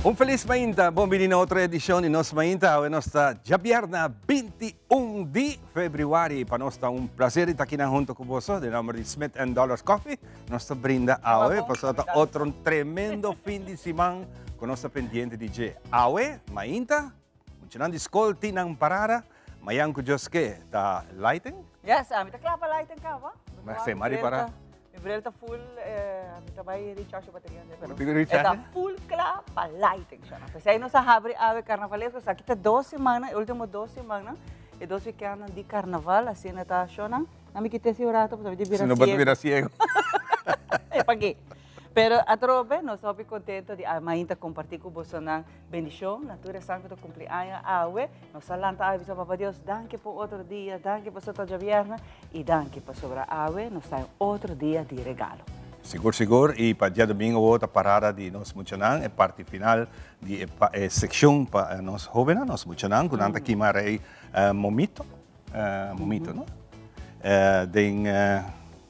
Un felis mainta, bon bini na otro edicion di Nos Mainta. Awe nos ta djabièrnè 21 di februari. Pa nos ta un placer di ta akinan hunto cu boso. Den nomber di Smith and Dollars Coffee, nos ta brinda awe. Pasobra ta otro tremendo fin di siman cu nos ta pendiente di dje. Awe, mainta, muchanan di scol tin nan parada. Mayan cu Dios ke, ta lighting? Yes, ami ta kla pa lighting caba. Ma se mari para. Mi bril ta full, mi ta bai recharge bateria ande, pero Bo tin cu recharge? E ta full kla pa lighting, shona. Pesey nos a habri awe carnavalesco, esaki ta dos simannan, e ultimo dos simannan, e dos weekendnan di carnaval, asina ta, shona. Na mi kita esi un rato pasobra mi ta bira Si no bo ta bira ciego. E paki. Pero atrobe nos ta hopi contento di mainta comparti cu bosonan bendicion na tur esnan cu ta cumpli aña awe. Nos a lanta awe bisa Papa Dios danki pa un otro dia, danki pasobra ta djabièrnè y danki pasobra awe nos ta un otro dia di regalo. Sigur sigur y pa diadomingo awo ta parada di nos muchanan e parti final di e seccion pa nos hobennan, nos muchanan cu nan ta kima rey momito. Momito, no? Den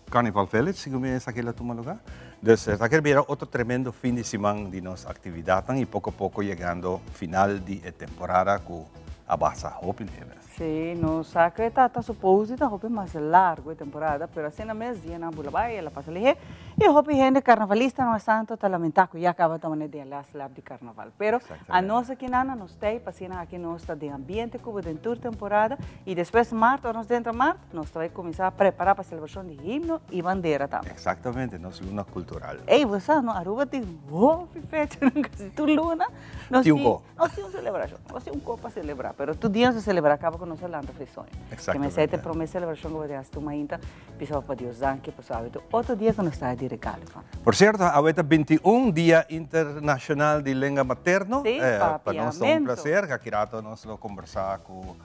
Carnival Village, segun mi esaki lo tuma lugar. Dus esaki bira otro tremendo fin di siman di nos actividadnan y poco poco yegando final di e temporada cu a basa hopi lihe. Sí, nos sa cu e ta suppose di ta hopi mas largo e temporada, pero asina mes dianan bula bay, el a pasa lihe. Y hopi hende carnavalista no santo ta lamenta cu ya caba ta manera den e last lap di carnaval. Pero anos aki nan, nos tey pa asina aki nos ta den ambiente cu bo den tur temporada y despues maart, ora nos drenta maart, nos ta bay cuminsa prepara pa celebracion di himno y bandera tambe. Exactamente, nos luna cultural. Ey, bo sa no, Aruba tin hopi fechanan, casi tur luna nos Tin un co. Nos tin un celebracion, nos tin un co pa celebra, pero tur dia nos ta celebra caba cu nos a lanta for e soño. Exactamente. Ke mester ta e prome celebracion cu bo tin haci tur mainta. Bisa Papa Dios danki pasobra awe ta otro dia ku nos ta di regalo pa. Por cierto, awe ta 21 Dia Internacional di Lenga Materno. Sí, Pa nos ta un papiamento. placer. Aki rato nos lo conversa cu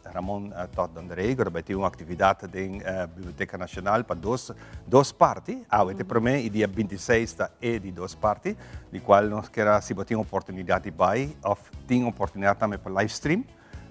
Ramon Todd Dandaré, cu ta bay tin un actividad den Biblioteca Nacional pa dos parti. Awe ta e prome y dia 26 ta e di dos parti, di cual nos kier a si bo tin oportunidad di bay of tin oportunidad tambe pa live stream.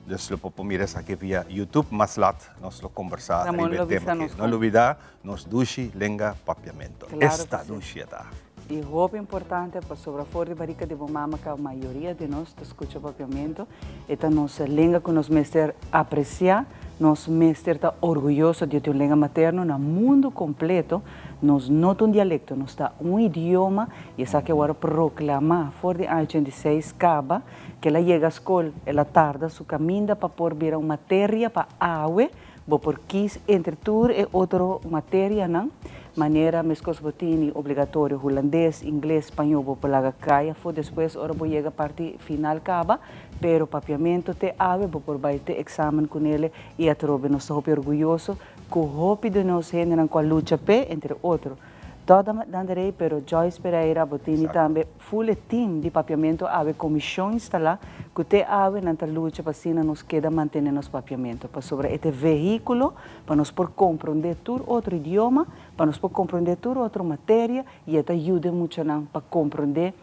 Dus lo por mira esaki via YouTube. Mas lat nos lo conversa Ramon riba lo e tema bisa aki. nos No con. lubida nos dushi lenga papiamento. Claro que Esta si. dushi e ta. Y hopi importante pasobra for di barica di bo mama ca mayoria di nos ta scucha papiamento. E ta nos lenga cu nos mester aprecia, nos mester ta orguyoso di tin un lenga materno na mundo completo. Nos no ta un dialecto, nos ta un idioma y esaki a worde proclama for di aña 86 caba. Ke el a yega skol, el a tarda su kaminda pa por bira un materia pa awe, bo por kis entre tur e otro materianan, manera meskos bo tini obligatorio hulandes, ingles, spañó bo por laga kai afó despues ora bo yega parti final kaba, pero papiamentu te awe bo por bai te eksamen kunele i atrobe nos ta hopi orguyoso ku hopi di nos hendenan ku a lucha p'e, entre otro Toda Danderey, pero Joyce Pereira bo tini tambe. Full e team di Papiamento awe comision instala cu te awe nan ta lucha pa asina nos keda mantene nos Papiamento pasobra e ta e vehiculo pa nos por compronde tur otro idioma, pa nos por compronde tur otro materia y e ta yuda e muchanan pa compronde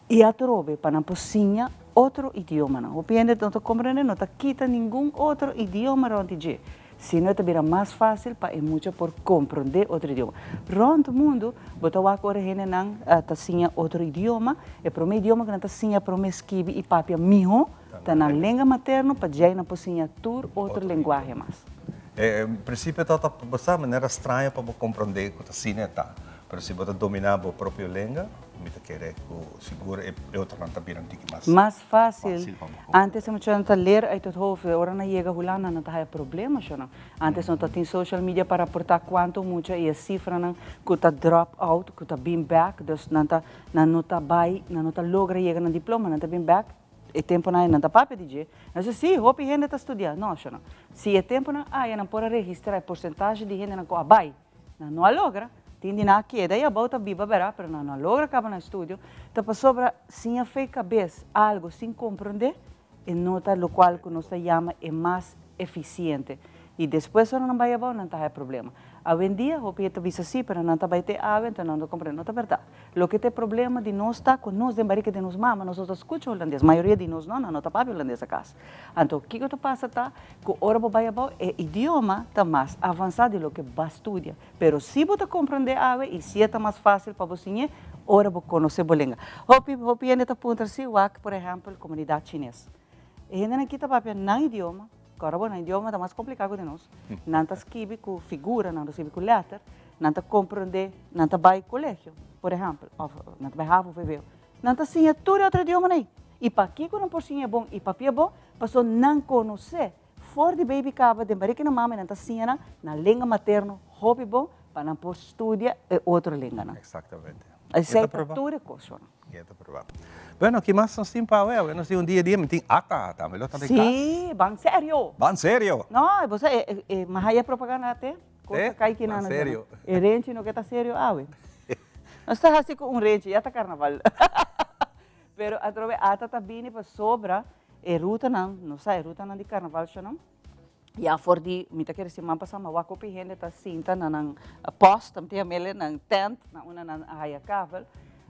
y atrobe pa nan por siña otro idiomanan. Hopi hende no ta comprende no ta kita ningun otro idioma rond di dje. Sino e ta bira mas fásil pa e mucha por komprondé otro idioma. Rònt mundu bo ta wak ora hendenan ta siña otro idioma, e promé idioma ku nan ta siña promé skibi i papia mihó ta nan lenga materno pa djei nan por siña tur otro lenguahe mas. En prinsipio ta ta basta manera straño pa bo komprondé ku ta asina e ta, pero si bo ta dominá bo propio lenga, mi ta kere ku sigur e otronan ta bira un tiki mas. Mas fácil. Antes e muchanan ta leer uit het hoofd, ora nan yega Hulanda nan ta haya problema shonan. Antes no ta tin social media pa raporta cuanto mucha y e cifranan cu ta drop out, cu ta bin back, dus nan ta nan no ta bay, nan no ta logra yega nan diploma, nan ta bin back, e temponan nan ta papia di dje. Nan si, si, hopi hende ta studia. No shonan. Si e temponan aya nan por a registra e porcentahe di hendenan cu a bay, Nan no a logra. Tin di nan a keda i abou ta biba bera, pero nan no a logra kaba nan estudio. Ta pasobra sin a fe kabes algo sin komprondé, e no ta lokual ku nos ta yama e mas efisiente. I despues ora nan bai abou nan ta haya problema. Awendia hopi e ta bisa si, pero nan ta bai te awe anto nan no ta komprendé. No ta bèrdat. Loke ta e problema di nos ta ku nos den barika di nos mama nos no ta skucha hulandes. Mayoria di nos no, nan no ta papia hulandes a kas. Anto kiko ta pasa ta ku ora bo bai abou e idioma ta mas avansá di loke ba studia. Pero si bo ta komprendé awe i si e ta mas fásil pa bo siñ'é, ora bo konosé bo lenga. Hopi hopi hende ta puntra si wak por ehèmpel komunidat chines. E hendenan aki ta papia nan idioma, kòrda bo nan idioma ta mas kompliká ku di nos. Nan ta skibi ku figura, nan ta skibi ku lèter, nan ta komprondé, nan ta bai kolegio por ehèmpel òf nan ta bai havo, vwo. Nan ta siña tur e otro idiomanan ei. I pakiko nan por siña bon i papia bon? Pasobra nan konosé For di baby kaba den barika nan mama nan ta siña nan nan lenga materno hopi bon pa nan por studia e otro lenganan. Exactamente. Esei ta tur e cosnan. E ta proba. Bueno, ki mas nos tin pa awe? Awe nos tin un dia dia, mi tin ata tambe lo ta den cas. Sí, ban serio. Ban serio. No, bo sa e e mahaya propaganda te. Cosa kai ki nan. Ban serio. E renchi no ke ta serio awe. Nos ta hasi ku un renchi, ya ta carnaval. Pero atrobe ata ta bini pasobra e rutanan, nos sa e rutanan di carnaval shonan, ya for di, mi ta kere siman pasa mi a wak hopi hende ta sinta na nan post, ta mete nan tent, na unda nan a haya kavel,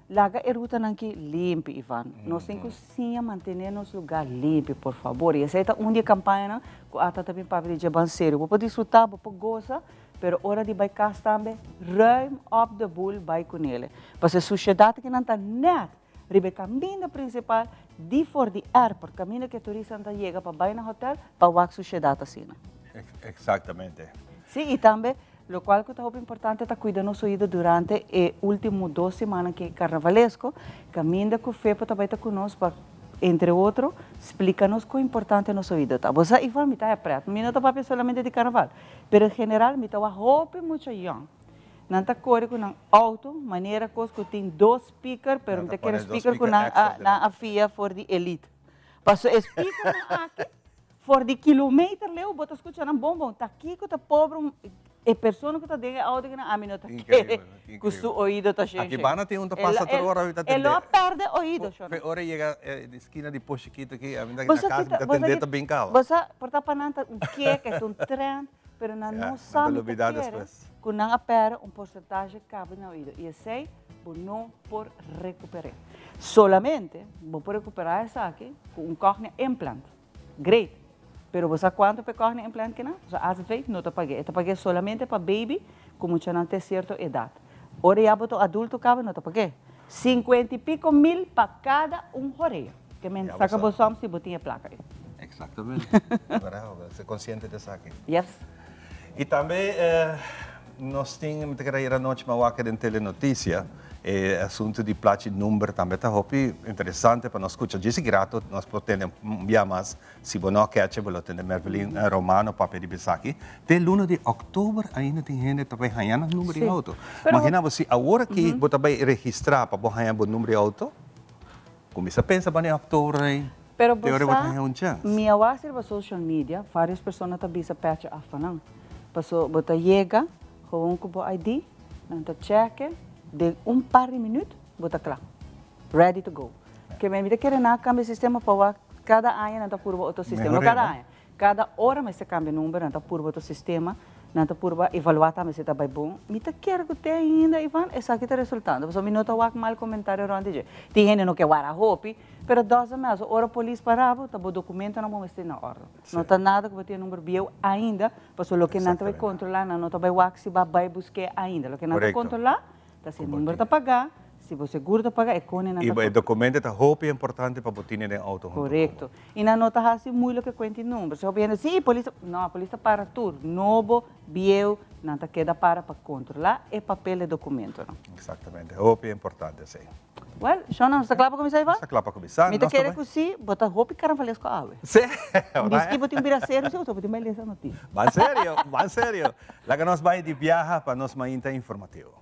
laga e rutanan ki limpi Ivan. Nos tin ku siña mantene nos lugar limpi por fabor y esei ta un di e campañanan ku ata ta bin papia di dje ban serio. Bo por disfruta, bo por gosa, pero ora di bai kas tambe ruim op de boel bai kunele. Pasobra e sushedat kinan ta net Riba e kaminda prinsipal di for di airport, kaminda ku e turistanan ta yega pa bai na hotel pa wak sushedat asina. Exactamente. Sí, i tambe lokual ku ta hopi importante ta kuida nos oido durante e ultimo dos simannan ku e karnavalesko, kaminda ku Fepo ta bai ta ku nos pa entre otro splika nos kon importante nos oido ta. Bo sa Ivan, mi ta haya pret, mi no ta papia solamente di karnaval, pero en general mi ta wak hopi mucha yòn. Nan ta kore ku nan outo manera kos ku tin dos speaker pero mi ta kere speaker ku nan a nan a fia for di elite. Paso e speakernan aki for di kilometer leu bo ta skucha nan bon bon. Ta kiko ta pobre un e persona ku ta den e outo kinan ami no ta kere ku su oido ta shen Aki shen. banda tin un ta pasa tur ora mi ta E lo tende. a perde oido shona. Fe ora e yega e skina di Pos Chikito aki ami ta Bo na sa kas mi kita ta bo sa tende kita ta bin kaba. bo sa por ta pa nan ta un kek ta un trend. Pero nan no sa mi ta kere ku nan a pèrdè un porsentahe kabe na oido i esei bo no por rekuper'é. Solamente bo por rekuperá esaki ku un cochlea implant. Great! Pero bo sa kuantu pa e cochlea implant kinan? Bo sa AZV no ta pag'é. E ta pag'é solamente pa baby ku muchanan te sierto edat. Ora ya bo ta un adulto kaba no ta pag'é. Sinkuenta i piko mil pa kada un horea. Ke men saka bo som si bo tin e plaka ei. Exactamente. Bravo, ser consciente di esaki. Yes. Y tambe nos tin, mi ta kere ayer anochi mi a wak den telenoticia, e asunto di plachi number tambe ta hopi interesante pa nos scucha. Djis grato nos por tende un bia mas, si bo no a keche bo lo tende Mervelin Romano papia riba esaki. Te luna di october ainda tin hende ta bay haña nan number di auto. Imagina bo si awor aki bo ta bay registra pa bo haña bo number di auto. Kuminsá pensa pa den òktober ei, Pero te ora bo ta haña un chèns. Mi a wak riba social media, varios persona ta bisa pecha af pa nan. Paso bo ta yega gewoon ku bo ID, nan ta chèk'e, den un par di minüt bo ta kla, ready to go. Ke mi ta kere nan a kambia sistema pa wak kada aña nan ta purba otro sistema, no kada aña, Kada ora mester kambia number, nan ta purba otro sistema, nan ta purba evaluá tambe si ta bai bon. Mi ta kere ku te ainda, Ivan, esaki ta resultando, pasobra mi no ta wak mal komentario rònt di dje. Tin hende no ke wara hopi, pero doesn't matter, ora polis para bo, ta bo dokumentonan bo mester na òrdu. No ta nada ku bo tin e number bieu ainda, pasobra loke nan ta bai kontrolá, nan no ta bai wak si bo a bai busk'é ainda. Loke nan ta kontrolá Ta si number ta pagá, si bo seguro ta pagá, e kone nan ta. I e documento ta hopi importante pa bo tine den auto hunto ku bo. Korekto. I nan no ta hasi moeilijke kuenti number. Si hopi hende, si, polis ta, no, polis ta para tur, nobo, bieu, nan ta keda para pa kontrolá e papel, e documentonan. Exactamente. Hopi importante esei. Well, Shona, nos ta kla pa kuminsá, Ivan? Nos ta kla pa kuminsá. Mi ta kere ku si, bo ta hopi carnavalesko awe. Si. Diski bo tin ku bira serio si, oto bo tin bai lesa notisia. Ban serio, ban serio. Laga nos bai di biaha pa nos mainta informativo.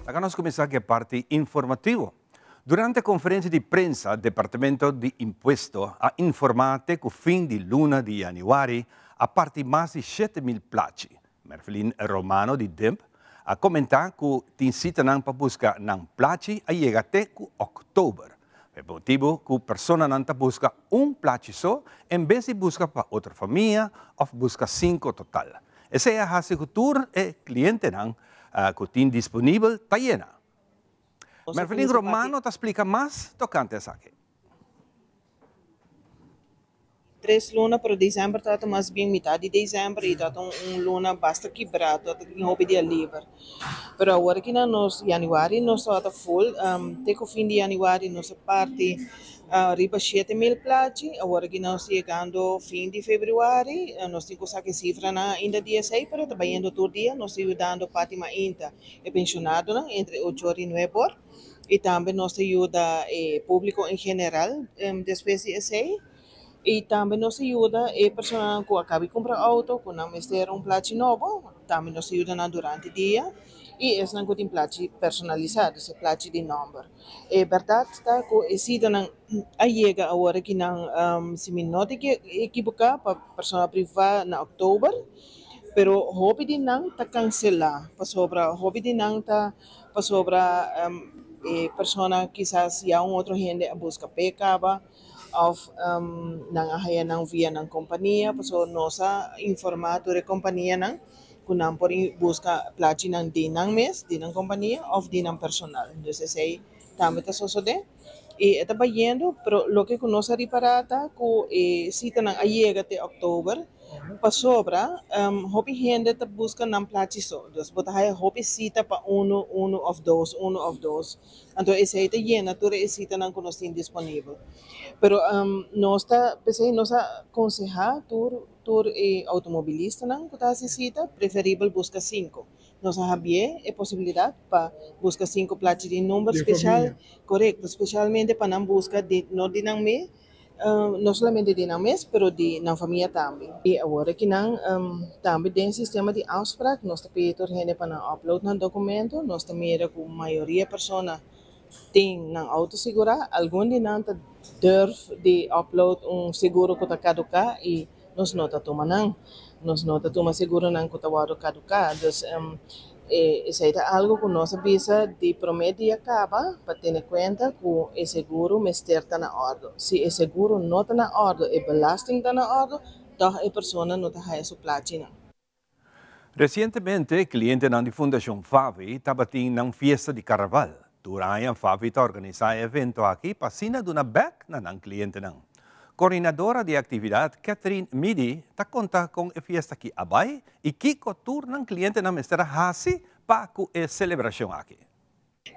Laga nos kuminsá ku e parti informativo. Durante konferensia di prensa, Departamento di Impuesto a informá te ku fin di luna di yanüari a parti mas di 7000 plachi. Mervelin Romano di DIMP a komentá ku tin sitanan pa buska nan plachi a yega te ku òktober. Pa e motibu ku personanan ta buska un plachi so en bes di buska pa otro famia òf buska sinku total. Esei a hasi ku tur e klientenan. ku tin disponibel ta yena. Mervelin Romano ta splika mas tokante esaki. Tres luna, pero december tabata mas bien mitad di december y tabata un luna basta kibrá, tabata tin hopi dia liber. Pero awor aki na nos januari nos tabata full, te cu fin di januari nos a parti riba 7000 plachi, awor aki nos ta yegando fin di februari, nos tin cu saca e cifranan ainda di esey, pero ta bayendo tur dia, nos ta yudando parti mainta e pensionadonan entre ocho or y nuebe or. Y tambe nos ta yuda e publico en general despues di esey. Y tambe nos ta yuda e personanan cu a caba di cumpra auto cu nan mester un plachi nobo, tambe nos ta yuda nan durante dia. Y esnan cu tin plachi personalisa, dus e plachi di nomber. E berdad ta cu e citanan a yega awor aki nan, si mi no ta ekiboca, pa persona priva na october, pero hopi di nan ta cancela pasobra hopi di nan ta. Pasobra e persona kisas ya un otro hende a buska p'e kaba òf nan a haya nan via nan kompania. Pasobra nos a informá tur e kompanianan ku nan por buska plachinan di nan mes, di nan kompania òf di nan personal. Dus esei tambe ta sosodé. I e ta bayendo, pero loke ku nos a ripará ta ku e sitanan a yega te òktober. Pasobra hopi hende ta buska nan plachi so. Dus bo ta haya hopi sita pa unu, unu of dos, unu of dos. Anto esei ta yena tur e sitanan ku nos tin disponibel. Pero nos ta, p'esei nos a konsehá tur tur e outomobilistanan ku ta hasi sita, preferibel buska sinku. Nos a habié e posibilidat pa buska sinku plachi di number speshal, korekto, speshalmente pa nan buska di no di nan mes, No solamente di nan mes, pero di nan famia tambe. I awor aki nan tambe den sistema di afspraak nos ta pidi tur hende pa nan upload nan documento. Nos ta mira cu mayoria persona tin nan auto sigura. Algun di nan ta durf di upload un seguro cu ta caduca y nos no ta tuma nan. Nos no ta tuma seguronan cu ta wordo caduca. Dus esey ta algo cu nos a bisa di prome dia caba pa tene cuenta cu e seguro mester ta na ordo. Si e seguro no ta na ordo, e belasting ta na ordo, toch e persona no ta haya su plachinan. Resientemente clientenan di Fundacion Favi tabatin nan fiesta di Carnaval. Tur aña Favi ta organisa e evento aki pa asina duna bek na nan clientenan. Coordinadora di e actividad Catherine Midi ta conta con e fiesta aki a bay y kico tur nan clientenan mester a haci pa cu e celebracion aki.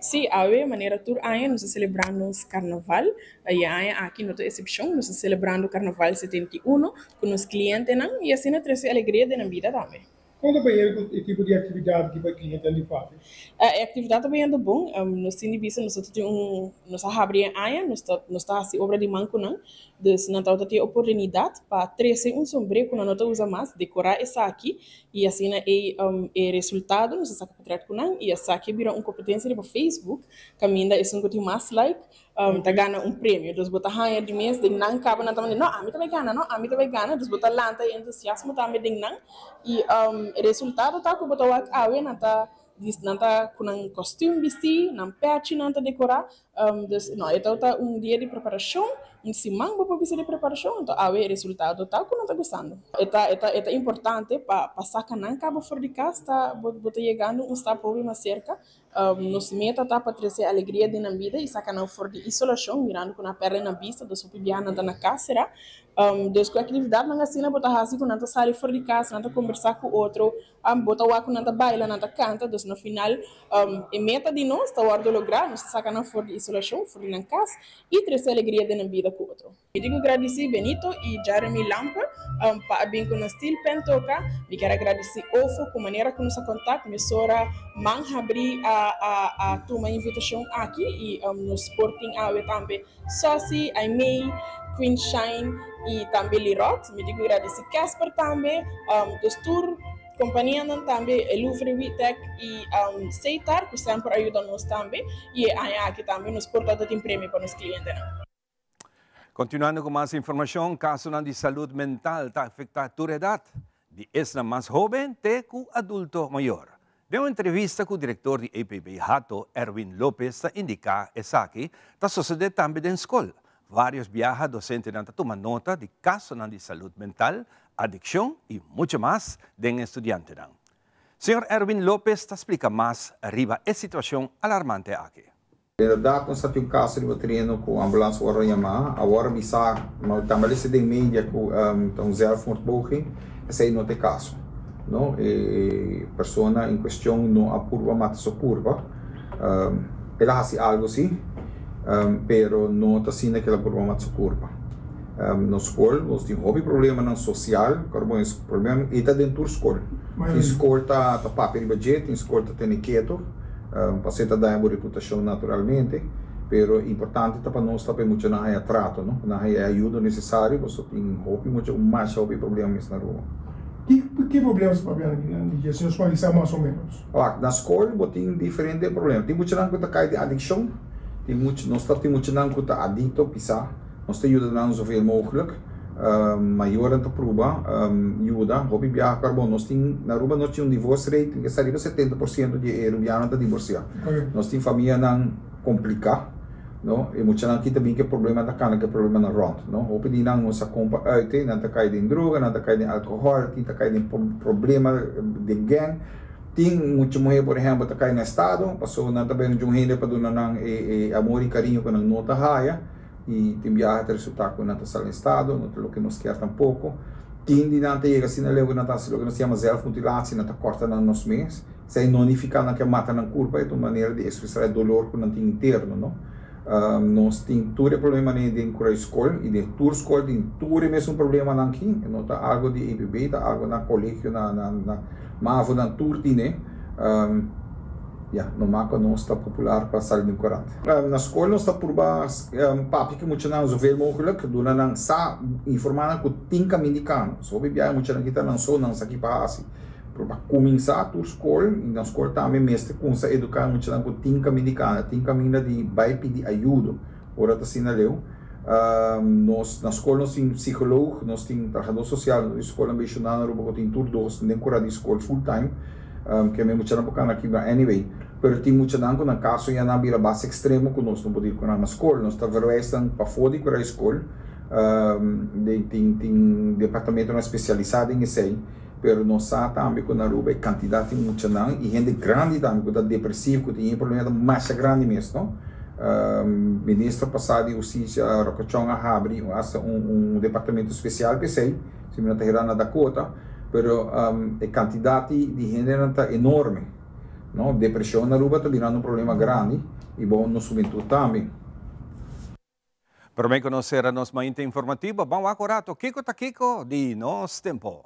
Sí, awe manera tur aña nos ta selebrá nos karnaval. I e aña aki no ta esepshon, nos ta selebrando Karnaval 71 ku nos klientenan i asina trese alegria den nan bida tambe. Kon ta bayendo ku e tipo di aktividat aki pa e klientenan di Fabi? E aktividat ta bayendo bon. Nos tin di bisa nos ta tin un, nos a habri e aña, nos ta nos ta hasi obra di man ku nan. Dus nan tabata tin e oportunidat pa trese un sombré ku nan no ta usa mas, dekorá esaki i asina ei e resultado nos a saka Potret ku nan i esaki a bira un kompetensia riba Facebook kaminda esun ku tin mas like ta gana un premio. Dus bo ta haña di mes den nan kaba nan ta manda no ami ta bai gana no ami ta bai gana dus bo ta lanta e entusiasmo tambe den nan i e resultado ta ku bo ta wak awe nan ta nan ta ku nan kòstüm bistí nan pèchi nan ta dekorá. Dus no, e tabata un dia di preparashon, un siman bo por bisa di preparashon, anto awe e resultado ta ku nan ta gustando. E ta e ta e ta importante pa pa saka nan kaba for di kas, ta bo bo ta yegando un stap hopi mas serka. Nos meta ta pa trese alegria den nan bida i saka nan for di isolashon, mirando ku nan a pèrdè nan bista, dus hopi biaha nan ta na kas será. Dus ku aktividatnan asina bo ta hasi ku nan ta sali for di kas, nan ta kombersá ku otro, Bo ta wak ku nan ta baila, nan ta kanta, dus na final e meta di nos ta wòrdu lográ, nos ta saka nan for di isolashon, for di nan kas i trese alegria den nan bida ku otro. Mi tin ku gradisí Benito i Jeremy Lampe pa a bin ku nan steel pen toka. Mi kier a gradisí Ofo ku manera ku nos a kontak mesora man habrí a a a tuma e invitashon aki i nos por tin awe tambe Sossy, Aimee, Queen Shine y tambe Lirot. Mi tin cu gradici Casper tambe, dus tur companianan tambe, Louvre, Witec y Seitar cu semper a yuda nos tambe y e aña aki tambe nos por ta tin premio pa nos clientenan. Continuando cu mas informacion, casonan di salud mental ta afecta tur edad, Di esnan mas hoben te ku adulto mayor. Den un entrevista ku direktor di EPB Hato, Erwin Lopez ta indiká esaki ta sosodé tambe den skol. Vários biaha dosentenan ta tuma nota di kasonan di salud mental, adikshon i mucho mas den e studiantenan. Señor Erwin Lopez ta splica mas riba e situacion alarmante aki. Inderdaad nos a tin un caso riba tereno cu ambulance worde yama, awor a bisa, ma tambe a lesa den media cu ta un zelfmoordpoging, esey no ta e caso, no, e persona en cuestion no a purba mata su curpa, el a haci algo si, pero no ta asina cu el a purba mata su curpa. Nos scol nos tin hopi problemanan social, problema y ta den tur scol, tin scol ta papia riba dje, tin scol ta tene keto. Pasé ta daña bo reputashon naturalmente, pero importante ta pa nos ta pa e muchanan haya trato, no? Pa nan haya e ayudo nesesario, pasobra tin hopi mucha ku masha hopi problema mes na Aruba. Ki ki problema sa papia nan di dje, señor Swanley sa mas o menos? Wak, na skol bo tin diferente problema. Tin muchanan ku ta kai den adikshon, tin mucha, nos ta tin muchanan ku ta adikto pisá. Nos ta yuda nan zoveel mogelijk. Mayornan ta pruba yuda. Hopi biaha ku Arbon nos tin na Aruba nos tin un divorce rate tin ke sa riba 70% di e Arubianonan ta divorsia. Nos tin famianan kompliká no. E muchanan aki ta bin ku e problema ta kana ku e problemanan rònt no. Hopi di nan nos a kompa uit nan ta kai den droga, nan ta kai den alkohòl, tin ta kai den problema den gang. Tin mucha muhé por ehèmpel ta kai na estado pasobra nan ta bini djun hende pa duna nan e amor i kariño ku nan no ta haya. I tin biaha ta resultá ku nan ta sali estado, no ta loke nos kier tampoko. Tin di nan ta yega asina leu ku nan ta hasi loke nos ta yama zelfmutilatie, nan ta kòrta nan nos mes. Esei no nifiká nan ke mata nan kurpa, e ta un manera di ekspresá e dolor ku nan tin interno, no. Nos tin tur e problemanan den kura skol i den tur skol tin tur e mesun problemanan aki. E no ta algu di EPB, ta algu na kolegio, na na mavo, nan tur tine. Ya, no mas ku nos ta popular pa sali den korant. Na skol nos ta purba papia ku muchanan zoveel mogelijk, duna nan sa, informá nan ku tin kaminda di kano. So hopi biaha muchanan kita nan so, nan sa ki pa hasi. Pero pa kuminsá tur skol, i nan skol tambe mester kumsa eduká muchanan ku tin kaminda di kano, tin kaminda di bai pidi ayudo ora ta asina leu. Nos na skol nos tin psikoloog, nos tin trahadó sosial, nos tin skolnan bishonal na Aruba ku tin tur dos den kura di skol full time. Ke mi muchanan por kana kibra anyway. Pero tin muchanan ku nan kaso ya nan bira basta ekstremo ku nos no por dir ku nan na skol. Nos ta verwijs nan pafó di kura di skol. Den tin tin departamentonan spesialisá den esei. Pero nos sa tambe ku na Aruba e kantidat di muchanan i hende grandi tambe ku ta depresivo, ku tin e problema ta masha grandi mes no. Minister pasá di Hustisia Rocco Chong a habri asta un departamento spesial pa esei. Si mi no ta hera na Dakota, pero e kantidat di hendenan ta enorme, no? Depreshon na Aruba ta birando un problema grandi i bo nos hubentut tambe. Prome ku nos sera nos mainta informativo, ban wak un rato kiko ta kiko di nos tempo.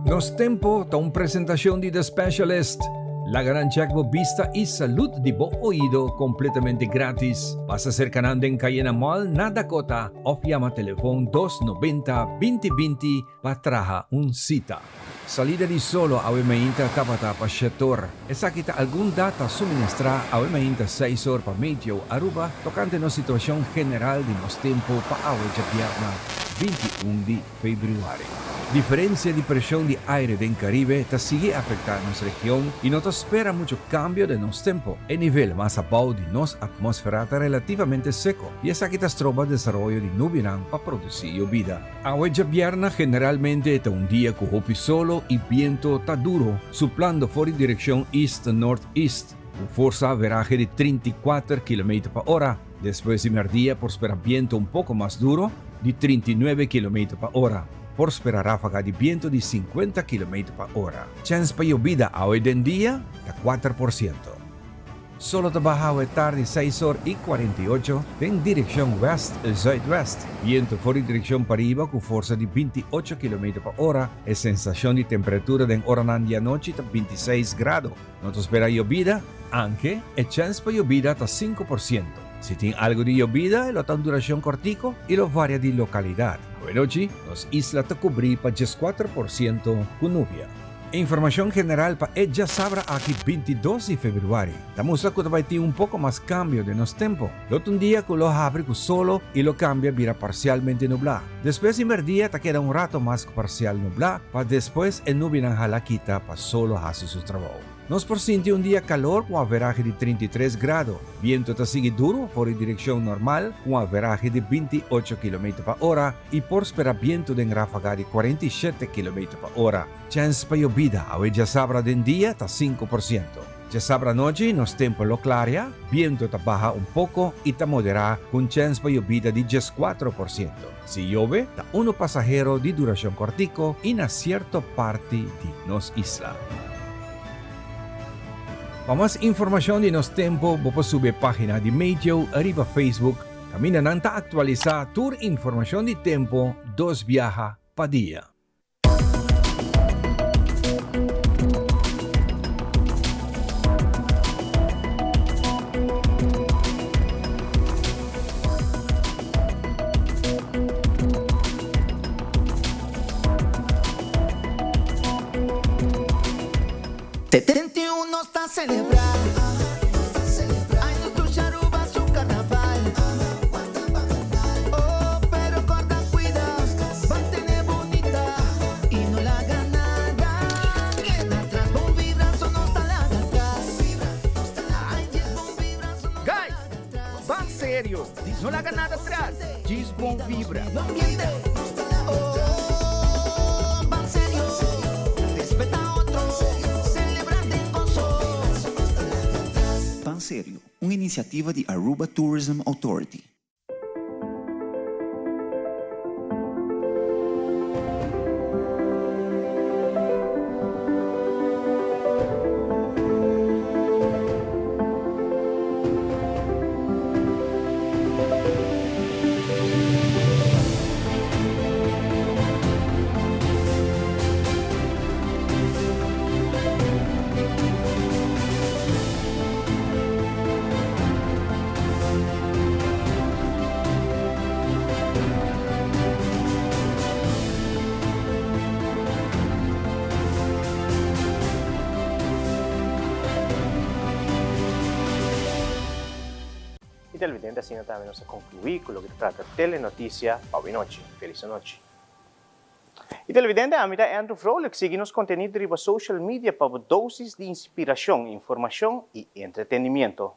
Nos Tempo ta un presentacion di The Specialist. Laga nan check bo bista y salud di bo oido completamente gratis. Pasa cerca nan den Cayena Mall na Dakota of yama telefon 290 20 20 pa traha un cita. Salida di solo awe mainta tabata pa shetor. Esaki ta algun data suministra awe mainta seis or pa Meteo Aruba tocante nos situacion general di nos tempo pa awe djabièrnè 21 di Februari. Diferencia di presion di aire den Caribe ta sigui afecta nos region y no ta spera mucho cambio den nos tempo. E nivel mas abao di nos atmosfera ta relativamente seco y esaki ta stroba desaroyo di nubianan pa produci yobida. Awe djabierna generalmente ta un dia cu hopi solo y biento ta duro suplando for di direccion east-northeast cu forsa averahe di 34 kilometer pa ora. Despues di merdia por spera biento un poco mas duro di 39 kilometer pa ora. Por spera rafaga di biento di 50 kilometer pa ora. Chens pa yobida awe den dia ta 4%. Solo ta baha awe tardi seis or i 48 den direccion west zuidwest. Biento for di direccion pariba cu forsa di 28 kilometer pa ora. E sensacion di temperatura den oranan di anochi ta 26 grado. No ta spera yobida, anke e chèns pa yobida ta 5%. Si tin algu di yobida e lo ta un durashon kòrtiku i lo varia di lokalidat. Awenochi, nos isla ta kubrí pa 14% ku nubia. Informashon general pa e djasabra aki 22 di februari ta mustra ku ta bai tin un poko mas kambio den nos tempu. Lo ta un dia ku lo habri ku solo i lo kambia bira parsialmente nublá. Despues di merdia ta keda un rato mas parsial nublá pa despues e nubinan hala kita pa solo hasi su trabou. Nos por sinti un dia kalor ku un averahe di 33 grado. Biento ta sigui duru for di direkshon normal ku un averahe di 28 kilometer pa ora i por spera biento den ráfaga di 47 kilometer pa ora. Chèns pa yobida awe djasabra den dia ta 5%. Djasabra anochi nos tempu lo klaria, biento ta baha un poko i ta moderá ku un chèns pa yobida di 14%. Si yobe, ta unu pasahero di durashon kòrtiko i na sierto parti di nos isla. Pa mas informashon di nos tempu bo por subi e página di Meteo riba Facebook kaminda nan ta aktualisá tur informashon di tempu dos biaha pa dia. 71 nos ta celebra. Ay nos dushi Aruba su carnaval. Oh, pero corda cuida, mantene bunita y no laga nada keda atras. Bon vibra so nos ta laga atras. Ay djis bon vibra so nos ta Guys, laga atras. ban serio, no laga nada atras, djis bon vibra. Oh, ban serio, respeta otro, celebra den gozo. Ban Serio, un iniciativa di Aruba Tourism Authority. Y televidente asina tambe nos a conclui cu loke ta trata Telenoticia pa awe nochi. Feliz anochi. Y televidente ami ta Andrew Vrolijk sigui nos contenido riba social media pa bo dosis di inspiracion, informacion y entretenimiento.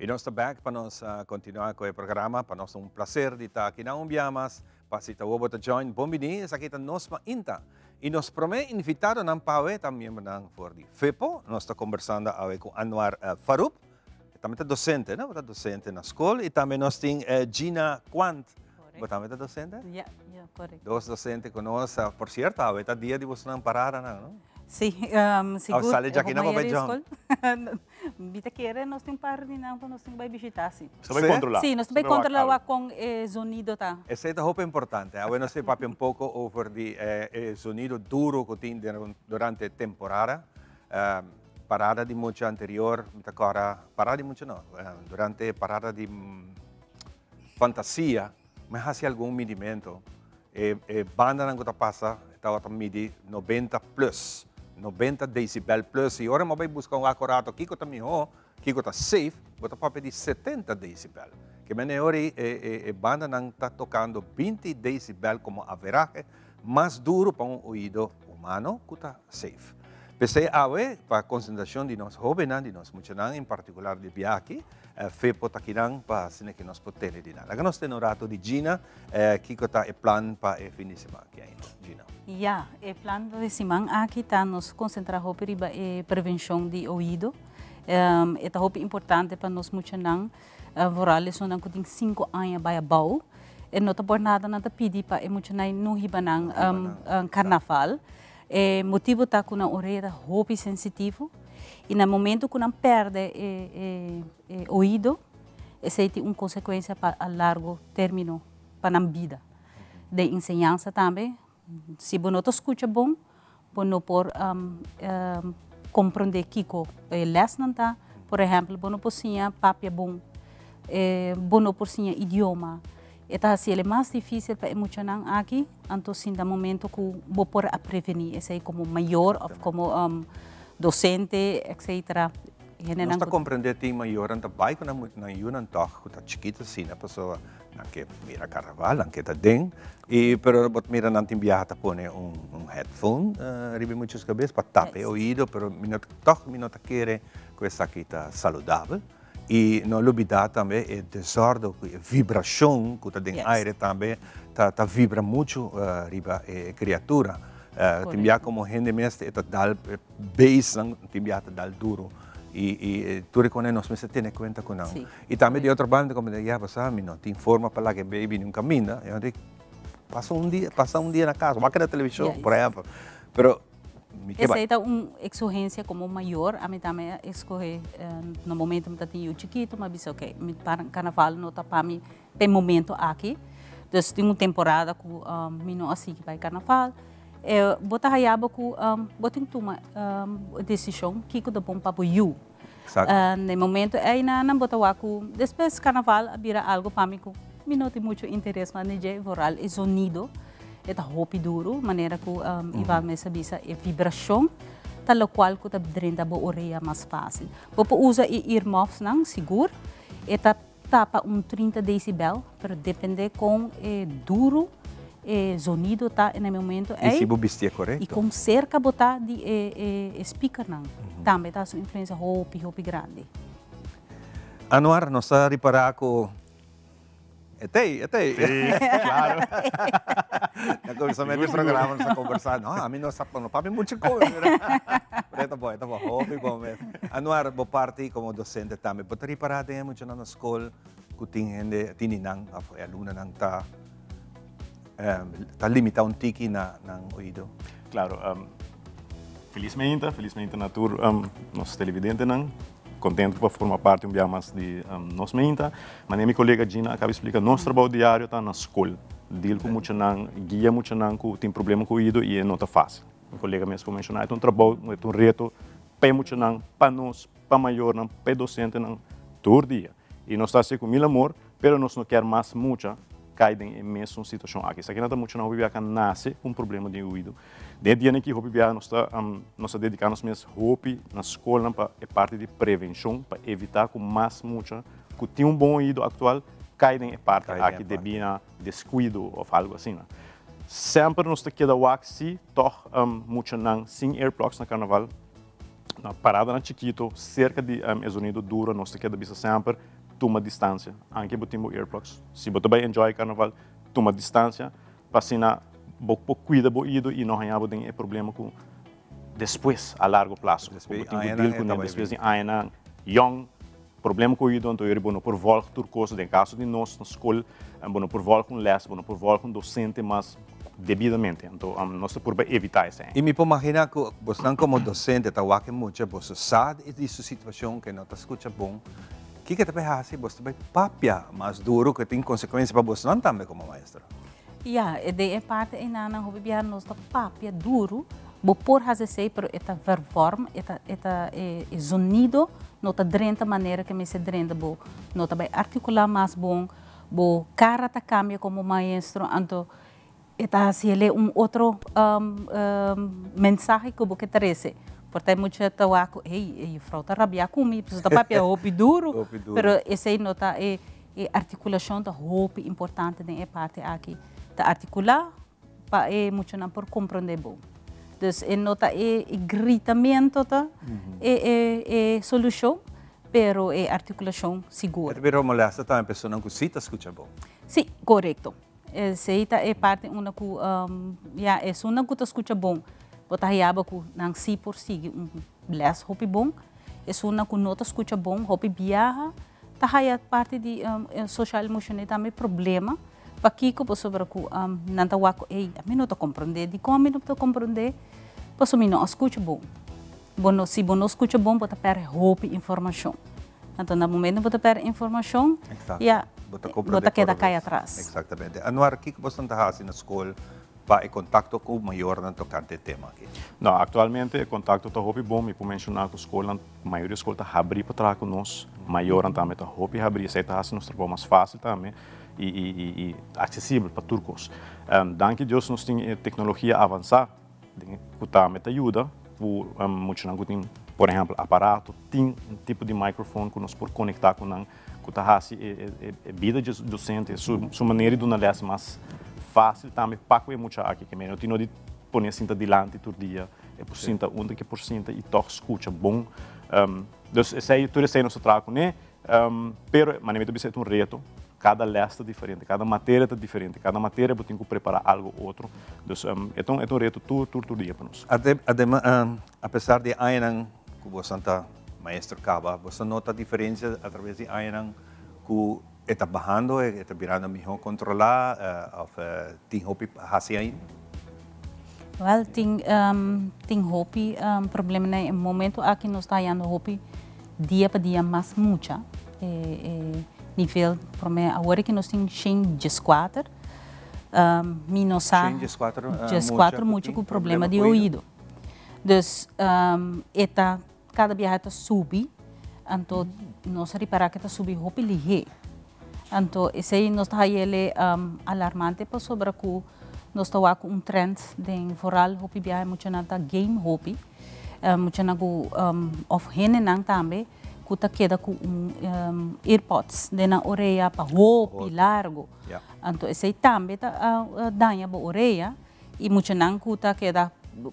Y nos ta back pa nos continua cu e programa. Pa nos ta un placer di ta aki na un bia mas. Pa si ta wobo ta join, bon bini. Esaki ta Nos Mainta. Y nos prome invitadonan pa awe ta miembronan for di FEPO. Nos ta conversando awe cu Anwar Farouk. E tambe ta docente, no? Bo ta docente na school. Y tambe nos tin Gina Quant. Bo tambe ta docente? Ja, ja, correcto. Dos docente cu nos. Por cierto, awe ta dia di bosonan paradanan, no? Sí, sigur. Awe sali djaki na bo bai John. Mi ta kere nos tin un par di nan ku nos tin bai bishitá, sí. Nos ta bai kontrolá. Sí, nos ta bai kontrolá wak kon e zonido ta. Esei ta hopi importante. Awe nos ta papia un poko over di e zonido duro ku tin durante temporada. Parada di mucha anterior, mi ta kòrda, parada di mucha no, durante parada di fantasia, mi a hasi algun midimento. E e bandanan ku ta pasa tabata midi 90 plus, 90 decibel plus. I ora mi a bai buska un akorato kiko ta mihó, kiko ta safe, bo ta papia di 70 decibel. Ke mene ora ei e e e bandanan ta tokando 20 decibel komo averahe mas duru pa un oido humano ku ta safe. P'esei awe pa konsentrashon di nos hóbennan, di nos muchanan en partikular di bia aki, Fepo ta kinan pa asina ke nos por tene di nan. Laga nos tene un rato di Gina, kiko ta e plan pa e fin di siman aki ainda, Gina? Ya, e plan pa e siman aki ta nos konsentrá hopi riba e prevenshon di oido. E ta hopi importante pa nos muchanan, vooral esunnan ku tin sinku aña bai abou. E no ta por nada nan ta pidi pa e muchanan no hiba nan karnaval. E motibu ta ku nan orea ta hopi sensitivo i na momento ku nan pèrdè e oido esei tin un konsekuensia pa a largo término pa nan bida. Den enseñansa tambe Si bo no ta skucha bon, bo no por komprondé kiko e lèsnan ta. Por ehèmpel, bo no por siña papia bon, bo no por siña idioma. E ta hasi el mas difísil pa e muchanan aki, anto sinta momento ku bo por a prevení esei komo mayor òf komo dosente, etcetera. Nos ta komprendé tin mayornan ta bai ku nan yunan tòg ku ta chikito asina pasobra Nan ke mira carnaval, nan ke ta den. Y pero bo ta mira nan tin biaha ta pone un un headphone riba e muchas cabes pa tapa e oido, pero mi no toch mi no ta kere cu esaki ta saludabel. Y no lubida tambe e desordo cu e vibracion cu ta den aire tambe ta ta vibra mucho riba e criatura. Tin biaha como hende mes e ta dal bass nan tin biaha ta dal duro y y tur e cosnan nos mester tene cuenta cu nan. Y tambe di otro banda como ya pasá mi no tin forma pa laga e baby ni un caminda, yo di pasa un dia, pasa un dia na casa, wak na television, por ehempel. Pero mi ke bai. Esei ta un exigencia como mayor, ami tambe a escoge na momento mi ta tin yu chikito, mi a bisa ok, mi carnaval no ta pa mi p'e momento aki. Dus tin un temporada cu mi no a sigui bai carnaval. Bo ta haya bo cu bo tin tuma decision kico ta bon pa bo yu. Na e momento ei nan bo ta wak ku despues karnaval a bira algo pa mi ku mi no tin mucho interes mas ni dje, vooral e zonido e ta hopi duru, manera ku Ivan mes a bisa e vibrashon ta lokual ku ta drenta bo orea mas fásil. Bo por usa e earmuffs nan sigur, e ta tapa un 30 decibel, pero depende kon e duru e zonido ta na e momento I ei. si bo bistié korekto. I kon serka bo ta di e e speakernan tambe ta hasi un influensia hopi hopi grandi. Anuar, nos ta ripará ku e t'ei, e t'ei. Sí, claro. Na kuminsamentu di programa nos a kombersá, no, ami no sa, no papia muchu ku mi, pero e ta bon, e ta bon, hopi bon mes. Anuar, bo parti komo dosente tambe, bo ta ripará den e muchanan na skol ku tin hende, tin di nan òf e alumnonan ta ta limitá un tiki na nan oido? Klaro, felismente, felismente na tur nos televidentenan. Contento pa forma parti un bia mas di nos meinta. Manera mi colega Gina a caba di splica, nos trabou diario ta na scol. Deal cu muchanan, guia muchanan cu tin problema cu oido y e no ta facil. Mi colega mes por menciona, e ta un trabou, e ta un reto pa e muchanan, pa nos, pa mayornan, pa e docentenan, tur dia. Y nos ta haci cu mil amor, pero nos no kier mas mucha cay den e mesun situacion aki. Esaki nan ta muchanan hopi bia ca nace cu un problema den oido. Den e dianan aki hopi bia nos ta nos ta dedica nos mes hopi na scolnan pa e parti di prevencion, pa evita cu mas mucha cu tin un bon oido actual cay den e parti aki debi na descuido of algo asina. Semper nos ta keda wak si tog muchanan sin earplugs na carnaval. Na paradanan chikito, serka di e zonido duro, nos ta keda bisa semper, tuma distansia. Anke bo tin bo earplugs, si bo ta bai enjoy e karnaval, tuma distansia pa asina bo por kuida bo ido i no haña bo den e problema ku despues a largo plaso ku bo tin ku deal kuné despues di añanan yòn. Problema ku oido anto yori bo no por volg tur kos, den kaso di nos na skol bo no por volg un les, bo no por volg un dosente mas debidamente, anto nos ta purba evita esei. I mi por magina ku bosnan komo dosente ta wak e mucha, boso sa di su situashon ku e no ta skucha bon, kiko ta bai hasi? Boso ta bai papia mas duru ku tin konsekuensia pa bosnan tambe komo maestro. Ya, den e parti einan nan hopi biaha nos ta papia duru, bo por hasi esei pero e ta vervorm, e ta e ta e zonido no ta drenta manera ke mester drenta, bo no ta bai artikulá mas bon, bo kara ta kambia komo maestro, anto e ta hasi el'e un otro mensahe ku bo ke trese. Por ta e mucha ta wak ku ey e yufrou ta rabiá ku mi, pasobra ta papia hopi duru, pero esei no ta e E artikulashon ta hopi importante den e parti aki. Ta artikulá pa e muchanan por komprondé bon. Dus e no ta e gritamento ta e e solushon, pero e artikulashon sigur. E ta bira molesta tambe personanan ku si ta skucha bon. Si, korekto. Esei ta e parti unda ku ya esunnan ku ta skucha bon bo ta hayaba ku nan si por sigui un les hopi bon. Esunnan ku no ta skucha bon hopi biaha ta haya parti di social emocional tambe problema. Pakiko? Pasobra ku nan ta wak ku ey ami no ta komprondé. Dikon ami no ta komprondé? Pasobra mi no a skucha bon. Bo no, si bo no skucha bon bo ta pèrdè hopi informashon. Anto na momento bo ta pèrdè informashon, ya Bo ta bo komprondé ta keda koro kai bes. atras. Eksaktamente. Anuar, kiko boso ta hasi na skol pa e kontakto ku mayornan tokante e tema aki? No, aktualmente e kontakto ta hopi bon. Mi por menshoná ku skolnan, mayoria skol ta habrí pa traha ku nos. Mayornan tambe ta hopi habrí. Esei ta hasi nos trabou mas fásil tambe i i i i aksesibel pa tur kos. Danki Dios nos tin e teknologia avansá den ku tambe ta yuda ku muchanan ku tin por ehèmpel aparato tin un tipo di microphone ku nos por konektá ku nan ku ta hasi e bida di e dosente su manera di duna lès mas fásil tambe pa ku e mucha aki ke no tin no di pone sinta dilanti tur dia e por sinta unda ke por sinta i tòg skucha bon. Dus esei tur esei nos ta traha kuné. Pero, manera mi ta bisa, e ta un reto. Kada lès ta diferente, kada materia ta diferente, kada materia bo tin ku prepará algu otro. Dus, e ta un, e ta un reto tur, tur, tur dia pa nos. Adema, apesar di e añanan ku boso ta maestro kaba, boso nota diferensia atraves di añanan ku e ta bahando, e ta birando mihó kontrolá òf tin hopi hasi ainda? Wèl, tin, tin hopi problema na e momento aki nos ta hayando hopi. Dia pa dia mas mucha e nivel prome awor ki nos tin shen dieskuater mi no sa dieskuater mucha ku problema di oido dus e ta kada biaha ta subi anto nos a ripara ku ta subi hopi lihé anto esei nos ta hayele alarmante pasobra ku nos ta wak un trend den vooral hopi biaha e muchanan ta game hopi. Muchanan ku òf hendenan tambe ku ta keda ku un earpods den nan orea pa hopi largu. Anto esei tambe ta daña bo orea i muchanan ku ta keda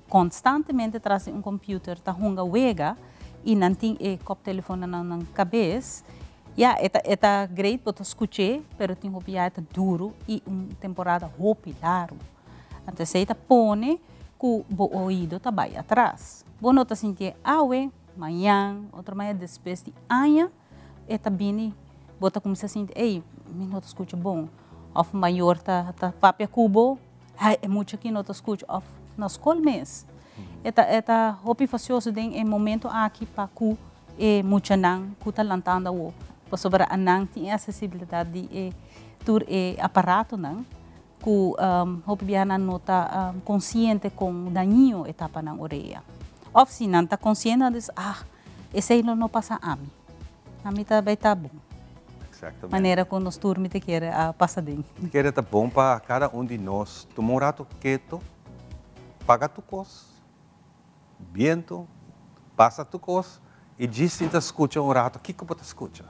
konstantemente tras di un computer ta hunga wega i nan tin e koptelefon na nan kabes, ya e ta e ta great bo ta skuch'é pero tin hopi ya e ta duru i un temporada hopi largu. Anto esei ta pone ku bo oido ta bai atras. Bo no ta sintié awe, mañan, otro mañan, despues di aña e ta bini, bo ta kuminsá sinti, ey, mi no ta skucha bon. Òf mayor ta ta papia ku bo, ay, e mucha aki no ta skucha. Òf na skol mes. E ta e ta hopi fasioso den e momento aki pa ku e muchanan ku ta lantando awo, pasobra anan tin e asesibilidat di e tur e aparatonan. Ku hopi biaha nan no ta konsiente kon dañio e ta pa nan orea. Òf si nan ta konsiente nan ta bisa, ah, esei lo no pasa ami. Ami ta bai ta bon. Exactamente. Manera ku nos tur mi ta kere a pasa den. Mi kere ta bon pa kada un di nos tuma un rato keto, paga tur kos, bientu, pasa tur kos i djis sinta skucha un rato kiko bo ta skucha.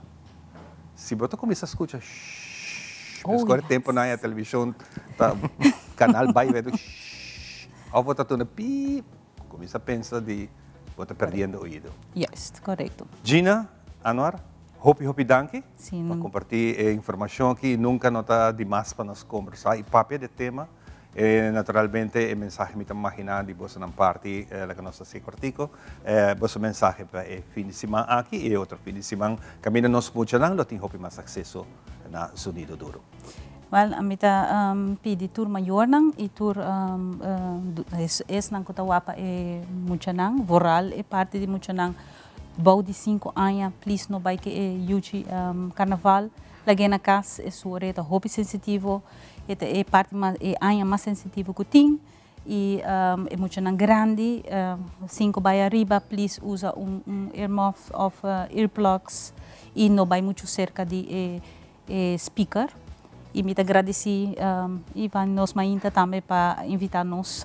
Si bo ta kuminsá skucha shhh, meskor e tempunan e televishon ta kanal bai bai shhh òf bo ta tuna piip, kuminsá pensa di bo ta perdiendo oido. Juist, korekto. Gina, Anwar, hopi hopi danki pa kompartí e informashon aki. Nunka no ta dimas pa nos kombersá i papia di e tema. E naturalmente e mensahe mi ta maginá di bosonan parti laga nos ta hasi kortiko. Boso mensahe pa e fin di siman aki i e otro fin di siman kaminda nos muchanan lo tin hopi mas akseso na zonido duro. Wèl, ami ta pidi tur mayornan i tur esnan ku ta wak pa e muchanan, vooral e parti di muchanan bou di sinku aña, plis no bai ke e yuchi karnaval. Lag'é na kas, e su orea ta hopi sensitivo. E ta e parti mas, e aña mas sensitivo ku tin i e muchanan grandi sinku bai ariba please usa un un earmuff òf earplugs i no bai muchu serka di e e speaker. I mi ta gradisí Ivan nos mainta tambe pa invitá nos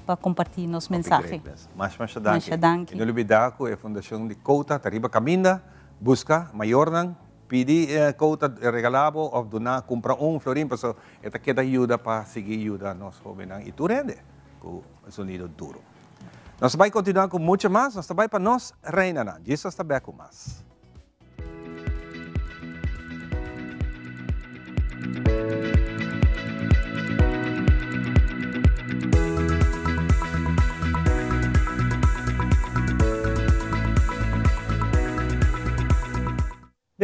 pa kompartí nos mensahe. Masha masha danki. Masha danki. I no lubidá ku e fundashon di Kouta ta riba kaminda buska mayornan Pidi kou ta regala bo of duna kumpra un florin paso e ta keda yuda pa sigui yuda nos hobennan y tur hende ku zonido duro. Nos ta bai kontinua ku mucho mas, nos ta bai pa nos reinanan. Jesus ta bek ku mas.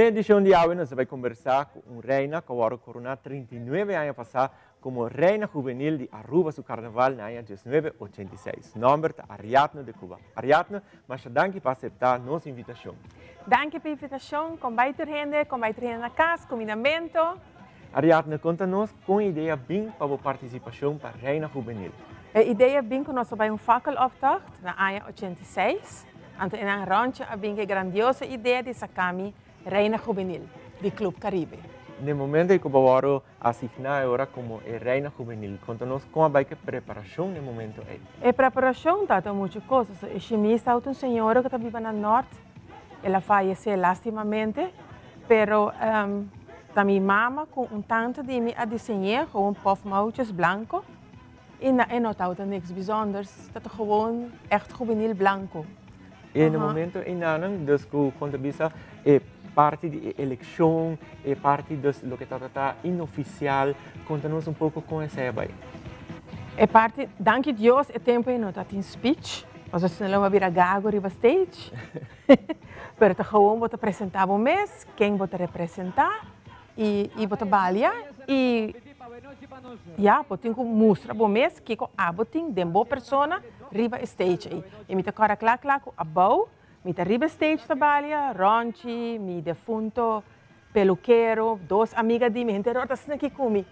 Den edishon di awe nos ta bai kombersá ku un reina ku a wòrdu koroná 39 aña pasá komo Reina Hubenil di Aruba su karnaval na aña 1986. Su nòmber ta Ariadne de Cuba. Ariadne, masha danki pa aseptá nos invitashon. Danki pa e invitashon. Kon bai tur hende? Kon bai tur hende na kas? Kumindamentu. Ariadne, konta nos kon e idea bin pa bo partisipashon pa Reina Hubenil. E idea bin ku nos a bai un fakkeloptocht na aña 86. Anto e nan ròntje a bin ku e grandioso idea di saka mi Reina Hubenil di Club Caribe. Na e momento ei ku bo wòrdu asigná e ora komo e Reina Hubenil, konta nos kon a bai ku e preparashon na e momento ei. E preparashon tabata muchu kos. E shimis tabata un señora ku ta biba na Nòrt. El a fayesé lastimamente, pero ta mi mama ku un tante di mi a diseñ'é, gewoon pòfmouwtjes blanko. I na e no tabata niks bijzonders, ta ta gewoon echt juvenil blanco. E na momento einanan, dus ku kon ta bisa e parti di e elekshon, e parti dus loke ta ta inofisial, konta nos un poko kon esei a bai. E parti, danki Dios e tempo ei no ta tin speech, pasobra si no lo a bira gago riba stage. Pero ta gewoon bo ta presenta bo mes, ken bo ta representa. I i bo ta balia i ya bo tin ku mustra bo mes kiko abo tin den bo persona riba e stage ei. I mi ta kòrda kla kla ku abou mi ta riba e stage ta balia, Ronchi, mi defunto pelukero, dos amiga di mi, henter ora ta asina aki ku mi.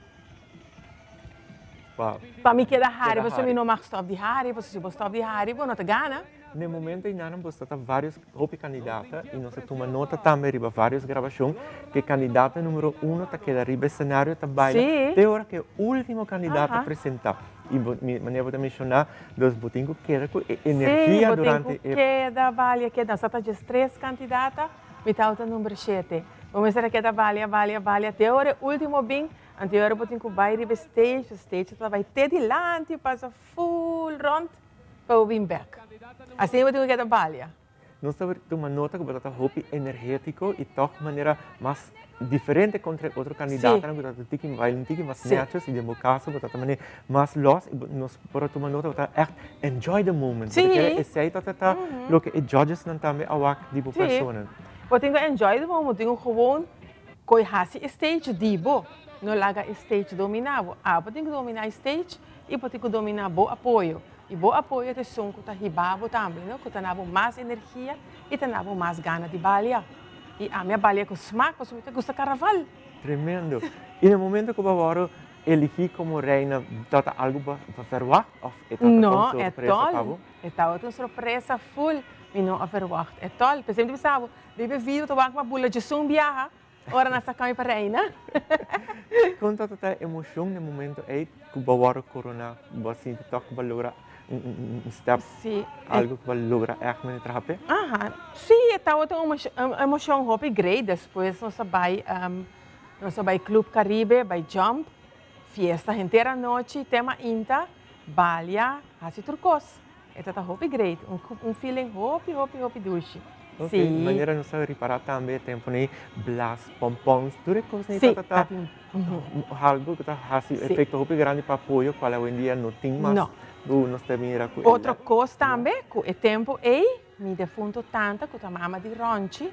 Pa mi keda hari pasobra mi no mag stòp di hari, pasobra si bo stòp di hari bo no ta gana. Na e momento einan bo ta varios hopi kandidata i nos a tuma nota tambe riba varios grabashon ku e kandidata numero uno ta keda riba e senario ta baila te ora ku e ultimo kandidat ta presenta. I bo manera bo ta menshoná dus bo tin ku keda ku e energia durante e. Sí, bo tin ku keda balia keda. Nos ta djes tres kandidata, mi tabata number shete. Bo mester a keda balia balia balia te ora e ultimo bin, anto e ora bo tin ku bai riba e stage, e stage ta bai te dilanti pasa full rond. Pa bo bin bek. Asina bo tin ku keda balia. Nos ta tuma nota ku bo ta ta hopi energetiko i tòg manera mas diferente kontra e otro kandidatonan ku ta ta tiki baila un tiki mas nètjes i den bo kaso bo ta ta manera mas lòs i nos por a tuma nota bo ta ègt enjoy the moment. Bo ta kere esei ta ta loke e judgesnan tambe a wak di bo persona. Bo tin ku enjoy the moment, bo tin ku gewoon koi hasi e stage di bo, no laga e stage dominá bo. Abo tin ku dominá e stage I bo tin ku dominá bo apoyo. I bo apoyo ta esun ku ta hiba bo tambe, no? Ku ta na bo mas energia i ta na bo mas gana di balia. I ami a balia ku smak pasobra mi ta gusta karnaval. Tremendo! I na momento ku bo a wòrdu eligí komo reina, tabata algu bo a verwagt òf e tabata un sorpresa pa bo? No, e tabata un sorpresa ful. Mi no a verwagt etòl. P'esei mi ta bisa bo, riba e video ta wak mi a bula djesun biaha. Ora nan sa kami pa reina. Kon ta ta e emocion den momento ei ku bo a wòrdu koroná? Bo a sinti tòg ku bo a logra un step? Sí. Algu ku bo a logra ègt manera traha p'e? Aha. Sí, e tabata un emocion hopi great. Despues nos a bai, nos a bai Club Caribe, bai jump, fiesta henter anochi, te mainta, balia, hasi tur kos. E ta ta hopi great, un feeling hopi hopi hopi dushi. Ok, manera nos a ripara tambe e tempo nei blas pompons, tur e cos nei ta ta algo cu ta haci efecto hopi grandi pa apoyo cual awendia no tin mas cu nos ta mira cu e. Otro cos tambe cu e tempo ei mi defunto tanta cu ta mama di Ronchi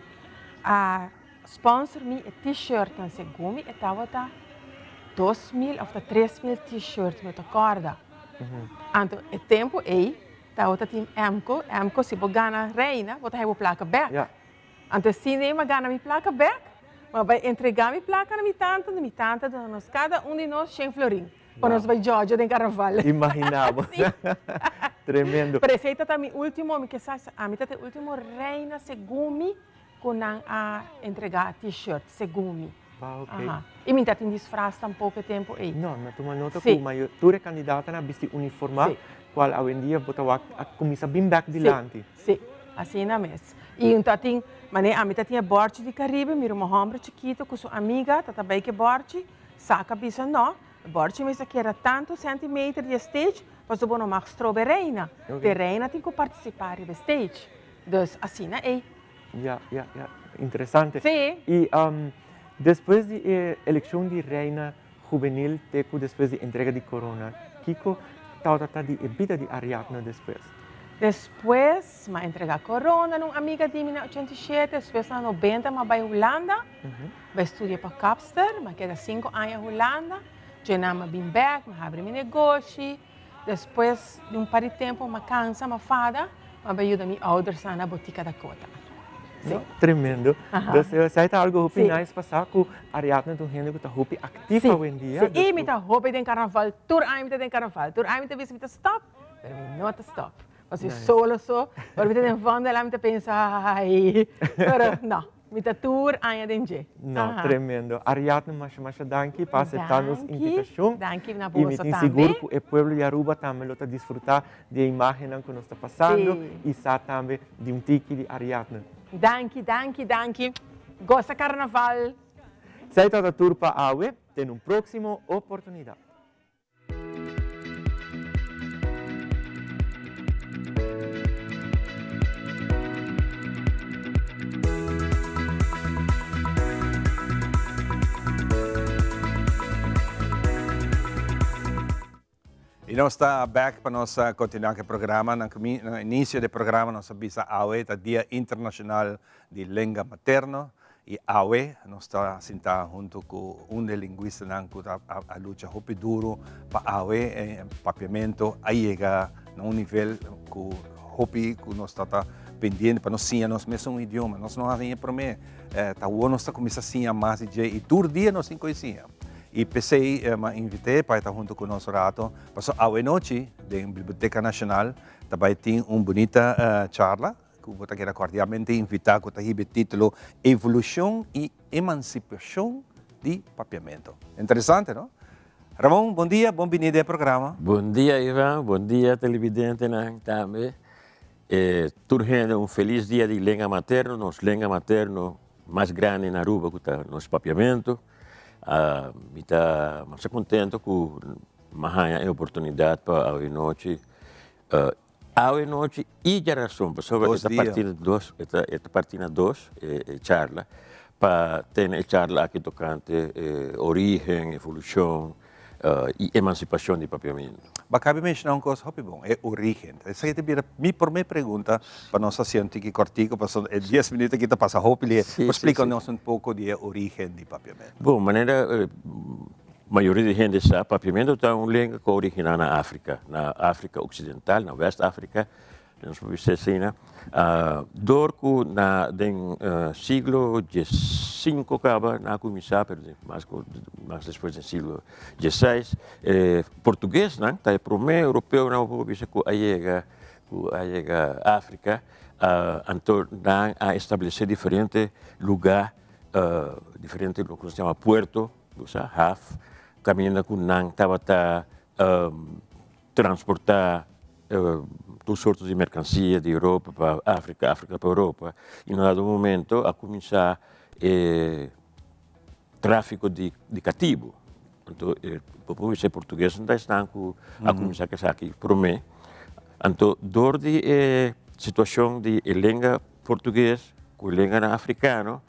a sponsor mi e t-shirtnan segun mi e tabata 2000 of ta 3000 t-shirt mi no ta corda. Anto e tempu ei tabata tin Emco, Emco si bo gana reina bo ta haya bo plaka bek. Anto asina ei mi a gana mi plaka bek, mi a bai entrega mi plaka na mi tanta, mi tanta duna nos kada un di nos shen florin pa nos bai djodjo den karnaval. Imagina bo. Tremendo. Pero esei ta ta mi ultimo, mi ke sa, ami ta ta e ultimo reina segun mi ku nan a entrega t-shirt, segun mi. Ah, ok. Aha. I mi ta tin disfraz tampoco e tempo ei. No, mi a tuma nota ku mayor, tur e kandidatonan a bisti uniformá, kual awendia bo ta wak a kuminsá bin bèk dilanti. Sí, asina mes. I un ta tin, manera ami ta tin e bòrchi di Karibe, mira un hòmber chikitu ku su amiga ta ta bai ku e bòrchi, saka bisa no, e bòrchi mester keda tantu sèntimeter di e stage, pasobra bo no mag stroba e reina. Te reina tin ku partisipá riba e stage. Dus asina ei. Ya, ya, ya. Interesante. Sí. I despues di e elekshon di Reina Hubenil te ku despues di entrega di korona, kiko tabata ta di e bida di Ariadne despues? Despues m'a entrega corona na un amiga di mi na 87, despues na 90 m'a bai Hulanda, bai studia pa kapster, m'a keda 5 aña Hulanda, djena m'a bin bek, m'a habri mi negoshi, despues di un par di tempo m'a cansa, m'a fada, m'a bai yuda mi oudersnan na Botica Dakota. Sí. Tremendo. Dus esei ta algo hopi nice pa sa ku Ariadne ta un hende ku ta hopi aktif awendia. Sí, i mi ta hopi den karnaval, tur aña mi ta den karnaval, tur aña mi ta bisa mi ta stop, pero mi no ta stop. Pasobra mi solo so, ora mi ta den Vondellaan mi ta pensa ai, pero no, mi ta tur aña den dje. No, tremendo. Ariadne, masha masha danki pa aseptá nos invitashon. Danki na I mi boso tin tambe. sigur ku e pueblo di Aruba tambe lo ta disfrutá di e imágennan ku nos ta pasando i sa tambe di un tiki di Ariadne. Danki, danki, danki. Gosa karnaval! Esei tabata tur pa awe. Te un próksimo oportunidat. Y nos ta back pa nos continua cu e programa. Na na inicio di e programa nos a bisa awe ta Dia Internacional di Lenga Materno y awe nos ta sinta hunto cu un di e linguistanan cu ta a lucha hopi duro pa awe e papiamento a yega na un nivel cu hopi cu nos ta ta pendiente pa nos siña nos mesun idioma. Nos no a siña prome, ta awor nos ta cuminsa siña mas di dje y tur dia nos tin cu e siña. I p'esei m'a invit'é pa e ta huntu ku nos un rato, pasobra awenochi den Biblioteca Nacional ta bai tin un bunita charla ku bo ta keda kordialmente invitá ku ta hiba e título Evolushon i Emansipashon di Papiamentu. Interesante, no? Ramon, bon dia, bon bini den e programa. Bon dia Ivan, bon dia televidentenan tambe. Tur hende un felis dia di lenga materno, nos lenga materno mas grandi na Aruba ku ta nos Papiamentu. Mi ta masha contento cu mi a haya e oportunidad pa awe nochi, awe nochi y djarason, pasobra e ta parti na dos, e ta e ta parti na dos e charla, pa tene e charla aki tocante origen, evolucion y emancipacion di Papiamento. Bo a cabe menciona un cos hopi bon, e origen. Esaki ta bira mi prome pregunta pa nos haci un tiki cortico pasobra e dies minuut aki ta pasa hopi lihe. Por splica nos un poco di e origen di Papiamento. Bon, manera mayoria di hende sa, Papiamento ta un lenga cu a origina na Africa, na Africa Occidental, na West Africa. Nos por bisa asina, dor ku na den siglo diesinko kaba nan a kuminsá, pero mas ku mas despues den siglo diesseis, e portuguesnan ta e promé europeonan bo por bisa ku a yega ku a yega Afrika, anto nan a establesé diferente lugá, diferente loke nos ta yama puerto, bo sa, haf, kaminda ku nan tabata transportá tur sorto di merkansia di Europa pa Afrika, Afrika pa Europa i na dado momento a kuminsá e tráfiko di di katibu. Anto e bo por bisa e portuguesnan ta esnan ku a kuminsá ku esaki promé. Anto dor di e situashon di e lenga portugues ku e lenganan afrikano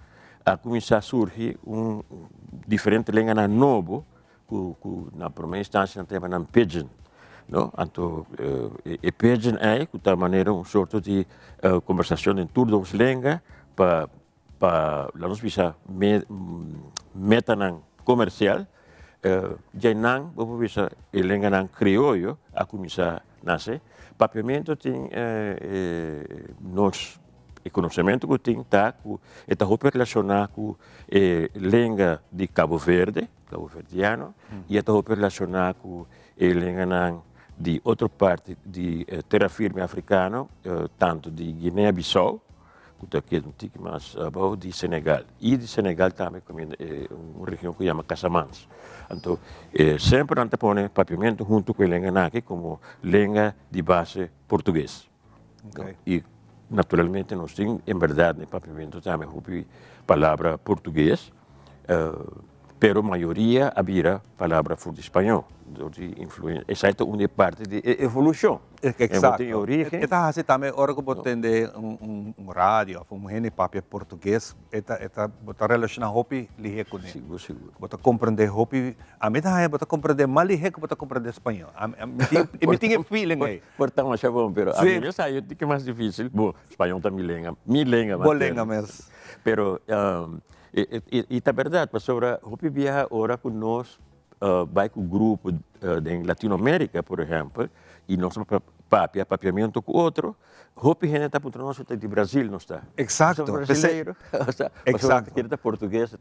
a kuminsá surgi un diferente lenganan nobo ku ku na prome instansia nan ta yama nan pidgin no anto e pidgin ei ku ta manera un sorto di kombersashon den tur dos lenga pa pa laga nos bisa metanan komersial djei nan bo por bisa e lenganan krioyo a kuminsá nase papiamentu tin nos E konosementu ku tin ta ku e ta hopi relashoná ku e lenga di Kabo Verde, Kaboverdiano, i e ta hopi relashoná ku e lenganan di otro parti di tera firme afrikano, tantu di Guinea Bissau, ku ta keda un tiki mas abou, di Senegal. I di Senegal tambe kaminda e un region ku yama Casamance. Anto semper nan ta pone papiamentu huntu ku e lenganan aki komo lenga di base portugues. I naturalmente nos tin en berdad den papiamento tambe hopi palabra portugues. Pero mayoria a bira palabra for di spañó, dor di influencia. Esai ta un di e parti di e evolucion. Exacto. E origen. E ta haci tambe ora cu bo tende un radio of un hende papia portugues, e ta, e ta, bo ta relaciona hopi lihe cune. Sigur, sigur. Bo ta comprende hopi, ami ta haña bo ta comprende mas lihe cu bo ta comprende spañó. Ami, mi tin, mi tin e feeling ey. Por ta masha bon, pero ami mes haña un tiki mas dificil. Bo, spañó ta mi lenga, mi lenga Bo lenga mes. Pero, I ta berdad, pasobra hopi biaha ora ku nos bai ku grupo den Latinoamerica, por ehempel, i nos ta papia papiamentu ku otro, hopi hende ta puntra nos si ta di Brasil nos ta. Exacto. Nos ta brasileiro. Pasobra kende ta portugues.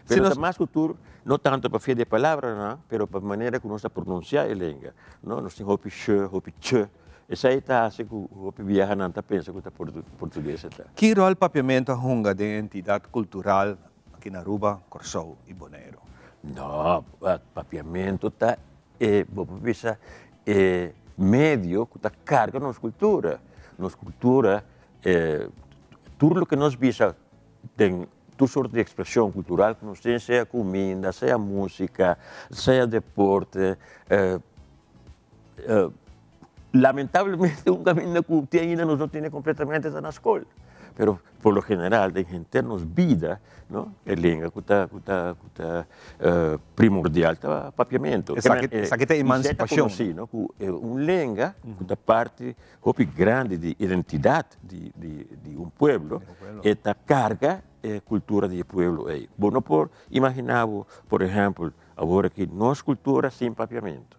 Pero ta mas ku tur, no tanto pa fia di e palabranan, pero pa manera ku nos ta pronuncia e lenga, no? Nos tin hopi sh, hopi ch. Esei ta hasi ku hopi biaha nan ta pensa ku ta portugues e ta. Ki ròl papiamentu a hunga den e entidat kultural aki na Aruba, Kòrsou i Boneiru? No, papiamentu ta e, bo por bisa, e medio ku ta karga nos kultura. Nos kultura, tur loke nos bisa den tur sorto di ekspreshon kultural ku nos tin, sea kuminda, sea músika, sea deporte, Lamentablemente un caminda cu te ainda nos no tene completamente ta na scol. Pero por lo general den henter nos bida, no, e lenga cu ta cu ta cu ta primordial ta papiamento. Esaki esaki ta emancipacion. Si, no, cu un lenga cu ta parti hopi grandi di identidad di di di un pueblo, e ta carga e cultura di e pueblo ey. Bo no por imagina bo, por ehempel, awor aki nos cultura sin papiamento.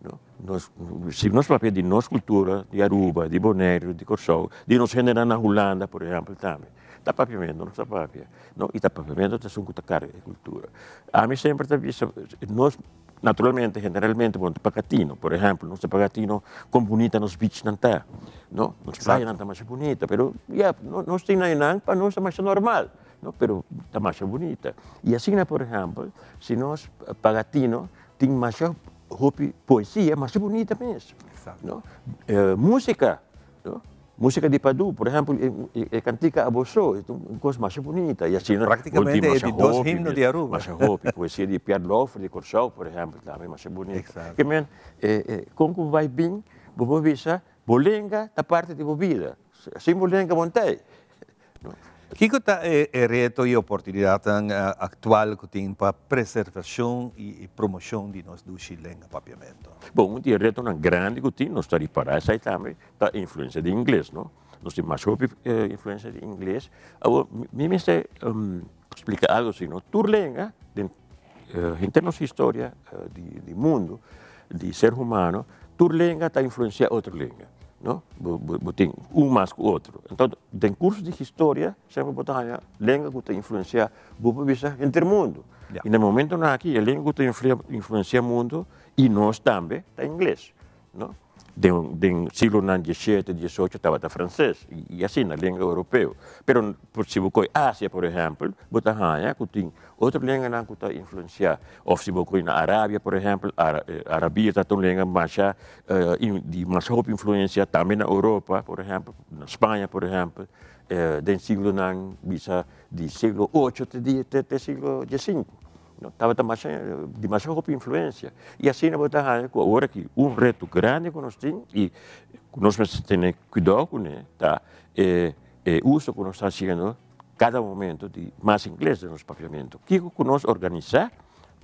No, nos, si nos papia di nos cultura, di Aruba, di Boneiru, di Kòrsou, di nos hendenan na Hulanda, por ehempel, tambe, ta papiamentu nos ta papia, no, i ta papiamentu ta esun ku ta karga e kultura. Ami semper ta bisa, nos naturalmente, generalmente, bo no ta paga tino, por ehempel, nos ta paga tino kon bunita nos beachnan ta, no, nos playanan ta masha bunita, pero ya, nos tin einan pa nos ta masha normal, no, pero ta masha bunita. I asina, por ehempel, si nos paga tino, Tin masha hopi poesia masha bunita mes. No? Música, no? Música di Padu, por ehempel, e cantica Aboso, e un cos masha bunita. Y asina, Prácticamente e di dos himno di Aruba. Masha hopi, poesia di Pierre Lauffer di Corsou, por ehempel, tambe masha bunita. Exacto. Ke men, con cu bai bin, bo por bisa, bo lenga ta parti di bo bida. Sin bo lenga bo no ta ei. Kiko ta e reto i oportunidatnan aktual ku tin pa preservashon i promoshon di nos dushi lenga papiamentu? Bon, un di e retonan grandi ku tin, nos ta ripará esei tambe, ta e influensia di ingles, no? Nos tin mas hopi influensia di ingles. Awor, mi mester splika algu si, no? Tur lenga den henter nos historia di mundu, di ser humano, tur lenga ta influensia otro lenga, no? Bo bo tin un mas ku otro. Enton, den kurso di historia semper bo ta haña lenga ku ta influensia bo por bisa henter mundu. I na momentonan aki e lenga ku ta influensia mundu i nos tambe ta ingles. No? Den den siglonan diesshete, diesocho tabata franses i asina lenga europeo. Pero por si bo koe Asia por ehèmpel bo ta haña ku tin otro lenganan ku ta influensiá. Òf si bo koe na Arabia por ehèmpel arabia ta un lenga masha di masha hopi influensia tambe na Europa por ehèmpel, na Spaña por ehèmpel den siglonan bisa di siglo ocho te te siglo diesinku. No tabata masha, di masha hopi influencia. I asina bo ta haña ku awor aki un reto grandi ku nos tin i ku nos mester tene kuidou kuné ta e e uso ku nos ta hasiendo kada momento di mas ingles den nos papiamentu. Kiko ku nos organisá,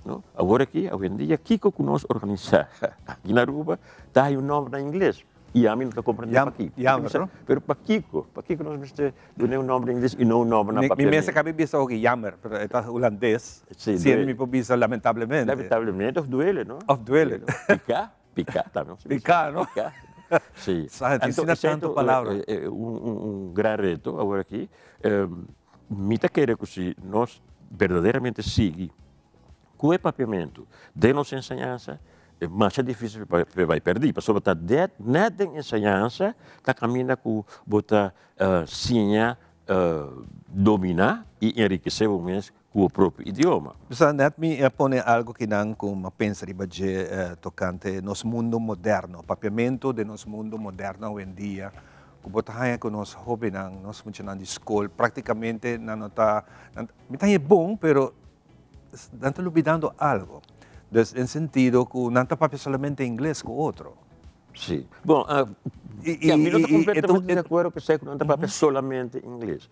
no, awor aki, awendia, kiko ku nos organisá aki na Aruba ta haña un nòmber na ingles. I ami no ta komprendé pakiko. Jammer, no? Pero pakiko? Pakiko nos mester dun'é un nòmber ingles i no un nòmber na papiamentu? Mi mester kabi bisa hopi jammer, pero e ta hulandes. Sí, duele. Mi por bisa lamentablemente. Lamentablemente of duele, no? Of duele. Piká, piká tambe. Piká, no? Piká. Sí. Sa, tin asina tantu palabra. Un gran reto awor aki. Mi ta kere ku si nos berdaderamente sigui Ku e papiamentu den nos enseñansa e masha difísil pa e bai pèrdí, pasobra ta nèt den enseñansa ta kaminda ku bo ta siña dominá i enrikesé bo mes ku bo propio idioma. Sa nèt mi a pone algu kinan ku mi a pensa riba dje tokante nos mundu moderno, papiamentu den nos mundu moderno awendia ku bo ta haña ku nos hóbennan, nos muchanan di skol praktikamente nan no ta, mi ta haña bon pero. Nan ta lubidando algo. Dus den sentido ku nan ta papia solamente ingles ku otro. Sí. Bon, ya, mi no ta completamente di acuerdo ku esei ku nan ta papia solamente ingles.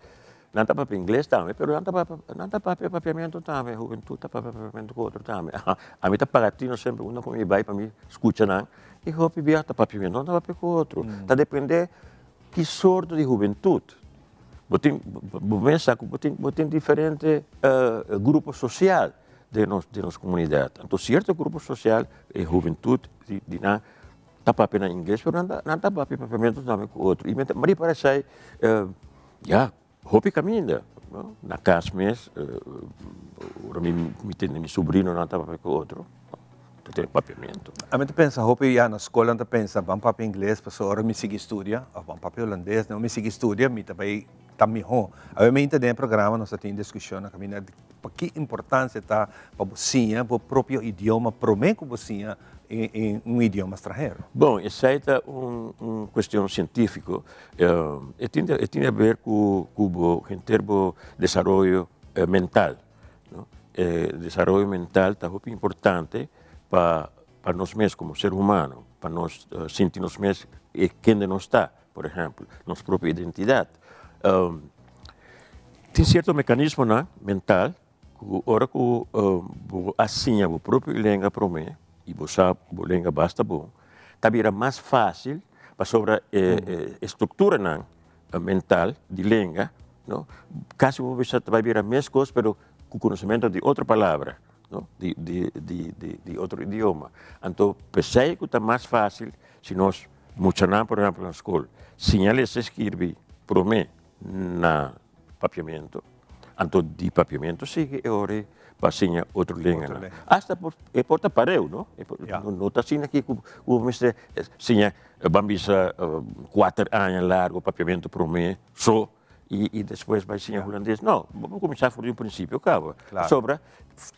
Nan ta papia ingles tambe, pero nan ta papia, nan ta papia papiamentu tambe, hubentud ta papia papiamentu ku otro tambe. Ami ta paga tino semper unda ku mi bai pa mi skucha nan i hopi bia ta papiamentu, nan ta papia ku otro. Ta depende ki sorto di hubentud. Bo tin, bo mes sa ku bo tin, bo tin diferente grupo sosial den nos, den nos komunidat. Anto sierto grupo sosial, e hubentut di, di nan ta papia na ingles, pero nan ta, nan ta papia papiamentu tambe ku otro. I mi ta ripará esei, ya, hopi kaminda, no? Na kas mes, ora mi, mi tende mi subrinonan ta papia ku otro. Ta tin papiamentu. Ami ta pensa hopi ya na skol nan ta pensa ban papia ingles pasobra ora mi sigui studia of ban papia holandes no mi sigui studia mi ta bay ta miho. Awe mi inta den e programa nos ta tin diskushon na kaminda di pa ki importansia ta pa bo siña bo propio idioma prome ku bo siña un idioma stranhero. Bon, esei ta un un kuestion sientifiko. E tin e tin haber ku ku bo henter bo desaroyo mental. No? E desaroyo mental ta hopi importante pa pa nos mes como ser humano, pa nos sinti nos mes e kende nos ta, por ehempel, nos propio identidad. Tin cierto mecanismonan mental cu ora cu bo a siña bo propio lenga prome y bo sa bo lenga basta bon, ta bira mas facil pasobra e structuranan mental di lenga, no, casi bo bisa ta bay bira mescos pero cu conocimento di otro palabra, no, di di di di di otro idioma. Anto p'esey cu ta mas facil si nos muchanan por ehempel na scol siña lesa y skirbi prome na papiamento, anto di papiamento sigui e ora pa siña otro lenganan. Hasta por e por ta pareu, no, no ta asina aki cu bo mester siña Ban bisa kuater aña largo papiamentu promé so i despues bai siña hulandes. No, bo por kuminsá for di un prinsipio kaba. Pasobra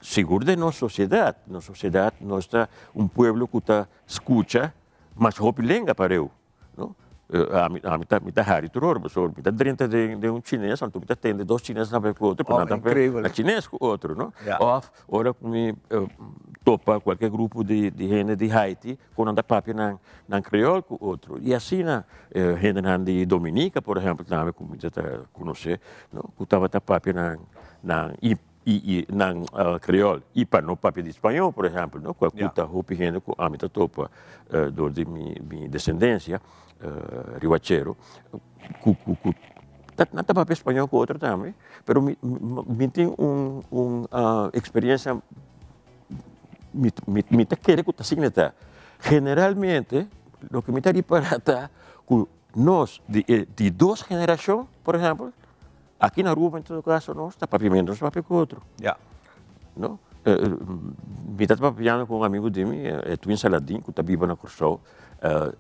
sigur den nos sosiedat, nos sosiedat nos ta un pueblo ku ta skucha mas hopi lenga pareu, no. Ami ami ta mi ta hari tur ora pasobra mi ta drenta den den un chines anto mi ta tende dos chines na papia ku otro pero nan ta papia na chines ku otro, no. Òf ora ku mi topa kualke grupo di di hende di Haiti Ku nan ta papia nan nan kreol ku otro. I asina hendenan di Dominica por ehempel tambe ku mi ta konosé no ku tabata papia nan nan i i nan kreol i pa no papia di spañó por ehempel no ku ta hopi hende ku ami ta topa dor di mi mi desendensia riwachero ku ku ku nan ta papia spañó ku otro tambe pero mi mi tin un un eksperensia. Mi, mi, mi ta kere ku ta asina ta. Generalmente, loke mi ta ripará ta ku nos di e di dos generashon, por ehèmpel, aki na Aruba en todo kaso nos ta papia menos papia ku otro. Ya. No? Mi ta papiando ku un amigu di mi, Edwin Saladin, ku ta biba na Kòrsou.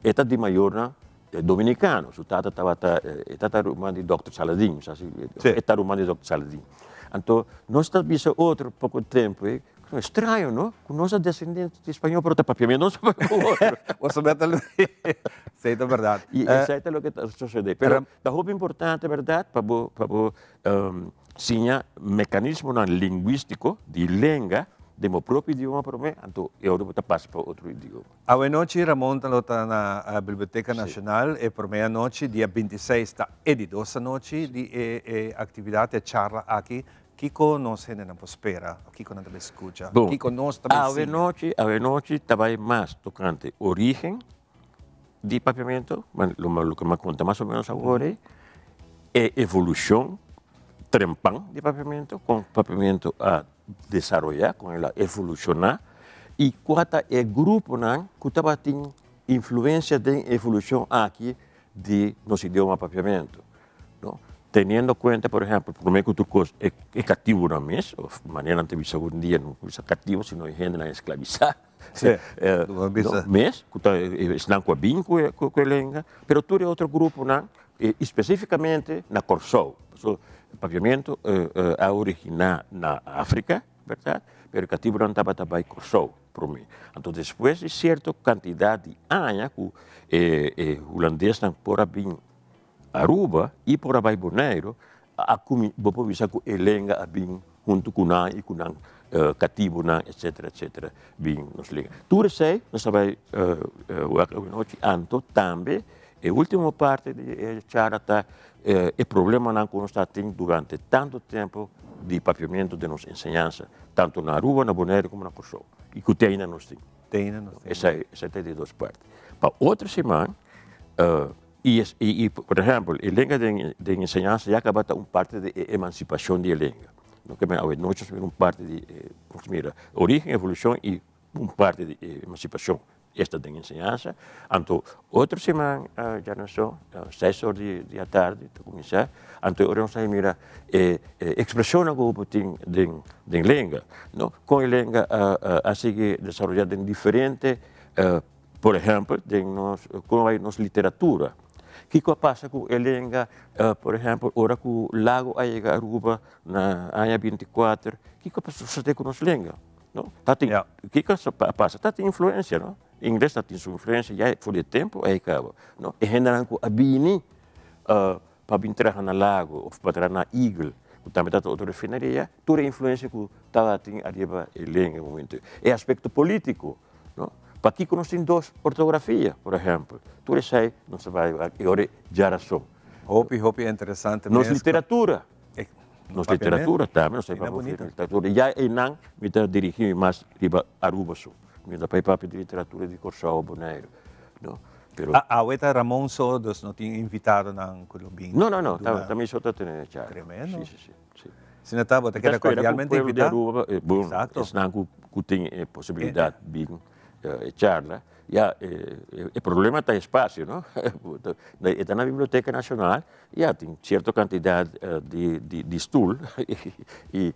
E ta di mayornan dominikano. Su tata tabata, e tata ruman di dòkter Saladin, mi sa si, e ta ruman di dòkter Saladin. Anto nos ta bisa otro poko tempu ei, straño no, ku nos ta desendente di spañó pero ta papia menos papia ku otro. Boso meta lo Esei ta bèrdat. I esei ta loke ta sosodé. Pero ta hopi importante bèrdat pa bo pa bo siña mekanismonan lingwístiko di lenga den bo propio idioma promé, anto e ora bo ta pasa pa otro idioma. Awenochi Ramon ta lo ta na Biblioteca Nacional e prome anochi, dia 26 ta e di dos anochi di e e actividad, e charla aki. Kico nos hendenan por spera? Kico nan ta bay scucha? Bon, Kico nos ta bay siña? awenochi, awenochi ta bay mas tocante origen di Papiamento, loke mi a conta mas o menos awor ei, e evolucion trempan di Papiamento, con Papiamento a desaroyá, kon el a evolushoná i kua ta e gruponan ku tabatin influensia den e evolushon aki di nos idioma papiamentu, no. Teniendo kuenta, por ehèmpel, promé ku tur kos e e katibunan mes, òf manera nan ta bisa awendia, no bisa katibu sino e hendenan esklabisá, no, mes ku ta esnan ku a bin ku e ku e lenga, pero tur e otro gruponan i spesífikamente na Kòrsou. Pasobra papiamentu a originá na Afrika, bèrdat? Pero e katibunan tabata bai Kòrsou promé. Anto despues di sierto kantidat di aña ku e e hulandesnan por a bin Aruba i por a bai Boneiru, a kuminsá, bo por bisa ku e lenga a bin huntu ku nan i ku nan. katibunan etsetera etsetera bin nos lenga. Tur esei nos ta bai wak awenochi anto tambe e ultimo parti di e charla ta e problemanan ku nos ta tin durante tantu tempu di papiamentu den nos enseñansa tantu na Aruba, na Boneiru komo na Kòrsou i ku te ainda nos tin. Te ainda nos tin. Esei esei ta e di dos parti. Pa otro siman i i por ehèmpel e lenga den den enseñansa ya kaba ta un parti di e emansipashon di e lenga. Loke men awe nochi nos mira un parti di e nos mira origen, evolushon i un parti di e emansipashon. Esta den enseñansa. Anto otro siman djanason, seis or di di atardi ta kuminsá. Anto e ora nos ta mira e e ekspreshonnan ku bo tin den den lenga, no? Kon e lenga a a sigui desaroyá den diferente, por ehèmpel den nos kon bai nos literatura. Kiko a pasa ku e lenga, por ehèmpel ora ku Lago a yega Aruba na aña 24, kiko a susedé ku nos lenga? No? Ta tin, kiko a pasa? Ta tin influencia, no? Ingles ta tin su influencia ya for di e tempo ei kaba, no? E hendenan ku a bini pa bin traha na Lago of pa traha na Eagle, ku tambe ta otro refineria, tur e influencia ku tabatin ariba e lenga e momento. E aspecto politico, no? Pakiko nos tin dos ortografia, por ehempel? Tur esei nos ta bai wak e ora djarason. Hopi, hopi interesante mes. Nos literatura. Nos literatura tambe, nos ta papia di literatura. Ya einan mi ta dirigi mi mas riba Aruba su. Mi no ta bai papia di literatura di Kòrsou, Boneiru, no. Pero. Awe ta Ramon so, dus no tin invitadonan ku lo bin. No, no, no, ta mi so ta tene e charla. Tremendo. Si, si, si, si. Asina ta, bo ta keda kordialmente invitá. Mi ta spera ku pueblo di Aruba, bon, esnan ku tin e posibilidat bin e charla. Ya, e problema ta espacio, no? E ta na Biblioteca Nacional, ya, tin cierto cantidad di di di stoel y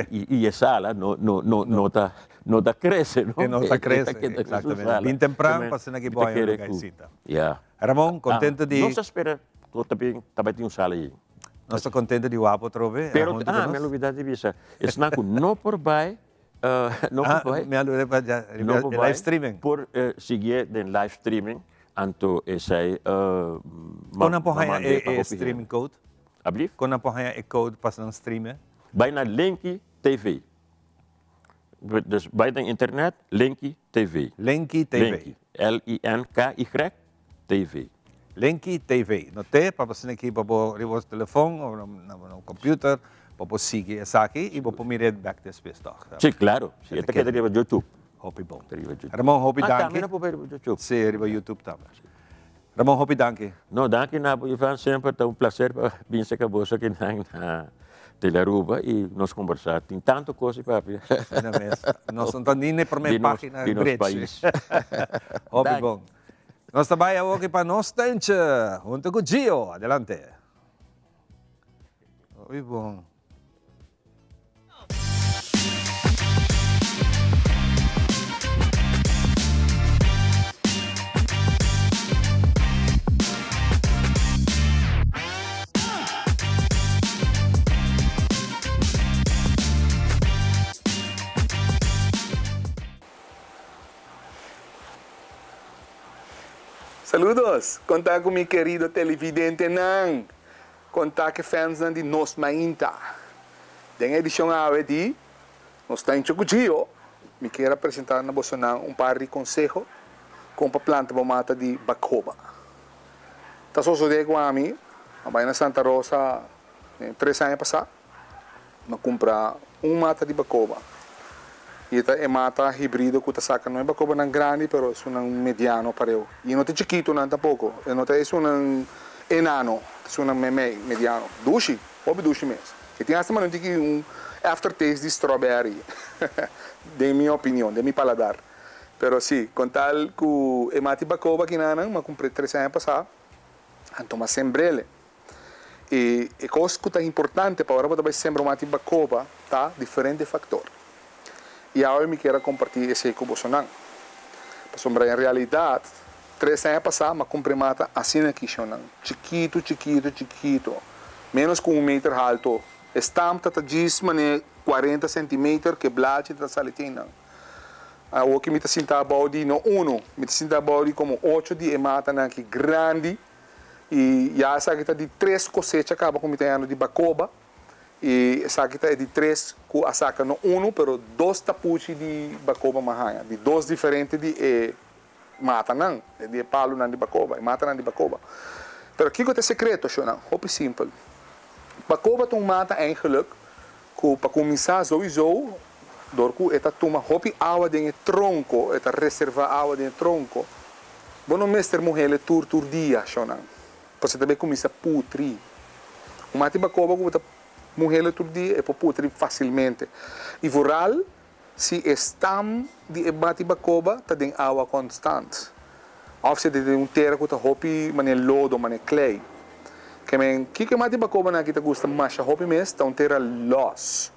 y e sala no no no no ta no ta crece, no? E no ta crece, exactamente. Bin tempran pa asina ki bo haña un lugar di sinta. Ya. Ramon, contento di. Nos ta spera cu ta bin, ta bay tin un sala ayi. Nos ta contento di wak atrobe Pero, ah, mi a lubida di bisa, esnan cu no por bay No por bai. Mi a lura pa dja riba e live streaming. Por siguié den live streaming, anto esei Kon nan por haña e streaming code? Ablief? Kon nan por haña e code pa nan streame? Bai na Linky TV. Dus bai den internet, Linky TV. Linky TV. Linky, L-I-N-K-Y TV. Linky TV. No te pa bo asina aki pa bo riba bo telefon of na bo computer pa bo sigui esaki y bo por mira e bek despues toch. Si, claro. Si, e ta keda riba YouTube. Hopi bon. Riba YouTube. Ramon, hopi danki. Ah, tambe no por bay riba YouTube. Si, riba YouTube tambe. Ramon, hopi danki. No, danki na bo Ivan. Semper ta un placer pa bin cerca boso akinan na Telearuba y nos combersa. Tin tanto cos di papia. Asina mes. Nos no ta ni na e prome pagina di nos pais. Hopi bon. Nos ta bai awoki pa nos tentje hunto cu Gio. Adelante. Hopi bon. Saludos! Konta ku mi kerido televidentenan, konta ku e fansnan di Nos Mainta. Den e edishon awe di Nos Ta Hincha Ku Gio, mi kier a presenta na bosonan un par di konseho kon pa planta bo mata di bakoba. Ta sosode ku ami a bai na Santa Rosa tres aña pasá. Mi a kumpra un mata di bakoba i e ta e mata hibrido ku ta saka no e bakobanan grandi pero esunnan mediano pareu i no ta chikitunan tampoko e no ta esunnan enano ta esunnan meimei mediano dushi hopi dushi mes e tin asta manera tiki un after taste di strawberry den mi opinion den mi paladar pero si kon tal ku e mata di bakoba kinanan mi a kumpr'e tres aña pasa anto mi a sembr'el. E e kos ku ta importante pa ora bo ta bai sembra un mati bakoba ta diferente faktor. I awe mi kier a kompartí esei ku bosonan. Pasobra en realidat tres aña pasá mi a kumpra e mata asina kishonnan, chikitu, chikitu, chikitu, ménos ku un meter haltu. E stamp ta ta djis manera kuarenta sentimeter ku e blachi ta sali tin nan. Awor ki mi ta sinta abou di no unu, mi ta sinta abou di komo ocho di e matanan aki grandi. I ya esaki ta di tres kosecha kaba ku mi ta yanda di bakoba. I esaki ta e di tres ku a saka no unu pero dos tapuchi di bakoba m'a haña, di dos diferente di e matanan, di e palunan di bakoba, e matanan di bakoba. Pero kiko ta e sekreto, shownan? Hopi simpel. Bakoba ta un mata eigenlijk ku pa kuminsá souiso dor ku e ta tuma hopi awa den e tronko, e ta reservá awa den e tronko, bo no mester muhele tur tur dia, shownan. Pasobra e ta bay cuminsa putri. Un mati bacoba cu bo ta muhele tur dia e por putri facilmente. Y vooral si e stam di e mati bacoba ta den awa constant. Of si e ta den un tera cu ta hopi manera lodo, manera klei. Ke men, kico e mati bacobanan aki ta gusta masha hopi mes ta un tera los.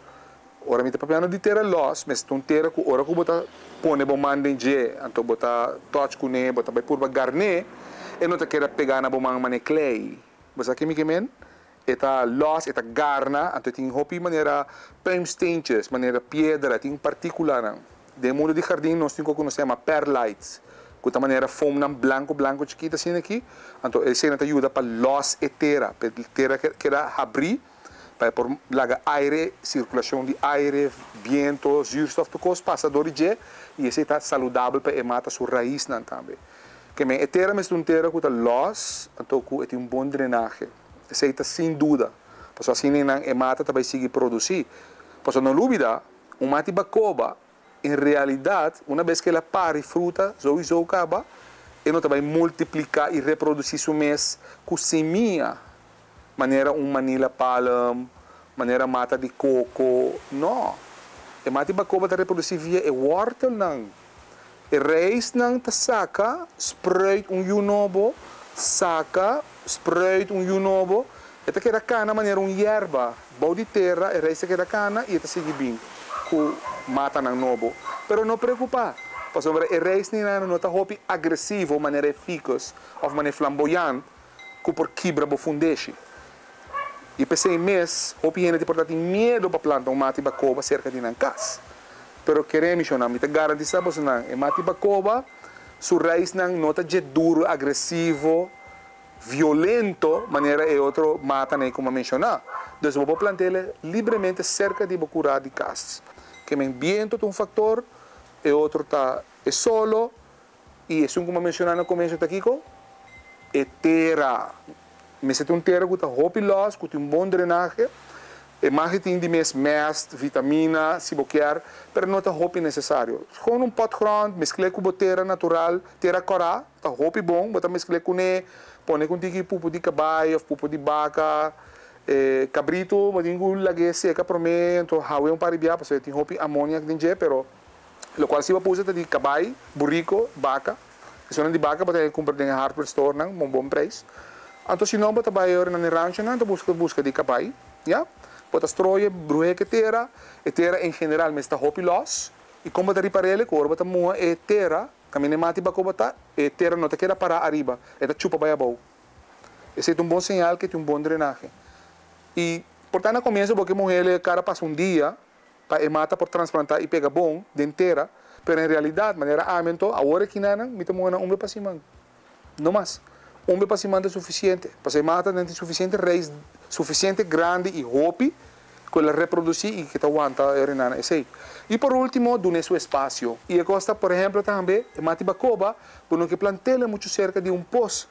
Ora mi ta papiando di tera lòs, mester ta un tera ku ora ku bo ta pone bo man den dje, anto bo ta tòch kuné, bo ta bai purba garné, e no ta keda pegá na bo man manera klei. Bo sa ke mi ke men? E ta lòs, e ta garna, anto e tin hopi manera puimsteentjes, manera piedra, e tin partíkulanan. Den e mundu di hardin nos tin ku nos ta yama perlites, ku ta manera foamnan blanku blanku chikit asina aki, anto eseinan ta yuda pa lòs e tera, pa e tera keda habrí. Pa e por laga aire, sirkulashon di aire, biento, zuurstof, tur kos pasa dor di dje i esei ta saludabel pa e mata su raisnan tambe. Ke men e tera mester un tera ku ta lòs anto ku e tin un bon drenahe. Esei ta sin duda, pasobra asina nan e mata ta bai sigui produsí. Pasobra no lubida, un mati bakoba en realidat una bes ku el a pari fruta souiso kaba e no ta bai multipliká i reprodusí su mes ku simia. Manera un manila palm, manera mata di koko. No. E mata di bakoba ta reprodusí via e wòrtelnan. E reisnan ta saka, spruit un yu nobo, saka, spruit un yu nobo. E ta keda kana manera un yerba. Bou di tera e reis ta keda kana i e ta sigui bin ku matanan nobo. Pero no preokupá, pasobra e reisnan no ta hopi agresivo manera e ficus òf manera e flamboyant. ku por kibra bo fundeshi. I p'esei mes, hopi hende tin por ta tin miedu pa planta un mati bakoba serka di nan kas. Pero kere mi shonnan, mi ta garantisá bosonan, e mati bakoba su raisnan no ta dje duru, agresivo, violento manera e otro matanan ei ku mi a menshoná. Dus bo por plant'el libremente serka di bo kurá di kas. Ke men bientu ta un faktor, e otro ta e solo, I esun ku mi a menshoná na komienso ta kiko? E tera. Mester tin un tera ku ta hopi lòs, ku tin un bon drenahe. E mag tin di mes mèst, vitamina, si bo kier, pero no ta hopi nesesario. Gewoon un potgrond, meskl'é ku bo tera natural, tera kòrá, ta hopi bon, bo ta meskl'é kuné, pone ku un tiki pupu di kabai òf pupu di baka, e kabritu bo tin ku lag'é seka promé, anto haw'é un par di bia pasobra e tin hopi amoniak den dje, pero. Locual si bo pusa ta di cabai, burico, baca. Esunnan di baca bo ta cumpra den e hardware store nan un bon prijs. Anto si no bo ta bay ora nan e ranchonan ta busca busca di cabai, ya. Bo ta strooia bruhe cu e tera. E tera en general mester ta hopi los. Y con bo ta riparele cu ora bo ta muha e tera, caminda e mati baco bo ta, e tera no ta keda para ariba, e ta chupa bay abou. Esey ta un bon señal cu e tin un bon drenahe. Y por ta na comienzo bo ke muhele cada pasa un dia. pa e mata por transplantá i pega bon den tera, pero en realidat, manera ami anto, awor e kinanan, mi ta muha nan un be pa siman. No mas. Un be pa siman ta sufisiente, pasobra e matanan tin sufisiente reis, sufisiente grandi i hopi ku el a reprodusí i ke ta wanta e renanan esei. I por último, dun'é su espasio. I e kos ta, por ehemplo tambe, e mata di bakoba, bo no ke plant'el muchu serka di un pos.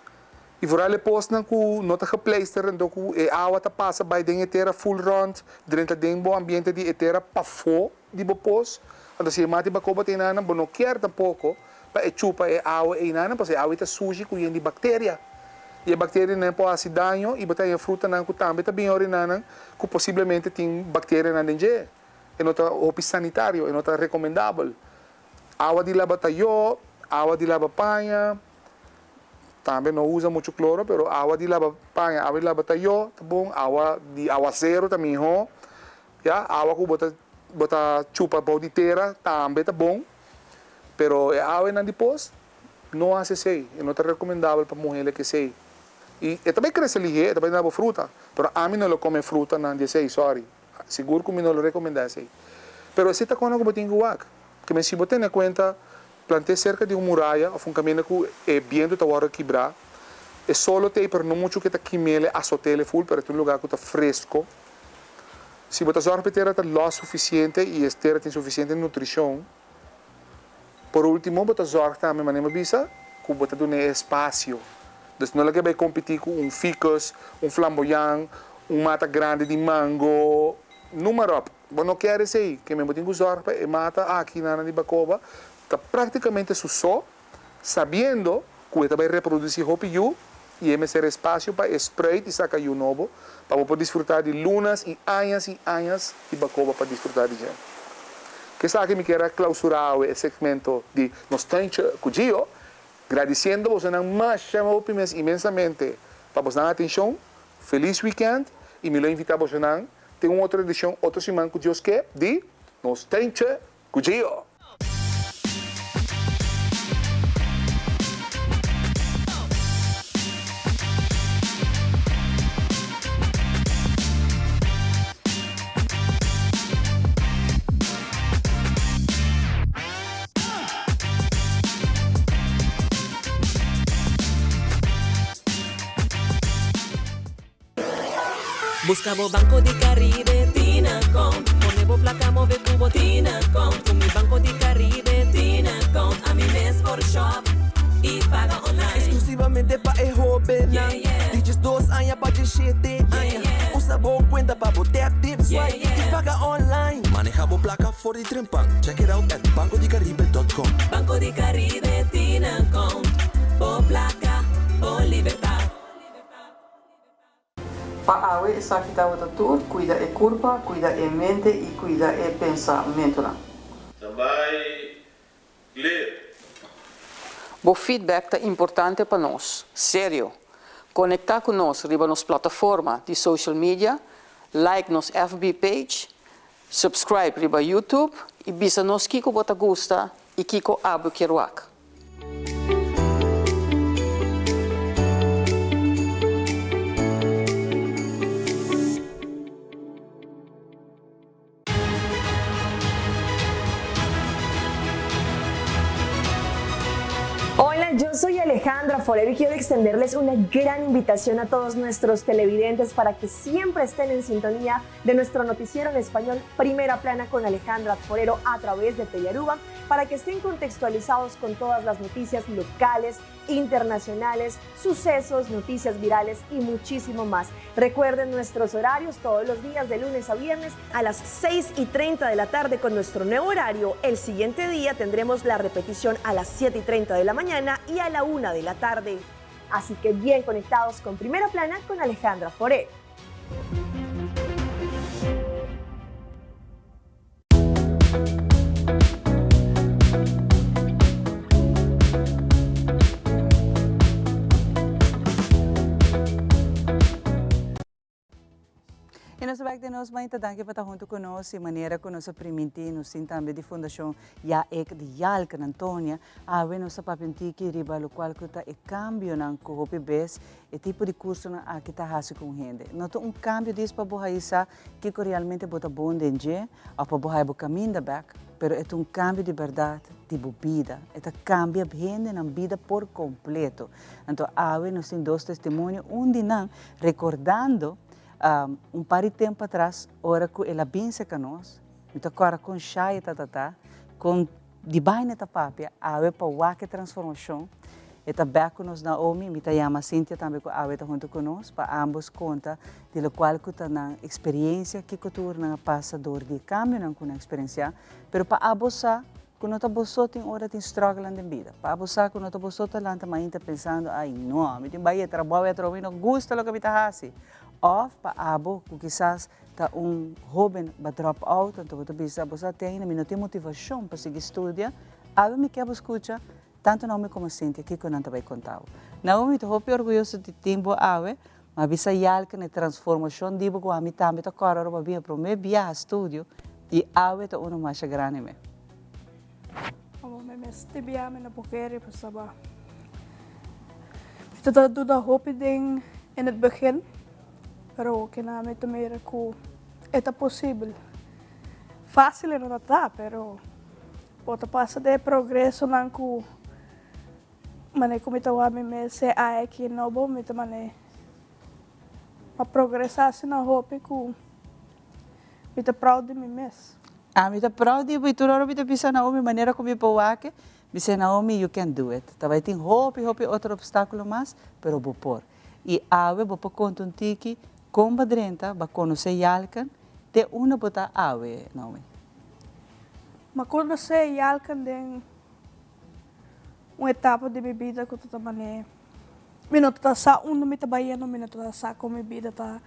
I vooral e posnan ku no ta gepleister anto ku e awa ta pasa bai den e tera full rond drenta den bo ambiente di e tera pafó di bo pos. Anto si e mati bakoba ta einanan bo no kier tampoko pa e chupa e awa einanan pasobra e awa ei ta sushi ku yen di bakteria. I e bakterianan por hasi daño i bo ta haña frutanan ku tambe ta bin ora einanan ku posiblemente tin bakterianan den dje. E no ta hopi sanitario, e no ta rekomendabel. Awa di laba tayó, awa di laba paña. Tambe no usa muchu kloro, pero awa di laba paña, awa di laba tayó ta bon, awa di awasero ta mihó, ya, awa ku bo ta bo ta chupa bou di tera tambe ta bon, pero e awanan di pos no hasi esei, e no ta rekomendabel pa muhé lek esei. I e ta bai krese lihé, e ta bai duna bo fruta, pero ami no lo kome frutanan di esei, sòri. Sigur ku mi no lo rekomendá esei. Pero esei ta kona ku bo tin ku wak. Kimen si bo tene kuenta, plant'é serka di un muraya òf un kaminda ku e bientu ta wòrdu kibrá. E solo t'ei pero no muchu ke ta kim'el e asot'el e ful, pero e ta un lugá ku ta fresko. Si bo ta zorg pa e tera ta lòs sufisiente i e tera tin sufisiente nutrishon. Por último bo ta zorg tambe, manera mi a bisa, ku bo ta dun'é e espasio. Dus no laga e bai kompetí ku un ficus, un flamboyan, un mata grandi di mango, noem maar op. Bo no kier esei, ke men bo tin ku zorg pa e mata aki nan di bakoba ta práktikamente su so, sabiendo ku e ta bai reprodusí hopi yu i e mester espasio pa e spruit i saka yu nobo pa bo por disfrutá di lunas i añas i añas di bakoba pa disfrutá di dje. Ku esaki mi kier a klausurá awe e segmento di Nos Tuintje ku Gio, gradisiendo bosonan masha hopi mes inmensamente pa bosnan atenshon. Felis wikènt i mi lo invitá bosonan den un otro edishon otro siman ku Dios ke di Nos Tuintje ku Gio. Busca bo Banco di Caribe Tinacom Pone bo placa move cu bo Tinacom Cu mi Banco di Caribe Tinacom Ami mes por shop y paga online. Exclusivamente pa e hobennan di diesdos aña pa diesshete aña. Usa bo cuenta pa bo tap, tip, swipe y paga online. Maneha bo placa for di trempan. Check it out at bancodicaribe.com. Banco di Caribe Tinacom Bo placa, bo libertad. Pa awe esaki tabata tur, cuida e curpa, cuida e mente y cuida e pensamentonan. Tambay clear. Bo feedback ta importante pa nos. Serio! Conecta cu nos riba nos plataforma di social media, like nos FB page, subscribe riba YouTube y bisa nos kico bo ta gusta y kico abo kier wak. Hola, yo soy Alejandra Forero y quiero extenderles una gran invitación a todos nuestros televidentes para que siempre estén en sintonía de nuestro noticiero en español Primera Plana con Alejandra Forero a través de Telearuba para que estén contextualizados con todas las noticias locales, internacionales, sucesos, noticias virales y muchísimo más. Recuerden nuestros horarios todos los días de lunes a viernes a las 6 y 30 de la tarde con nuestro nuevo horario. El siguiente día tendremos la repetición a las 7 y 30 de la mañana y a la 1 de la tarde. Así que bien conectados con Primera Plana con Alejandra Forero. Y nos bek den nos mainta danki pa ta hunto cu nos y manera cu nos a priminti nos tin tambe di Fundacion Ya Ek di Yalken Antonia awe nos a papia un tiki riba locual cu ta e cambionan cu hopi bes e tipo di cursonan aki ta haci cu un hende. No ta un cambio dis pa bo haci sa Kiko realmente bo ta bon den dje òf pa bo haya bo kaminda bèk, pero e ta un kambio di bèrdat di bo bida. E ta kambia hende nan bida por kompleto. Anto awe nos tin dos testimonio, un di nan rekordando un par di tempu atras ora ku el a bin serka nos, mi ta kòrda kon shai e tabata ta, kon Di baina ta papia awe pa wak e transformacion. E ta bek cu nos Naomi, mi ta yama Cynthia tambe cu awe ta hunto cu nos pa ambos conta di locual cu ta nan experiencia, kico tur nan a pasa door di e cambionan cu nan a experiencia, pero pa abo sa cu no ta bo so tin ora tin strugglenan den bida, pa abo sa cu no ta bo so ta lanta mainta pensando ay no, mi tin bay e trabao e atrobe mi no gusta loke mi ta haci, of pa abo cu kisas Ta un hoben ba drop out, anto bo ta bisa, bo sa te ainda mi no tin motivacion pa sigui studia, awe mi ke bo scucha tanto Naomi como Cynthia kico nan ta bay conta bo. Naomi, mi ta hopi orguyoso di tin bo awe, ma bisa yalke na e transformacion di bo cu ami tambe ta corda ora bo a bin e prome biaha studio y awe ta uno masha grandi me. Abo mi mester bia mi no por kere pasobra mi ta ta duda hopi den in het begin. Pero kina mi ta mira ku e ta posibel. Fásil e no ta ta, pero bo ta pasa den e progresonan ku manera ku mi ta wak mi mes e aña aki nobo mi ta manera a progresá asina hopi ku. Mi ta proud di mi mes. Ami ta proud di bo y tur ora mi ta bisa Naomi manera cu mi por wak, mi say Naomi you can do it. Ta bay tin hopi hopi otro obstaculo mas, pero bo por. Y awe bo por conta un tiki con bo drenta, bo a conoce Yalken, te unda bo ta awe Naomi? Mi a conoce Yalken den un etapa di mi bida cu ta ta mane mi no ta sa unda mi ta bayendo, mi no ta sa con mi bida ta,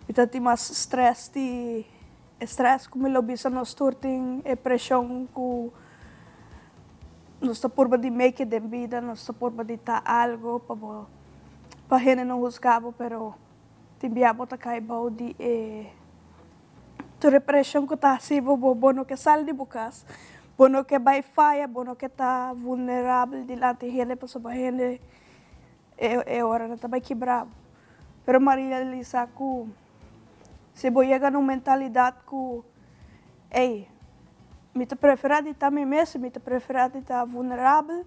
mi ta tin mas stress di e stress cu mi lo bisa nos tur tin e presion cu nos ta purba di make it den bida, nos ta purba di ta algo pa bo pa hende no huzga bo pero tin bia bo ta cay bao di e Tur e preshon ku ta hasi bo, bo bo no ke sali di bo kas, bo no ke bai faya, bo no ke ta vulnerabel dilanti hende pasobra hende e e ora nan ta bai kibra bo. Pero mi a realisa ku si bo yega na un mentalidat ku ey, mi ta prefera di ta mi mes, mi ta prefera di ta vulnerabel,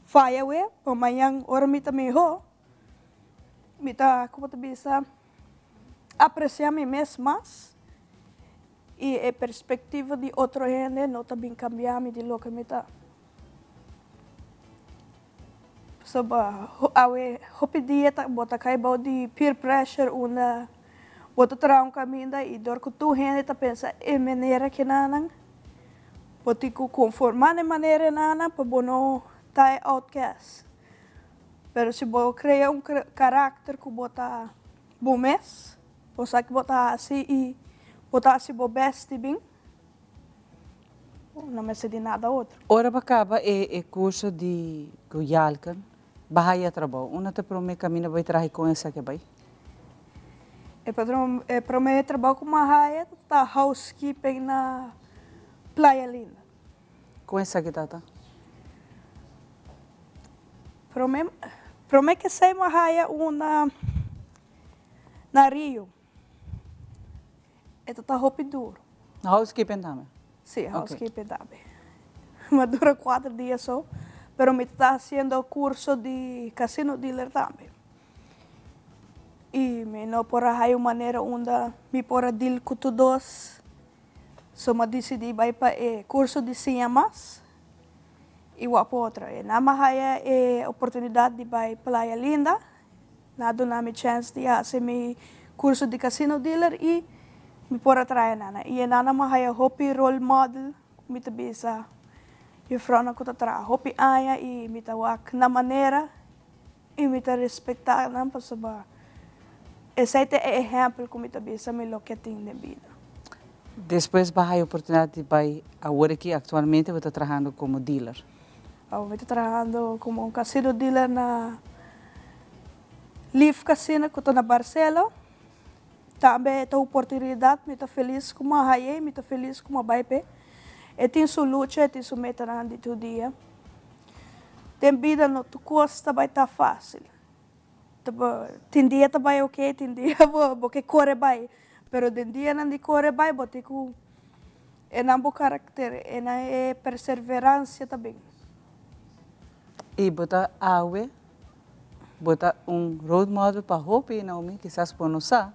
faya we, pa mañan ora mi ta mihó, mi ta, komo ta bisa? Aprecia mi mes mas y e perspectiva di otro hende no ta bin cambia mi di loke mi ta. Pasobra awe hopi dia ta bo ta cay bao di peer pressure unda bo ta traha un caminda y dor cu tur hende ta pensa e manera kenanan bo tin cu conforma na e manera enanan pa bo no ta e outcast. Pero si bo crea un caracter cu bo ta bo mes, bo sa ki bo ta haci y bo ta haci bo best di bin, no mester di nada otro. Ora bo caba e e curso di cu Yalken, bo haya trabou. Unda ta prome caminda bo bay traha y con esaki a bay? E patron e prome trabou cu mi a haya ta housekeeping na Playa Linda. Con esaki tata? Prome prome ke esei mi a haya un na na Rio. E ta ta hopi duro. Housekeeping tambe? Si, housekeeping tambe. Mi a dura cuater dia so, pero mi ta ta haciendo curso di casino dealer tambe. Y mi no por a haya un manera unda mi por a deal cu tur dos. So mi a dicidi bay pa e curso di siña mas. I wak pa otro. E nan a haya e oportunidat di bai Playa Linda. Nan a duna mi chèns di hasi mi kurso di casino dealer i mi por a traha e nan. I e nan a haya hopi role model, mi ta bisa jufrounan ku ta traha hopi aña i mi ta wak nan manera i mi ta respektá nan pasobra esei ta e ehèmpel ku mi ta bisa mi loke tin den bida. Despues bo a haya oportunidat di bai awor aki aktualmente bo ta trahando komo dealer? Awor mi ta trahando komo un casino dealer na Live Casino ku ta na Barcelo. Tambe e ta oportunidat, mi ta felis ku mi a hay'é, mi ta felis ku mi a bai p'e. E tin su lucha, e tin su metanan di tur dia. Den bida no tur kos ta bai ta fásil. Tin dia ta bai oke, tin dia bo ke kore bai. Pero den dianan di kore bai bo tin ku e nan bo karakter, e nan e perseveransia ta bin. I bo ta awe, bo ta un role model pa hopi, Naomi, kisas bo no sa,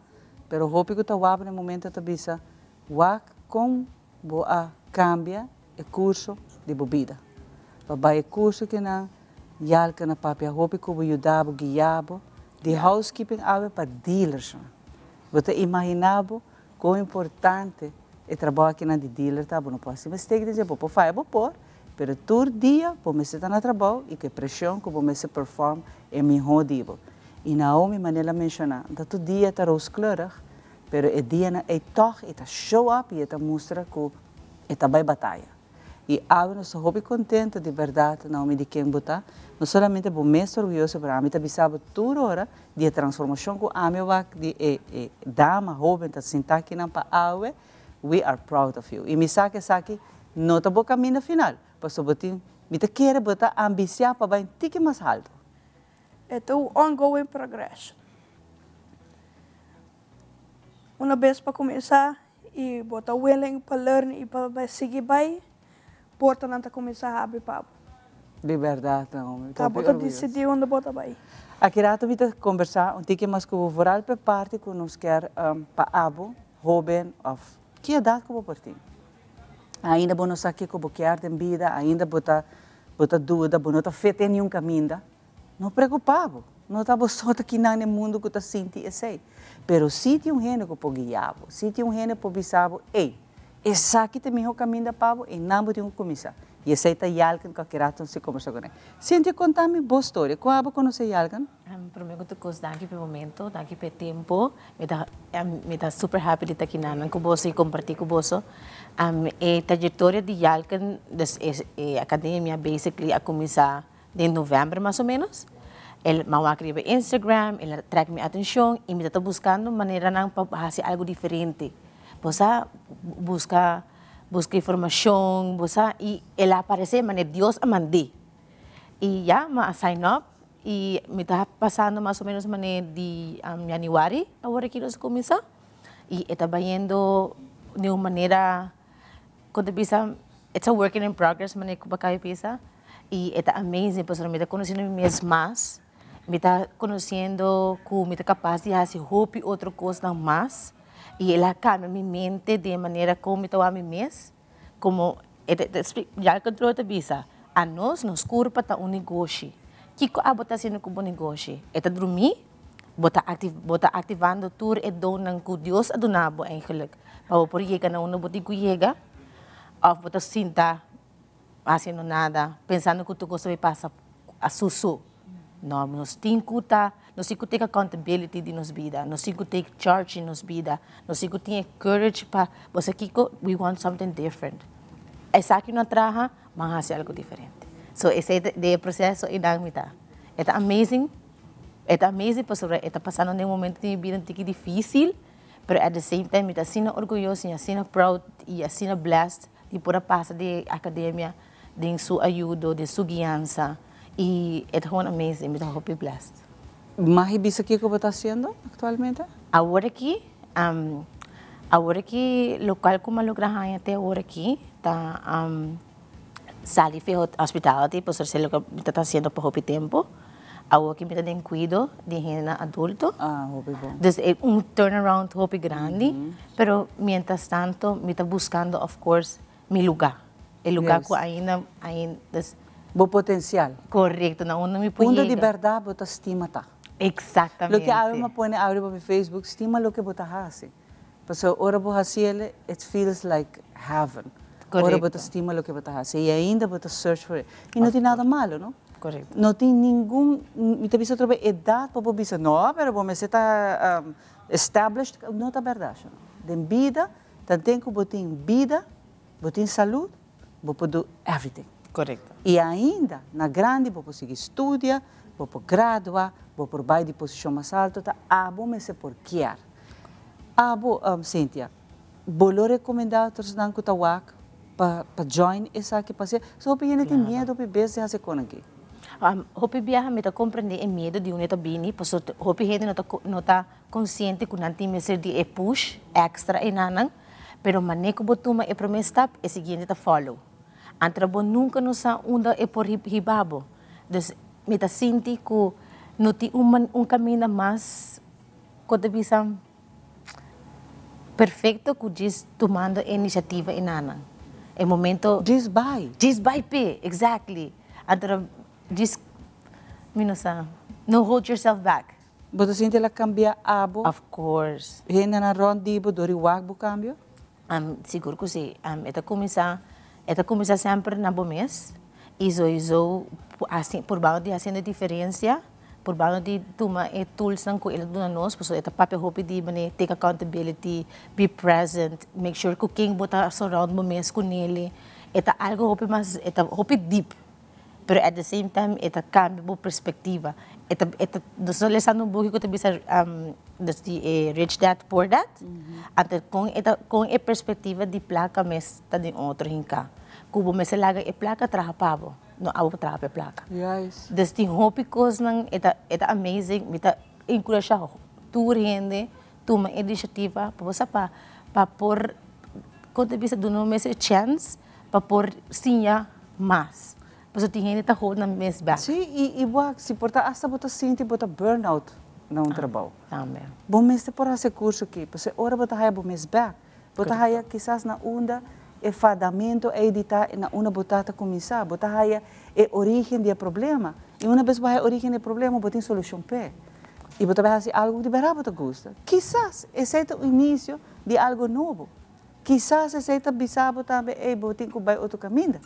pero hopi ku ta wak na e momento ta bisa, wak kon Bo a cambia e curso di bo bida. Pa bay e curso kinan yalka na papia hopi cu bo yuda bo guia bo di housekeeping awe pa dealers. Bo ta imagina bo con importante e trabao akinan di dealer ta. Bo no por haci mistake den dje, bo por faya bo por, pero tur dia bo mester ta na trabao y cu e presion cu bo mester perform e miho di bo. Y Naomi manera el a menciona, ta tur dia ta rooskleurig, Pero e dianan ei tòg e ta show up i e ta mustra ku e ta bai bataya. I awe nos ta hopi kontentu di bèrdat, Naomi, di ken bo ta. No solamente bo mes ta orguyoso, pero ami ta bisa bo tur ora di e transformashon ku ami a wak di e e dama hóben ta sintá akinan pa awe, we are proud of you. I mi sa ku esaki no ta bo kaminda final, pasobra bo tin, mi ta kere bo ta ambisiá pa bai un tiki mas haltu. E ta un ongoing progression. Una bes pa kuminsá i bo ta willing pa learn i pa bai sigui bai, portanan ta kuminsá habri pa bo. Di bèrdat, Naomi. Mi ta Ta bo hopi ta orguyoso. disidí unda bo ta bai. Aki rato mi ta kombersá un tiki mas ku bo, vooral p'e parti ku nos kier pa abo, hóben òf Ki edat ku bo por tin? Ainda bo no sa kiko bo kier den bida, ainda bo ta bo ta duda, bo no ta fit den niun kaminda. No preokupá bo, no ta bo so ta kinan den mundu ku ta sinti esei. Pero si tin un hende ku por guia bo, si tin un hende por bisa bo, ey, esaki ta e mihó kaminda pa bo, einan bo tin ku kuminsá. I esei ta Yalken ku a kere hasta un si kombersá kuné. Sintia, konta mi bo storia. Kon abo konosé Yalken? Promé ku tur kos danki pa e momento, danki pa e tempu. Mi ta mi ta super happy di ta kinanan ku boso i kompartí ku boso. E trayektoria di Yalken, dus e akademia basically a kuminsá den novèmber mas o ménos. El m'a wak riba Instagram, el a trèk mi atenshon i mi ta ta buskando maneranan pa hasi algu diferente. Bo sa buska buska informashon, bo sa i el a aparesé manera Dios a mand'é. I ya m'a a sign up i mi ta pasando mas o ménos manera di yanüari awor aki nos a kuminsá i e ta bayendo di un manera Ku ta bisa it's a working in progress manera ku Bakayo bisa i e ta amazing pasobra mi ta konosiendo mi mes mas, mi ta konosiendo ku mi ta kapas di hasi hopi otro kosnan mas i el a kambia mi mente den e manera kon mi ta wak mi mes komo e ta ya el kontrol ta bisa anos nos kurpa ta un negoshi kiko abo ta hasiendo ku bo negoshi e ta drumí Bo ta bo ta activando tur e donnan cu Dios a duna bo eigenlijk pa bo por yega na unda bo tin cu yega of bo ta sinta haciendo nada pensando cu tur cos ta bay pasa a su so. No, nos tin cu ta, nos tin cu take accountability di nos bida, nos tin cu take charge di nos bida, nos tin cu tin e courage pa bo sa kico we want something different. Esaki no a traha, ban haci algo diferente. So esey ta den e proceso eynan mi ta. E ta amazing. E ta amazing pasobra e ta pasando den un momento di mi bida un tiki dificil, pero at the same time mi ta asina orguyoso y asina proud y asina blessed di por a pasa di e academia den su ayudo, den su guiansa y e ta gewoon amazing, mi ta hopi blessed. Mag i bisa kico bo ta haciendo actualmente? Awor aki, awor aki locual cu mi a logra haña te awor aki ta Sali fi hospitality pasobra esei loke mi ta haciendo pa hopi tempo. Awor ki mi ta den cuido di hendenan adulto. Ah, hopi bon. Dus e un turnaround hopi grandi. Pero mientras tanto mi ta buscando of course mi luga. E luga cu ainda, ainda, dus. Bo potencial. Correcto, na unda mi por Unda di yega. berdad bo ta stima ta. Exactamente. Loke awe mi a pone awe riba mi Facebook, stima loke bo ta haci. Pasobra ora bo haci el, it feels like heaven. Ora bo ta stima loke bo ta haci y ainda bo ta search for it. Y no tin nada malo, no? Correcto. No tin ningun, mi ta bisa otro bes, edad pa bo bisa, no, pero bo mester ta established. No ta berdad, sho. Den bida, tanten cu bo tin bida, bo tin salud, bo por do everything. Correcto. Y ainda, na grandi bo por sigui studia, bo por gradua, bo por bay di posicion mas alto, ta abo mester por kier. Abo, Cynthia, bo lo recomenda otrosnan cu ta wak pa pa join esaki pasobra so hopi hende tin miedo hopi bes di haci con aki? Hopi biaha mi ta comprende e miedo di unda ta bini pasobra hopi hende no ta no ta consciente cu nan tin mester di e push extra enanan. Pero mane ku bo tuma e prome stap, e siguiente ta follow. Antra bo nunka no sa unda e por hiba bo. Dus mi ta sinti ku no tin un un kaminda mas ku ta bisa perfekto ku djis tumando e inisiativa enanan. E momento. Djis bai. Djis bai p'e, exactly. Antra djis mi no sa, no hold yourself back. Bo ta sinti el a cambia abo? Of course. Hendenan rond di bo dor i wak bo cambio? Sigur cu si. E ta cuminsa, e ta cuminsa semper na bo mes y soiso haci, purbando di haciendo e diferencia, purbando di tuma e toolsnan cu el a duna nos, pasobra e ta papia hopi di manera take accountability, be present, make sure cu ken bo ta surround bo mes cu nele. E ta algo hopi mas, e ta hopi deep. Pero at the same time e ta cambia bo perspectiva. E ta, e ta, nos ta lesando un buki cu ta bisa dus di e Rich Dad Poor Dad, anto con e ta, con e perspectiva di placa mes ta den otro hinca. Cu bo mester laga e placa traha pa bo, no abo pa traha pa e placa. Dus tin hopi cosnan, e ta, e ta amazing, mi ta encurasha tur hende tuma e iniciativa pa bo sa pa, pa por, con ta bisa, duna bo mes e chance pa por siña mas. Pasobra tin hende ta hold nan mes bek. Sí, i i wak, si por ta asta bo ta sinti bo ta burn out na un trabou. Tambe. Bo mester por hasi e kurso aki, pasobra ora bo ta haya bo mes bek. Bo ta haya kisas na unda e fadamento ei di ta na unda bo ta ta kuminsá. Bo ta haya e orígen di e problema. I una bes bo haya orígen di e problema, bo tin solushon p'e. I bo ta bai hasi algu ku di bèrdat bo ta gusta. Kisas esei ta un inisio di algu nobo. Kisas esei ta bisa bo tambe, ey, bo tin ku bai otro kaminda.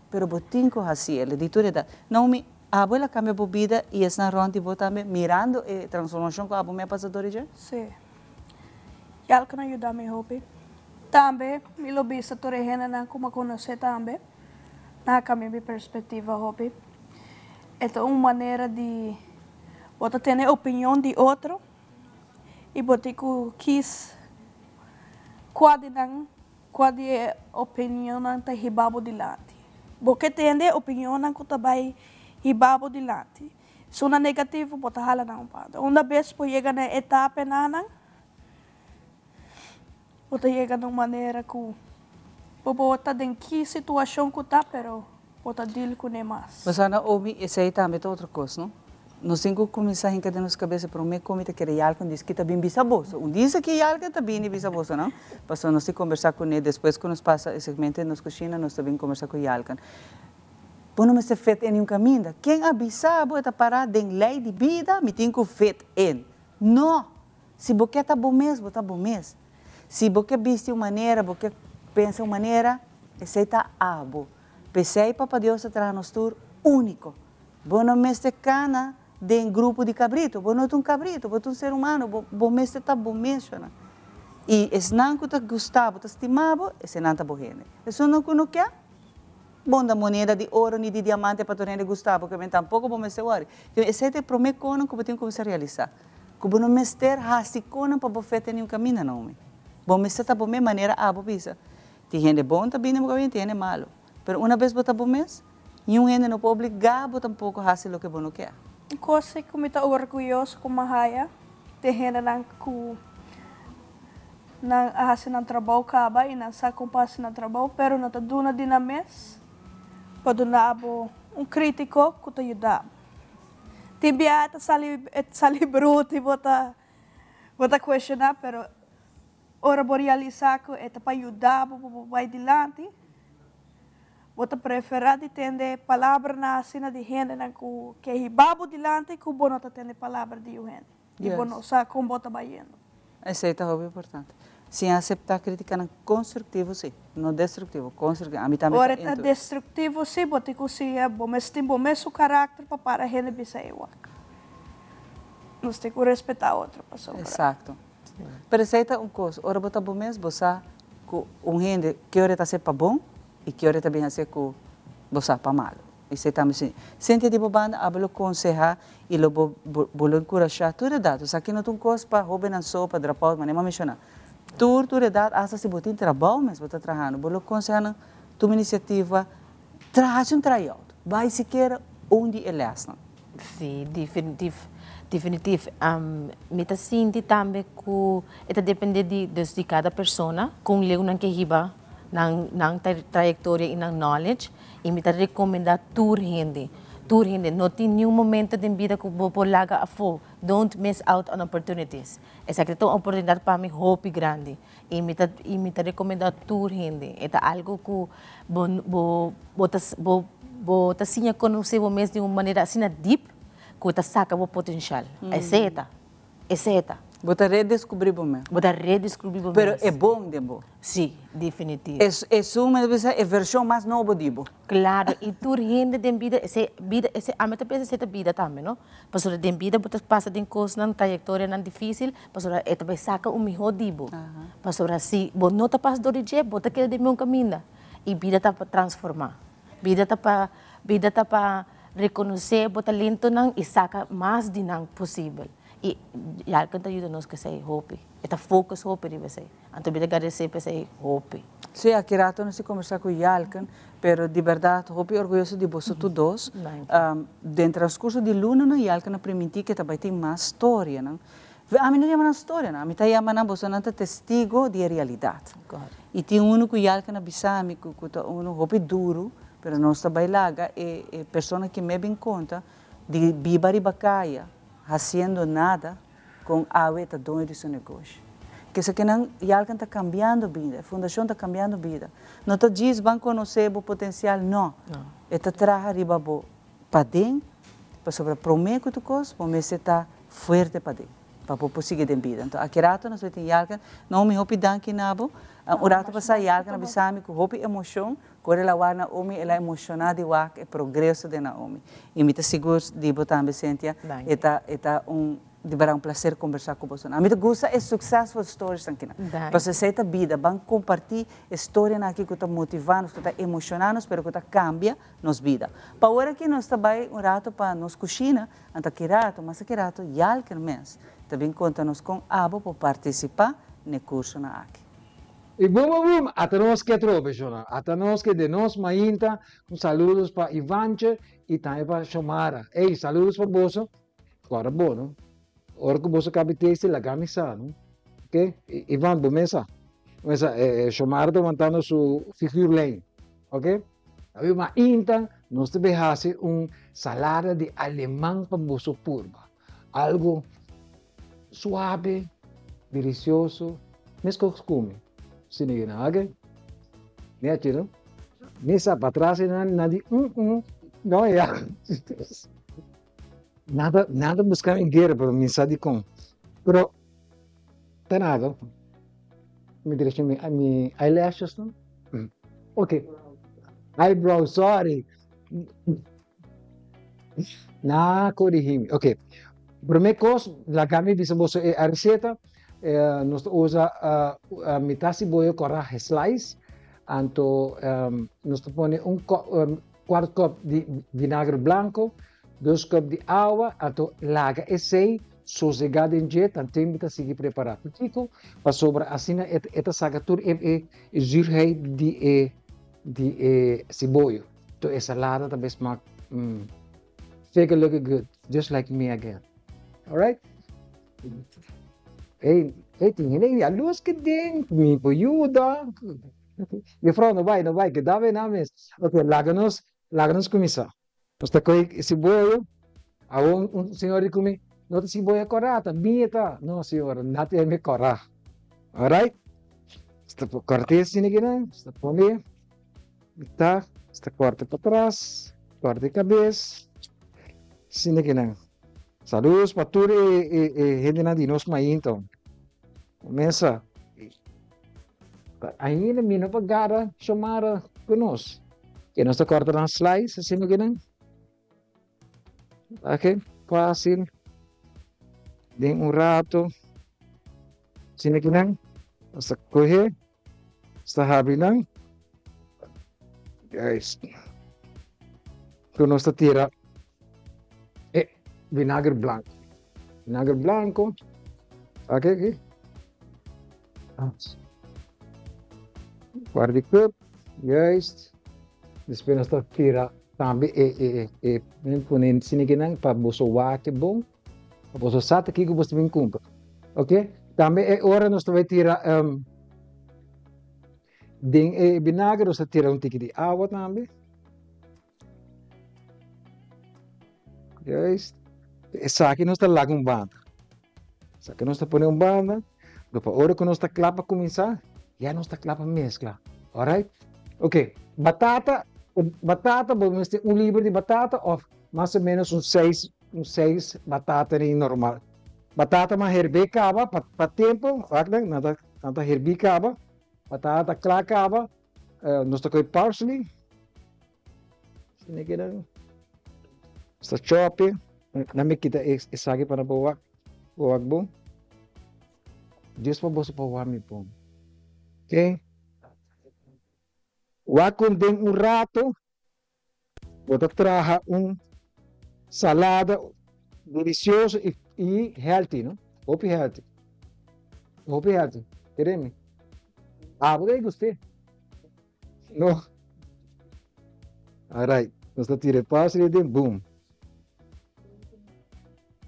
Pero bo tin ku hasi el. Di tur edat. Naomi, abo el a kambia bo bida i esnan rònt di bo tambe mirando e transformashon ku abo mi a pasa dor di dje? Sí. Yalken a yuda mi hopi. Tambe mi lo bisa tur e hendenan ku mi a konosé tambe. Nan a kambia mi perspektiva hopi. E ta un manera di bo ta tene opinion di otro i bo tin ku kis kua di nan, kua di e opinionnan ta hiba bo dilanti. Bo ke tende e opinionnan ku ta bai hiba bo dilanti. Si una negativo bo ta hala nan un banda. Unda bes bo yega na e etapa enanan, bo ta yega na un manera ku bo por ta den ki situashon ku ta pero bo ta deal kuné mas. Bo sa Naomi, esei tambe ta otro kos, no? Nos tin ku kuminsá hinka den nos kabesa promé ku mi ta kere yalka un dis ki ta bin bisa boso. Un dis aki yalka ta bini bisa boso, no? Pasobra nos tin kombersá kuné despues ku nos pasa e segmento den nos kushina nos ta bin kombersá ku yalka. Bo no mester fit in niun kaminda. Ken a bisa bo e ta pará den lei di bida mi tin ku fit in? No! Si bo ke ta bo mes, bo ta bo mes. Si bo ke bisti un manera, bo ke pensa un manera, esei ta abo. P'esei Papa Dios a traha nos tur úniko. Bo no mester kana den grupo di kabritu. Bo no ta un kabritu, bo ta un ser humano. Bo, bo mester ta bo mes, shona. I esnan ku ta gusta bo, ta stima bo, esenan ta bo hende. Esunnan ku no ke, Bo no ta moneda di oro ni di diamante pa tur hende gusta bo, ke tampoko bo mester wòri. Ke esei ta e promé konan ku bo tin ku kuminsá realisá, ku bo no mester hasi konan pa bo fe tene un kaminda, Naomi. Bo mester ta bo mes manera abo bisa. Tin hende bon ta bini bo kaminda, tin hende malu. Pero una bes bo ta bo mes, niun hende no por obligá bo tampoko hasi loke bo no ke. Un kos ku mi ta orguyoso ku mi a haya den hendenan ku Nan a hasi nan trabou kaba i nan sa kon pa hasi nan trabou, pero no ta duna di nan mes pa duna bo un kritiko ku ta yuda bo. Tin bia e ta sali e ta sali brut i bo ta bo ta kuestioná, pero ora bo realisá ku e ta pa yuda bo pa bo bai dilanti, bo ta preferá di tende palabranan asina di hendenan ku ke hiba bo dilanti ku bo no ta tende palabra di yu hende. I bo no sa kon bo ta bai yendo. Esei ta hopi importante. Sin aseptá kritikanan konstruktivo sí, no destruktivo, konstruktivo. Ami tambe ta Ora ta destruktivo sí, bo tin ku siña bo mes tin bo mesun karakter pa para hende bisa ei wak. Nos tin ku respetá otro pasobra. Eksakto. Pero esei ta un kos, ora bo ta bo mes, bo sa ku un hende ke ora e ta hasi pa bon i ke ora e ta bin hasi ku bo sa pa malu. Esei tambe si. Sinti di bo banda abo lo konsehá i lo bo bo lo enkurashá tur edat. Esaki no ta un kos pa hóbennan so, pa dropout, manera mi a menshoná. Tur tur edat, asta si bo tin trabou mes, bo ta trahando, bo lo konsehá nan tuma inisiativa, traha, hasi un tryout, bai sikiera un di e lèsnan. Sí, definitif, definitif. Mi ta sinti tambe ku e ta dependé di, dus di kada persona, kon leu nan ke hiba nan nan trayektoria i nan knowledge. I mi ta rekomendá tur hende, tur hende, no tin niun momento den bida ku bo por laga afó. Don't miss out on opportunities. Esaki ta un oportunidat pa mi hopi grandi. I mi ta i mi ta rekomendá tur hende. E ta algu ku bo bo bo ta bo bo ta siña konosé bo mes di un manera asina dip ku ta saka bo potenshal. Esei e ta. Esei e ta. Bo ta redescubrí bo mes. Bo ta redescubrí bo mes. Pero e bon den bo. Sí, definitivo. Es esun mi ta bisa e vershon mas nobo di bo. Claro, y tur hende den bida, esei bida, esei, ami ta pensa esei ta bida tambe, no? Pasobra den bida bo ta pasa den cosnan, trayectorianan dificil, pasobra e ta bay saca un miho di bo. Pasobra si bo no ta pasa door di dje, bo ta keda den meun caminda. Y bida ta pa transforma. Bida ta pa, bida ta pa reconoce bo talentonan y saca mas di nan posibel. Y Yalken ta yuda nos cu esei hopi. E ta focus hopi riba esei. Anto mi ta gradesé pa esei hopi. Sí, aki rato nos a kombersá ku Yalken, pero di bèrdat hopi orguyoso di boso tur dos. Den transkurso di lunanan Yalken a primintí ku e ta bai tin mas storianan. Ami no yama nan storianan, ami ta yama nan boso nan ta testigo di e realidat. I tin unu ku Yalken a bisa mi ku ta unu hopi duru, pero nos ta bai laga e e persona ki me bin konta di biba riba kaya hasiendo nada, Kon awe ta doño di su negoshi. Kesakinan Yalken ta cambiando bida, e fundacion ta cambiando bida. No ta djis ban conoce bo potencial, no. E ta traha riba bo paden, pasobra prome cu tur cos bo mester ta fuerte paden, pa bo por sigui den bida. Anto aki rato nos tin Yalken. Naomi hopi danki na bo. Un rato pasa Yalken a bisa mi cu hopi emocion, cu ora el a wak Naomi el a emociona di wak e progreso den Naomi. Y mi ta sigur di bo tambe Cynthia, e ta e ta un Di berdad un placer conversa cu boso. Ami ta gusta e successful stories nan kina. Pasobra esey ta bida. Ban comparti e storianan aki cu ta motiva nos, cu ta emociona nos, pero cu ta cambia nos bida. Pa ora aki nos ta bay un rato pa nos cushina, anto aki rato, mas aki rato, Yalker mes ta bin conta nos con abo por participa n'e cursonan aki. Y boom boom boom, ata nos ke atrobe shona, ata nos ke den nos mainta, un saludos pa Ivantje y tambe pa Shomara. Ey, saludos pa boso. Ora bo no. Ora ku boso kabi teste laga mi sa no. Ok? Ivan bo mes sa. Bo mes sa e Shomara ta wantando su figuurlijn. Ok? Awe mainta nos ta bay hasi un salada di aleman pa boso purba. Algo suave, delicioso, meskos ku mi. Sino yuna, ok? Mi a chino. Mi sa patras nan di un un. No ya. Nada, nada busca mi guerra, pero mi sa di con. Pero, ta nada. Mi direccion mi, mi eyelashes, no? Mm. Ok. Eyebrow, sorry. Na, corrigi mi. Ok. Primer cos, laga mi bisa boso e receta. Eh, nos ta usa uh, uh, mitad cebolla corá slice. Anto, um, nos ta pone un um, Kwart kòp di vinagre blanko, dos kòp di awa, anto laga esei sosegá den dje tanten bo ta sigui prepará. Pakiko? Pasobra asina e ta saka tur e e zuurheid di e di e siboyo. Anto e salada ta bai smak mm figure looking good just like me again. Alright? Ey, ey tin hende yalus ke den mi por yuda. Juffrouw, no bai, no bai, keda bay na mes. Ok, laga nos, laga nos kuminsá. Nos ta kohe e siboyo. Awor un señor di ku mi, no ta siboyo kòrá, ta biña ta. No, señor, nati e mi kòrá. Alright? Nos ta kòrt'é asina kinan, nos ta pone mitá, nos ta kòrta patras, kòrta e kabes, asina kinan. Saludos pa tur e e e hendenan di nos mainta. Mesa. Ainda mi no por gara Xiomara ku nos. Ke nos ta kòrta nan slice asina ku nan. Ok, fácil. Den un rato. Asina ku nan. Nos ta kohe. Nos ta habri nan. Juist. Ku nos ta tira e vinagre blanco. Vinagre blanco. Ok, ok. Guarda di cup, juist. Despues nos ta tira tambe e e e e pone sinikinan pa boso wak bon, pa boso sa ta kiko boso ta bin kumpra. Ok, tambe e ora nos ta bai tira um, den e vinagre nos ta tira un tiki di awa tambe. Juist. Esaki nos ta laga un banda. Esaki nos ta pone un banda. Pero pa ora ku nos ta kla pa kuminsá, ya nos ta kla pa meskla. Alright? Ok, batata, batata bo mester un libra di batata òf mas o ménos un seis, un seis batata ni normal. Batata mas herbé kaba pa pa tempu, wak nan, nan ta nan ta herbí kaba. Batata ta kla kaba. Nos ta kohe parsley. Sine keda. Sta chope. Na mi kita esaki pa na bo wak. Bo wak bon. Dios pa boso pa wak mi bon. Ok. Wak kon den un rato. Bo ta traha un salada delicioso y, y healthy, no? Hopi healthy. Hopi healthy. Kere mi. Abo ta gust'é. No. Alright. Nos ta tira e parsley den. Boom.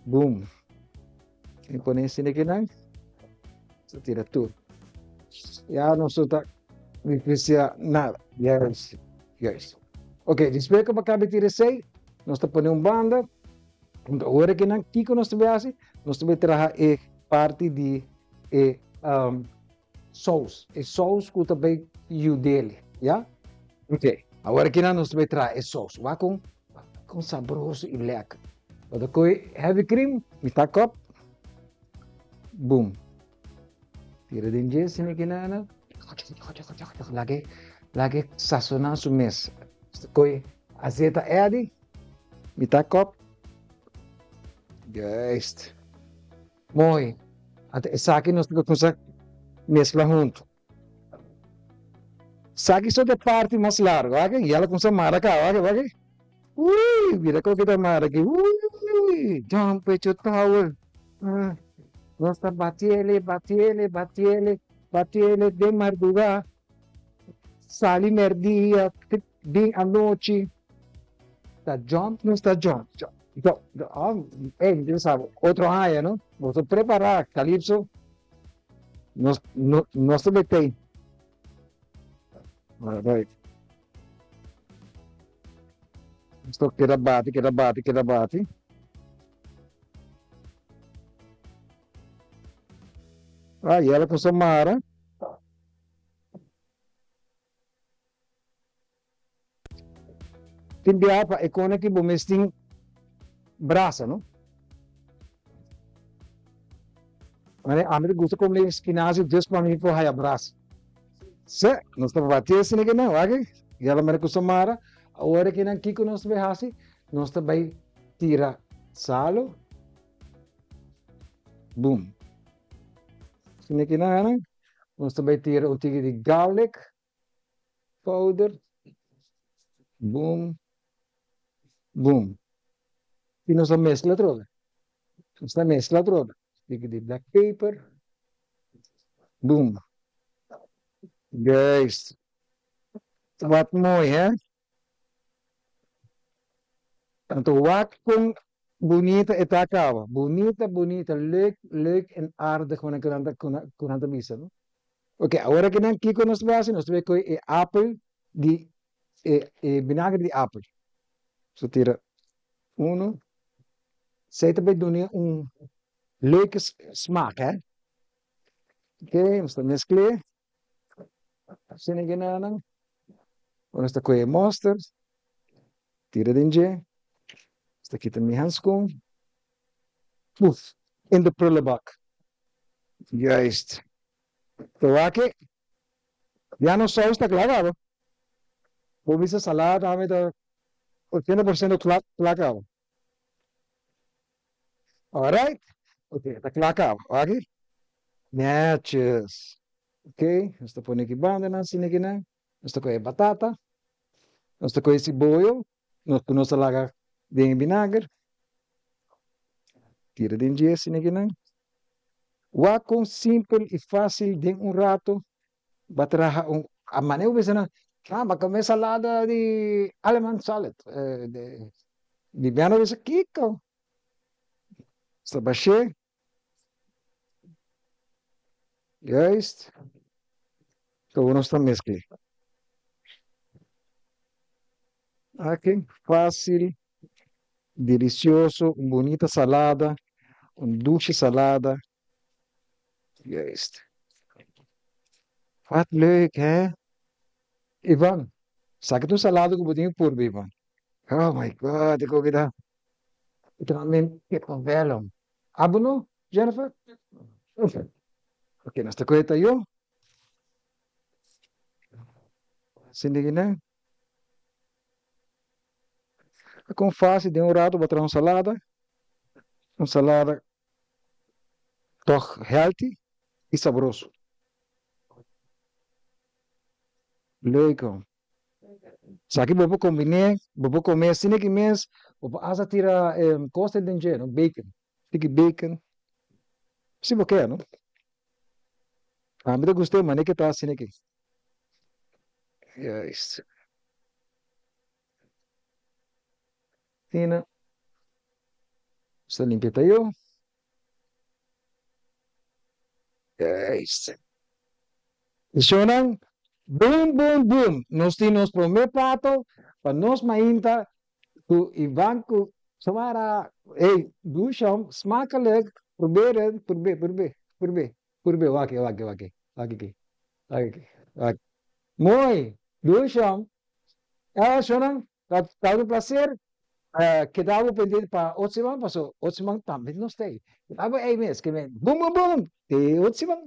Boom. E pone asina kinan. Nos ta tira tur. Ya nos no ta desperdiciá nada. Yes. Yes. Ok, despues ku bo kaba tira esei, nos ta pone un banda. Ora kinan, kiko nos ta bai hasi? Nos ta bai traha e parti di e. Sous, e sous ku ta bai yud'el, ya? Ok, awor aki nan nos ta bai traha e sous. Wak kon, kon sabroso i lèker. Bo ta kohe heavy cream, mitá kòp, boom. Tira den dje asina aki nan, lag'e, lag'e sasoná su mes. Nos ta kohe azeta edi, mitá kòp, juist. Mooi. Anto esaki nos ta kuminsá meskla huntu. Esaki so ta e parti mas largu, wak? Ya lo kuminsá mara kaba, wak, wak. Ui, mira kon ki ta mara aki. Ui, jump with your towel. Nos ta batiele, batiele, batiele, batiele den mardugá. Sali merdia, bin anochi. Ta jump, nos ta jump. Jump, jump. Ey, mi sa otro aña, no? Boso prepara, Calypso. Nos, no, nos ta betey. Alright. Nos ta keda bati, keda bati, keda bati. Ah, yela con Samara. Tin biaha pa e kone ki bo mes tin brasa, no? Mane ami ta gusta kome spinazi dus pa mi por haya brasa. Se, nos ta bati asina ki nan, wak? Ya la mane ku samara. Awor ki nan kiko nos ta bai hasi? Nos ta bai tira salo. Boom. Asina ki nan, nos ta bai tira un tiki di garlic. Powder. Boom. Boom. I nos a mezcla atrobe. Nos ta mezcla atrobe. Tiki di black pepper. Boom. Juist. Wat mooi, hè? Anto wak kon bunita e ta kaba. Bunita, bunita, leuk, leuk en aardig ku nan ta ku nan ta bisa no. Ok, awor aki nan kiko nos ta bai hasi? Nos ta bai kohe e apel di e e binager di apel. Nos ta tira uno. Esei ta bai duna un leuke smaak hè. Ok, nos ta meskl'é. Asina ke nan. Ora nos ta kohe mosterd, tira den dje, nos ta kita mi hanskon, puf, in de prullenbak. Juist. Ta wak e, ya nos sous ta kla kaba. Bo bisa salada ami ta 80% kla kla kaba. Alright. Ok, ta kla kaba. Wak e. Netjes. Ok, nos ta pone aki banda nan asina aki nan. Nos ta kohe batata, nos ta kohe siboyo, nos ku nos ta laga den e binager, tira den dje asina aki nan. Wak kon simpel i fásil den un rato bo traha un, a manera bo bisa nan, ah bo a kome salada di aleman salad, di biano bisa kiko? Nos ta bash'é. Juist. Todo nos ta mezcla. Aki, fácil, delicioso, un bonita salada, un dushi salada. Juist. Wat leuk, hè? Ivan, saki tu salada ku bo tin purba, Ivan. Oh my God, e koki ta. Literalmente kippenvel. Abo no, Jennifer? Ok, nos ta kohe tayo. Sindi kinan. Kon fácil den un rato bo traha un salada. Un salada tòg healthy i sabroso. Leuk. Esaki bo por kombiné, bo por komé asina ki mes, bo por hasta tira kos den dje, no, bacon, tiki bacon, si bo ke, no. Ami ta gust'é manera ke ta asina aki. Juist. Asina. Nos ta limpia tayo. Juist. Shownan, boom boom boom, nos tin nos prome plato pa nos mainta ku Ivan ku Xiomara. Ey, dusham, smakelijk, probeer het, probeer, probeer, probeer. Purbe, wak, wak, wak, wak aki, wak aki, wak. Mooi, dushi hom. Eh, shownan, ta ta un placer. Eh, keda bo pendiente pa otro siman, paso otro siman tambe nos ta ei. Keda bo ei mes, ke men bum bum bum, te otro siman.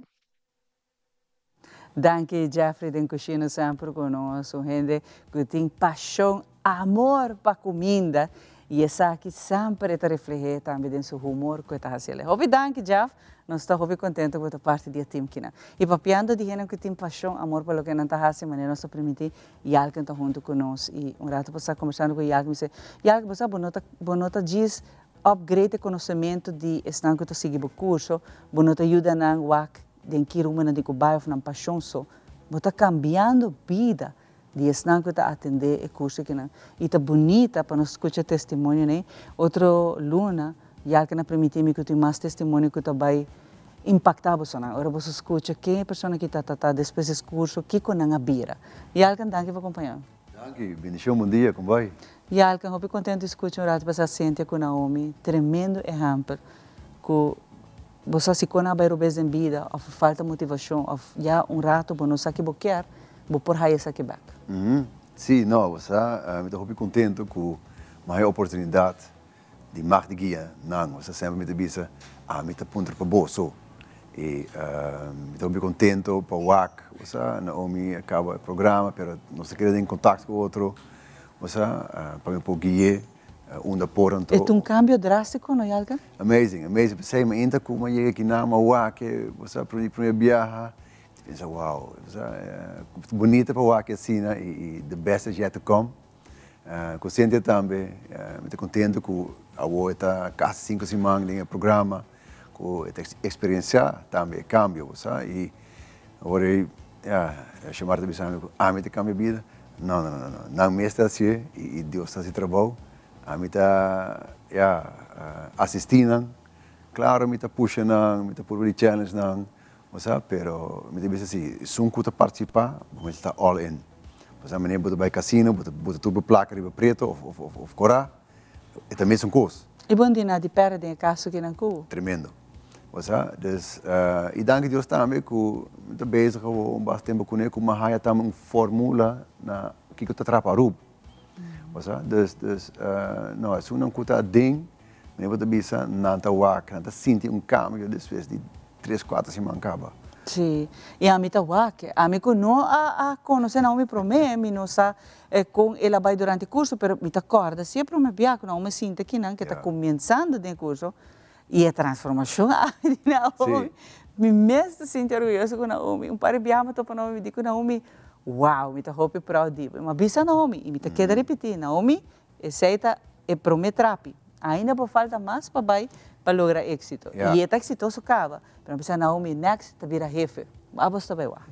Danki Jeffrey den cushina semper cu nos, un hende cu tin pasion, amor pa cuminda y esaki semper e ta reflehe tambe den su humor cu e ta haci. Hopi danki Jeff, nos ta hopi contento cu bo ta parti di e team kinan. Y papiando di hende cu tin pasion, amor pa loke nan ta haci, manera nos ta primiti Yalken ta hunto cu nos y un rato pasa conversando cu Yalken mi si, Yalken bo sa bo no ta bo no ta djis upgrade e conocemento di esnan cu ta sigui bo curso, bo no ta yuda nan wak den ki rumbo nan tin cu bay of nan pasion so, bo ta cambiando bida di esnan cu ta atende e curso kinan y ta bunita pa nos scucha testimonio ney. Otro luna Yalken a primiti mi cu tin mas testimonio cu ta bay impacta bosonan. Ora boso scucha ken e persona ki ta ta despues es curso, kico nan a bira. Yalken, danki pa compaña mi. Danki, bendicion, bon dia, con bay? Yalken, hopi contento di scucha un rato pasa Cynthia cu Naomi, tremendo ehempel cu bo sa si con a bay robes den bida of falta motivacion of ya un rato bo no sa ki bo kier, bo por haya esaki bek. Si, no, bo sa, mi ta hopi contento cu mi haya oportunidad di mag di guia nan. Bo sa semper mi ta bisa, ami ta puntra pa boso. I mi ta hopi contento pa wak, bo sa, Naomi a caba e programa, pero nos ta keda den contacto cu otro, bo sa, pa mi por gui'e unda por anto. E ta un cambio drastico, no Yalka? Amazing, amazing. P'esei mi inta cu mi a yega akinan, mi a wak e, bo sa, prome biaha, mi pensa, wow, bo sa, bunita pa wak asina i the best is yet to come. Cu Cynthia tambe, mi ta contento cu awo e ta casi cinco siman den e programa, cu e ta experiencia tambe e cambio, bo sa, y awor ey, ya, Xiomara ta bisa mi cu ami ta cambia bida, no, no, no, no, nan mes ta hacié y Dios ta haci trabou, ami ta, ya, asisti nan, claro mi ta pusha nan, mi ta purba di challenge nan, Bo sa, pero mi ta bisa si, esun ku ta partisipá, bo mester ta all in. Bo sa, manera bo ta bai kasino, bo ta buta tur bo plaka riba preto òf òf òf korá, e ta mesun kos. I bo no tin nada di pèrdè den e kaso kinan ku bo. Tremendo. Bo sa, dus, i danki Dios tambe ku mi ta bezig awor un bas tempu kuné ku mi a haya tambe un formula na kiko ta trapa Aruba. Bo sa, dus, dus, no, esunnan ku ta aden, manera bo ta bisa, nan ta wak, nan ta sinti un kambio despues di tres cuatro siman caba. Sí, y ami ta wak. Ami cu no a a conoce Naomi prome, mi no sa con el a bay durante e curso, pero mi ta corda si e prome bia cu Naomi sinta akinan, cu e ta comienzando den e curso, y e transformacion ami di Naomi, mi mes ta sinti orguyoso cu Naomi. Un par di bia mi a topa Naomi, mi di cu Naomi, wow, mi ta hopi proud di bo. Mi a bisa Naomi, y mi ta keda ripiti, Naomi, Esei ta e promé trapi. Ainda por falta mas pa bai pa logra éxito. I e ta exitoso caba, pero mi bisa Naomi, next ta bira hefe. Abos ta bai wak.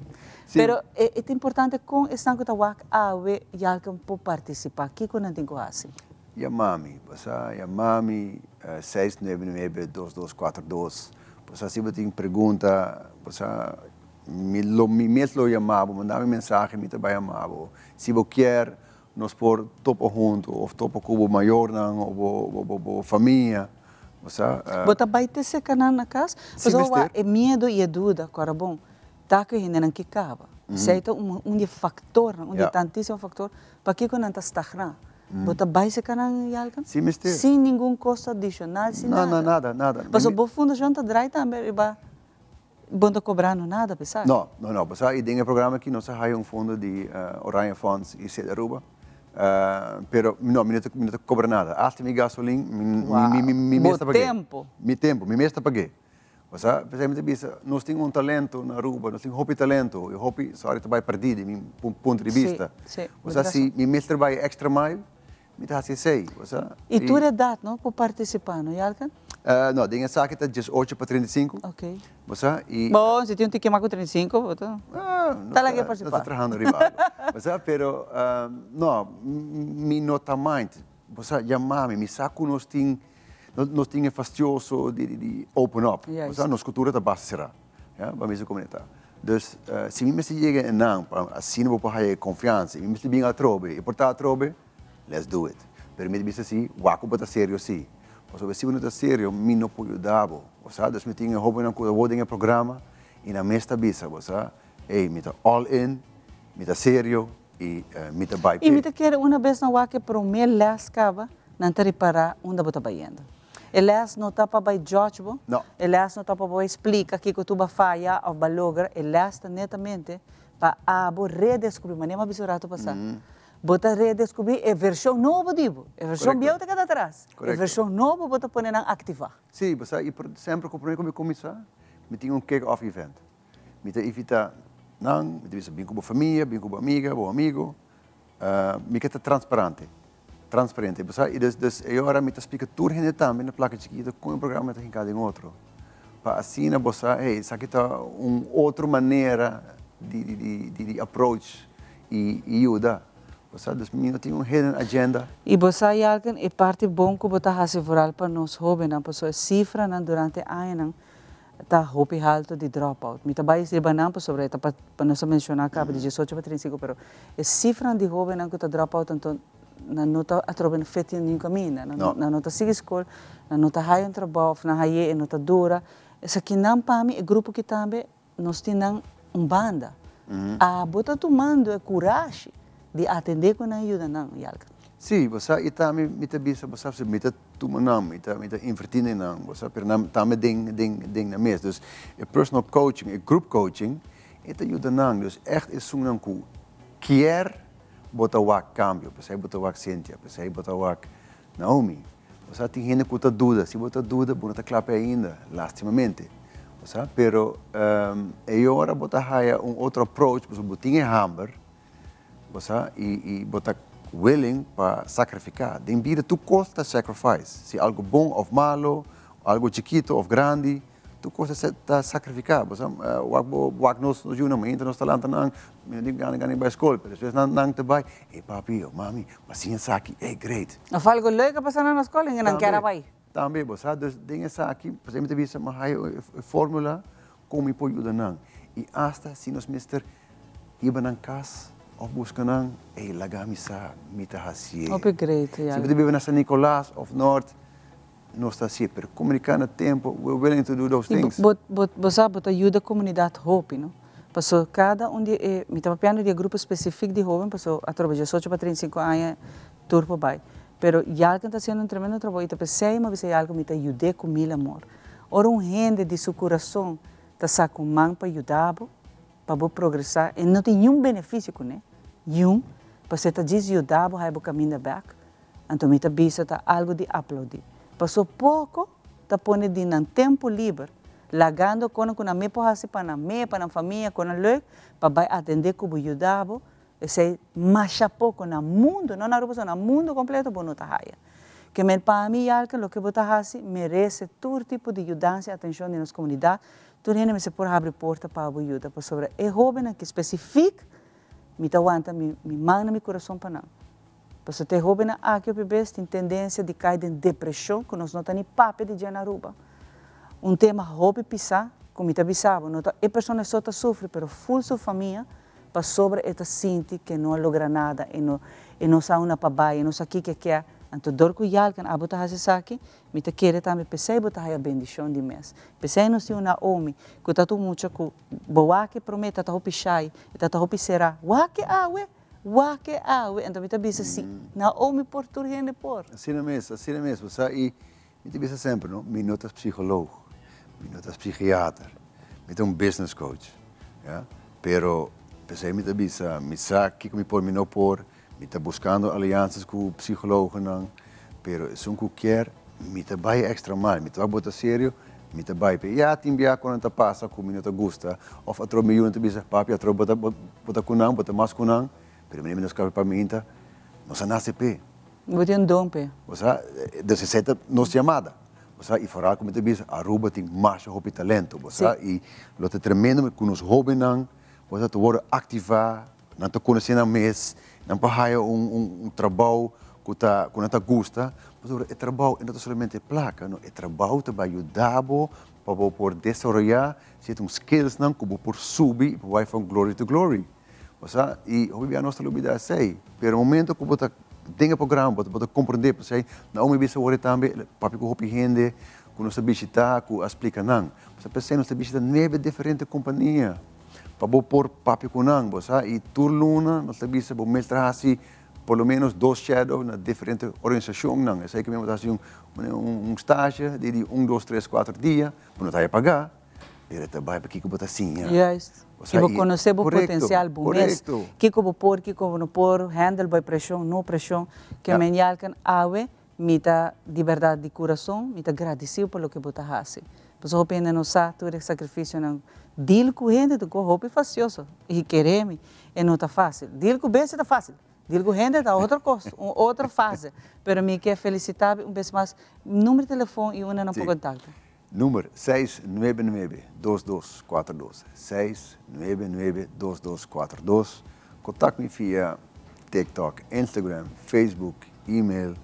Pero e ta importante con esnan cu ta wak awe yalken por participa. Kico nan tin cu haci? Yama mi, bo sa, yama mi 699 2242. Bo sa si bo tin pregunta, bo sa, mi lo mi mes lo yama bo, manda mi mensahe, mi ta bai yama bo. Si bo kier Nos por topa huntu of topa ku bo mayornan of bo bo famia, bo sa. Bo ta bai te seka nan na kas? Si Pasobra mester. e miedu i e duda, ku ora bon, ta ku e hendenan ke kaba. Esei ta un un di e faktornan, un di e tantísimo faktor pakiko nan ta stagná. Bo ta bai seka nan, Yalken? Si mester. Sin ningun kosto adishonal, sin nada. No, no, nada, nada. Pasobra bo fundashon ta drai tambe riba Bo no ta cobrando nada pa esaki? No, no, no. Pasobra y den e programa aki nos a haya un fondo di Oranje Fonds y Sede Aruba. Pero no, mi no ta, mi no ta cobra nada. Hasta mi gasolin, mi, mi, mi, mi mes ta Bo pagu'é. tempo. Mi tempo, mi mes ta pagu'é. Pasobra, p'esei mi ta bisa, nos tin un talento na Aruba, nos tin hopi talento y hopi, sorry, ta bai perdí di mi punto di bista. Sí, sí, bo tin Pasobra razon. si mi mester bai extra mile, Mi ta hasi esei, bo sa. I tur edat no por partisipá, no Yalken? No, den esaki ta diesocho pa 35. Ok. Bo sa, i. Bon, si tin un tiki mas ku 35, bo ta. Ta laga e partisipá. No ta trahando riba algo. Bo sa, pero no, mi no ta mind. Bo sa, yama mi, mi sa ku nos tin, nos tin e fastioso di di open up. Bo sa, nos kultura ta basta será. Ya, pa mi su komunitá. Dus, si mi mester yega einan pa asina bo por haya e konfiansa i mi mester bin atrobe i por ta atrobe, let's do it. Pero mi ta bisa si, wak ku bo ta serio si. Pasobra si bo no ta serio, mi no por yuda bo. Bo sa? Dus mi tin e hóbennan ku ta wou den e programa. I nan mes ta bisa bo sa, ey mi ta all in, mi ta serio i mi ta bai I mi p'e. ta kere una bes nan wak e prome les kaba, nan ta ripara unda bo ta bayendo. E les no ta pa bai judge bo, No. e les no ta pa bo bai splika kiko tu ba faya of ba logra, e les ta netamente pa abo redescubri, manera mi a bisa un rato pasa, bo ta redescubri e version nobo di bo, e version bieu ta keda atras, e version nobo bo ta pone nan activa. Sí, bo sa, i por semper ku prome ku mi kuminsá, mi tin un kick off event. Mi ta invitá nan, mi ta bisa bin ku bo famia, bin ku bo amiga, bo amigo. Mi ke ta transparante, transparente, bo sa, i dus dus e ora mi ta splika tur hende tambe na plaka chikito kon e programa ta hinká den otro. Pa asina bo sa, hey, esaki ta un otro manera di di di di approach i yuda. Bo sa, dus mi no tin un hidden agenda. I bo sa, Jalken, e parti bon ku bo ta hasi vooral pa nos hóbennan, pasobra e sifranan durante e añanan ta hopi halto di dropout. Mi ta bai riba nan pasobra e ta pa pa nos a menshoná kaba di diesocho pa 35, pero e sifranan di hóbennan ku ta dropout anto nan no ta atrobe fit den niun kaminda, nan no nan no ta sigui skol, nan no ta haya un trabou òf nan hay'é e no ta dura. Esakinan pa mi e grupo ki tambe nos tin nan un banda. Abo ta tumando e kurashi di atendé ku nan i yuda nan, Yalka. Sí, bo sa, i tambe mi ta bisa, bo sa, mi ta tuma nan, mi ta, mi ta invertí den nan, bo sa, pero nan tambe den, den, den nan mes. Dus e personal coaching, e group coaching, e ta yuda nan. Dus ègt esunnan ku kier bo ta wak kambio, p'esei bo ta wak Cynthia, p'esei bo ta wak Naomi. Bo sa, tin hende ku ta duda. Si bo ta duda, bo no ta kla p'e ainda, lastimamente. Bo sa, pero e ora bo ta haya un otro approach, pasobra bo tin e hamber, bo sa, i bo ta willing pa sakrifiká. Den bida tur kos ta sacrifice. Si algu bon òf malo, algu chikito òf grandi, Tur cosa ta sacrifica, bo sa wak bo wak nos nos yunan mainta nos ta lanta nan, mi no tin gana gana di bai school, pero despues nan nan ta bai, ey papi o mami, bo a siña esaki, ey great. Of algo leuk a pasa nan na school y nan kier a bai. Tambe, bo sa, dus den esaki, pasobra mi ta bisa mi haya e formula con mi por yuda nan, y hasta si nos mester hiba nan cas of busca nan, ey laga mi sa, mi ta hacié. Hopi great, ya. Si bo ta biba na San Nicolas of Noord, Nos ta hacié, pero comunica na tempo, we're willing to do those things. Bo, bo, bo sa, bo ta yuda comunidad hopi, no? Paso cada un di e, mi ta papiando di e grupo specific di hoben, paso atrobe diesocho pa 35 aña tur por bay. Pero Yalken ta haciendo un tremendo trabou y ta pesey mi a bisa Yalken mi ta yud'é cu mil amor. Ora un hende di su curason ta saca un man pa yuda bo, pa bo progresa, e no tin niun beneficio cun'é, niun, paso e ta djis yuda bo haya bo caminda bek, Anto mi ta bisa ta algo di aplaudí. Paso poko ta pone di nan tempu liber, lagando kono ku nan me por hasi pa nan me, pa nan famia, kono leuk, pa bai atendé ku bo yuda bo, esei masha poko na mundu, no na Aruba so, na mundu kompleto bo no ta haya. Ke men pa mi Yalken loke bo ta hasi merese tur tipo di yudansa i atenshon di nos komunidat, tur hende mester por habri porta pa bo yuda, pasobra e hóbennan ki spesifik mi ta wanta mi man na mi kurason pa nan. Pasobra te hóbennan aki hopi bes tin tendensia di kai den depreshon ku nos no ta ni papia di dje na Aruba. Un tema hopi pisá ku mi ta bisa bo, no ta e persona so ta sufri pero ful su famia pasobra e ta sinti ke no a logra nada, e no e no sa unda pa bai, e no sa kiko e ke. Anto dor ku Yalken abo ta hasi esaki, mi ta kere tambe p'esei bo ta haya bendishon di mes. P'esei nos tin un Naomi ku ta tur mucha ku bo wak e promé ta ta hopi shai, e ta ta hopi será. Wak e awe! Wak e awe, anto mi ta bisa si Naomi por tur hende por. Asina mes, asina mes, bo sa i mi ta bisa semper no, mi no ta psicoloog, mi no ta psichiater, mi ta un business coach, ya, pero p'esei mi ta bisa mi sa kiko mi por mi no por, mi ta buscando alianzas cu psicologonan, pero esun cu kier mi ta bai extra mile, mi ta wak bo ta serio, mi ta bai p'e. Ya tin bia cu nan ta pasa cu mi no ta gusta, of atrobe mi yunan ta bisa, papi atrobe bo ta bo ta cu nan, bo ta mas cu nan, pero mi no scape pa mi hinta, nos a nace p'e. Bo tin un don p'e. Bo sa, dus esei ta nos yamada. Bo sa, y foral cu mi ta bisa, Aruba tin masha hopi talento, bo sa, y lo ta tremendo cu nos hobennan, bo sa, ta worde activa, Nan ta konosé nan mes, nan por haya un un trabou ku ta ku nan ta gusta, pasobra e trabou e no ta solamente plaka, no, e trabou ta bai yuda bo pa bo por desaroyá sierto un skillsnan ku bo por subi i por bai from glory to glory. Bo sa, i hopi bia nos ta lubidá esei, pero momento ku bo ta den e programa bo ta bo ta komprendé, p'esei Naomi bisa wor tambe, papia ku hopi hende. ku nos a bishitá ku a splika nan. Bo sa p'esei nos ta bishitá nuebe diferente kompania pa bo por papia ku nan, bo sa. I tur luna nos ta bisa bo mester hasi por lo menos dos shadow na diferente organisashonnan. Esei ke mi bo ta hasi un un stage di di un, dos, tres, kuater dia, bo no ta haya pagá, pero e ta bai pa kiko bo ta siña. Juist. I bo konosé bo potensial, bo mes, kiko bo por, kiko bo no por, handle bo e preshon, no preshon. Ke men yalken awe Mi ta, di bèrdat, di kurason, mi ta gradisiu pa loke bo ta hasi. Pasobra hopi hende no sa tur e sakrifisionan. Dil ku hende ta un kos hopi fasioso, i kere mi, e no ta fásil. Dil ku bestia ta fásil, dil ku hende ta otro kos, un otro fase. Pero mi ke felisitá bo un bes mas. Number di telefon i unda nan por kontakta? Number, seis nuebe nuebe, dos dos kuater dos. Seis nuebe nuebe, dos dos kuater dos. Kontak mi via TikTok, Instagram, Facebook, email,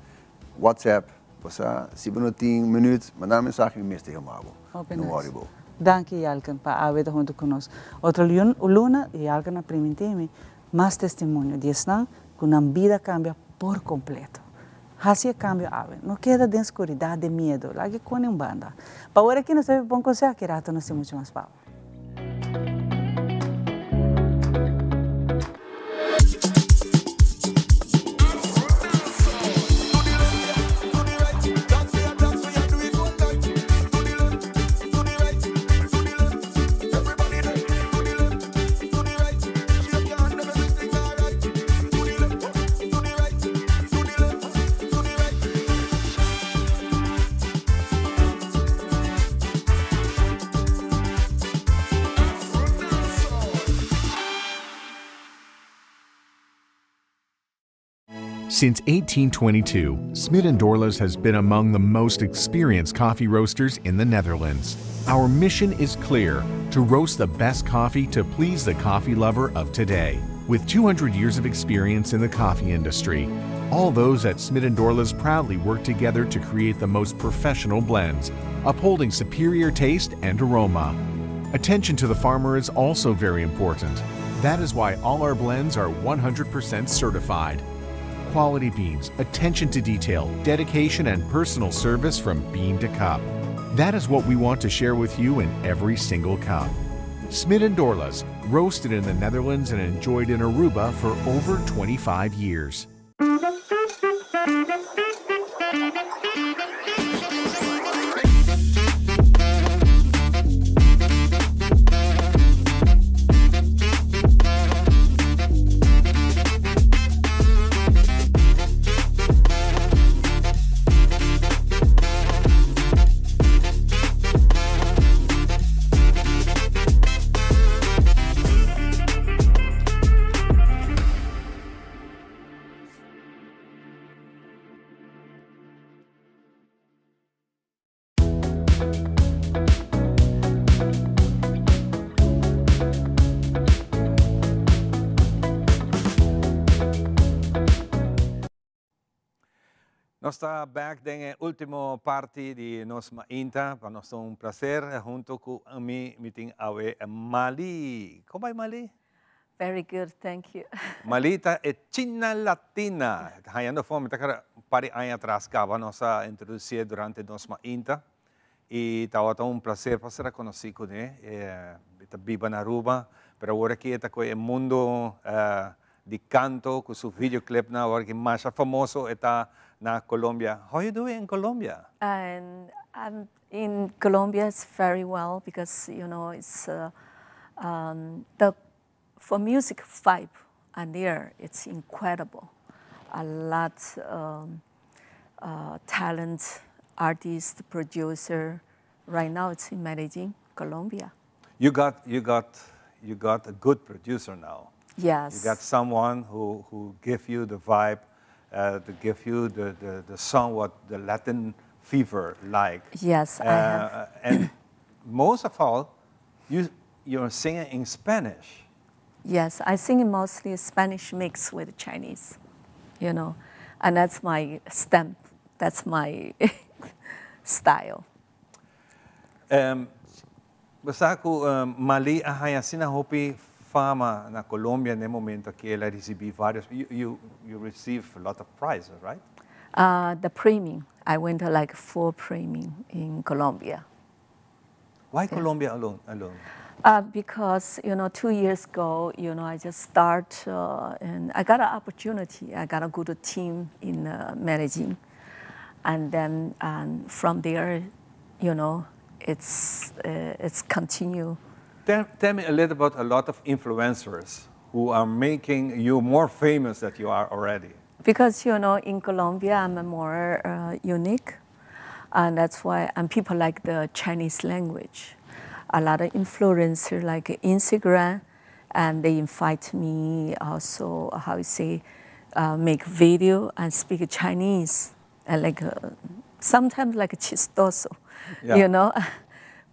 WhatsApp. Bo sa, si bo no tin minuut, manda un mensahe, mi mes ta yama bo. Hopi No nice. worry bo. Danki Yalken pa awe ta huntu ku nos. Otro luna Yalken a priminti mi mas testimonio di esnan ku nan bida kambia por kompleto. Hasi e kambio awe. No keda den skuridat, den miedu. Laga e kone un banda. Pa ora aki nos ta bon konseho, ki rato nos tin muchu mas pa bo. Since 1822, Smit & Dorlas has been among the most experienced coffee roasters in the Netherlands. Our mission is clear, to roast the best coffee to please the coffee lover of today. With 200 years of experience in the coffee industry, all those at Smit & Dorlas proudly work together to create the most professional blends, upholding superior taste and aroma. Attention to the farmer is also very important. That is why all our blends are 100% certified. Quality beans, attention to detail, dedication, and personal service from bean to cup. That is what we want to share with you in every single cup. Smit & Dorlas, roasted in the Netherlands and enjoyed in Aruba for over 25 years. Nos ta bek den e ultimo parti di nos mainta. Pa nos ta un placer hunto cu mi, mi tin awe Mali. Con bay Mali? Very good, thank you. Mali ta e China Latina. Hañando for mi ta kere un par di aña atras caba nos a introduci'e durante nos mainta. Y tabata un placer pa ser conoci cune. E ta biba na Aruba, pero awor aki e ta cu e mundo di canto cu su videoclipnan awor ki masha famoso e ta na Colombia. How you doing in Colombia? And I'm in Colombia it's very well because you know it's um, the for music vibe and there it's incredible. A lot um, uh, talent, artist, producer. Right now it's in Medellin, Colombia. You got you got you got a good producer now. Yes. You got someone who who give you the vibe, uh, to give you the, the, the song what the Latin fever like. Yes, I have. Uh, and most of all, you you're singing in Spanish. Yes, I sing mostly Spanish mixed with Chinese, you know, and that's my stamp. That's my style. Um, bo sa ku Mali a haña asina hopi fama na Colombia na e momento aki el a ricibi varios, you, you, you receive a lot of prizes, right? Uh, the premium. I went to like four premium in Colombia. Why Colombia alone? Alone? Because 2 years ago, I just start and I got an opportunity. I got a good team in Medellin, and then from there, it's continue. Tell me a little about a lot of influencers who are making you more famous than you are already. Because in Colombia, I'm a more unique, and that's why and people like the Chinese language. A lot of influencers like Instagram, and they invite me also, how you say, make video and speak Chinese, and like sometimes like chistoso,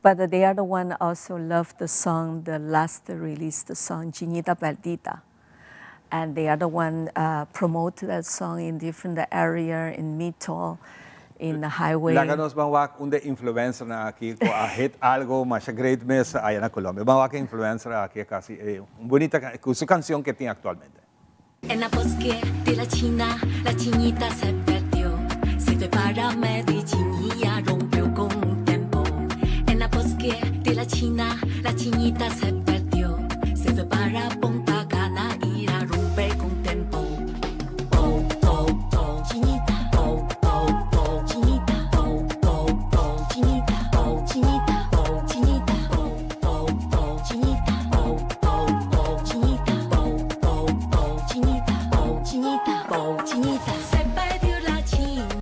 But they are the one also love the song, the last released song, Chinita Perdida, and they are the one promote that song in different area in Mito, in the highway. Laga nos ban wak un di e influencer nan aki ku a hit algo mas great mes aya na Colombia. Ban wak influencer aki kasi un bunita ku su kanshon ku tin aktualmente. En la bosque de la China, la chinita se perdió. Se fue para Medellín y a rompió con un tempo. En la bosque de la China, la chinita se perdió. Se fue para Punta Cana y a romper con tempo. Oh, oh, oh, chinita, oh, oh, oh, chinita, oh, oh, oh, chinita, oh, chinita, oh, chinita, oh, oh, oh, chinita, oh, oh, oh, chinita, oh, oh, oh, chinita, oh, chinita, oh, chinita. Se perdió la china.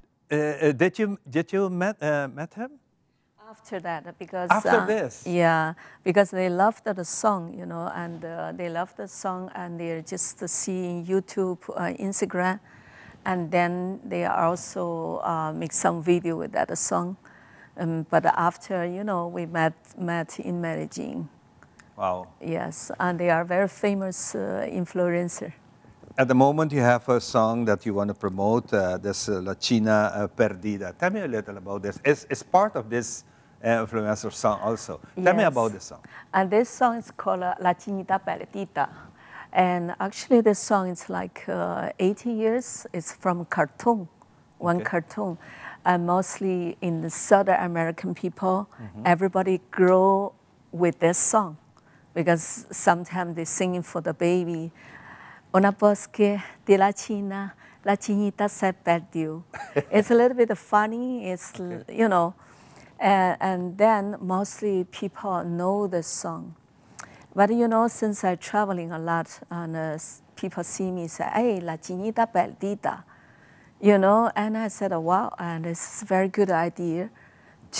Did you met him? After that, because After this? Yeah, because they loved the song, and they loved the song, and they're just seeing YouTube, Instagram, and then they also make some video with that song. But after, we met in Medellin. Yes, and they are very famous influencer. At the moment, you have a song that you want to promote, this La China Perdida. Tell me a little about this. It's part of this influencer song also. Tell me about this song. And this song is called La Chinita Perdida. And actually, this song is like 80 years. It's from cartoon, one cartoon. And mostly in the Southern American people, everybody grow with this song because sometimes they singing for the baby. Una bosque de la China, la chinita se perdió. It's a little bit funny. It's and then mostly people know the song. But since I'm traveling a lot, and people see me say, "Hey, la chinita perdida," and I said, "Wow, and this is a very good idea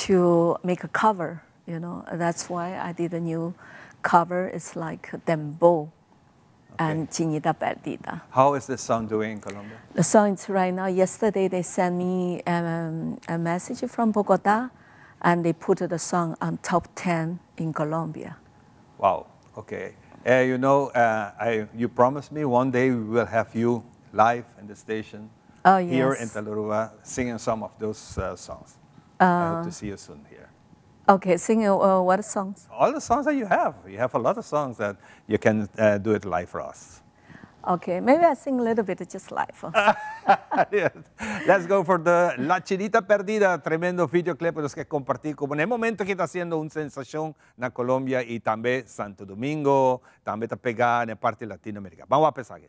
to make a cover." That's why I did a new cover. It's like dembow and Chinita Perdida. How is this song doing in Colombia? The song is right now. Yesterday they sent me a message from Bogota, and they put the song on top 10 in Colombia. Wow. Okay. You promised me one day we will have you live in the station here in Teleruba singing some of those songs. I hope to see you soon here. Okay, singing what songs? All the songs that you have. You have a lot of songs that you can do it live for us. Okay, maybe I sing a little bit just live. Yes. Let's go for the La Chinita Perdida, tremendo videoclip nos ke kompartí ku na e momento ku ta hasiendo un sensashon na Colombia i tambe Santo Domingo, tambe ta pegando na parti Latinoamérika. Ban pensa aki.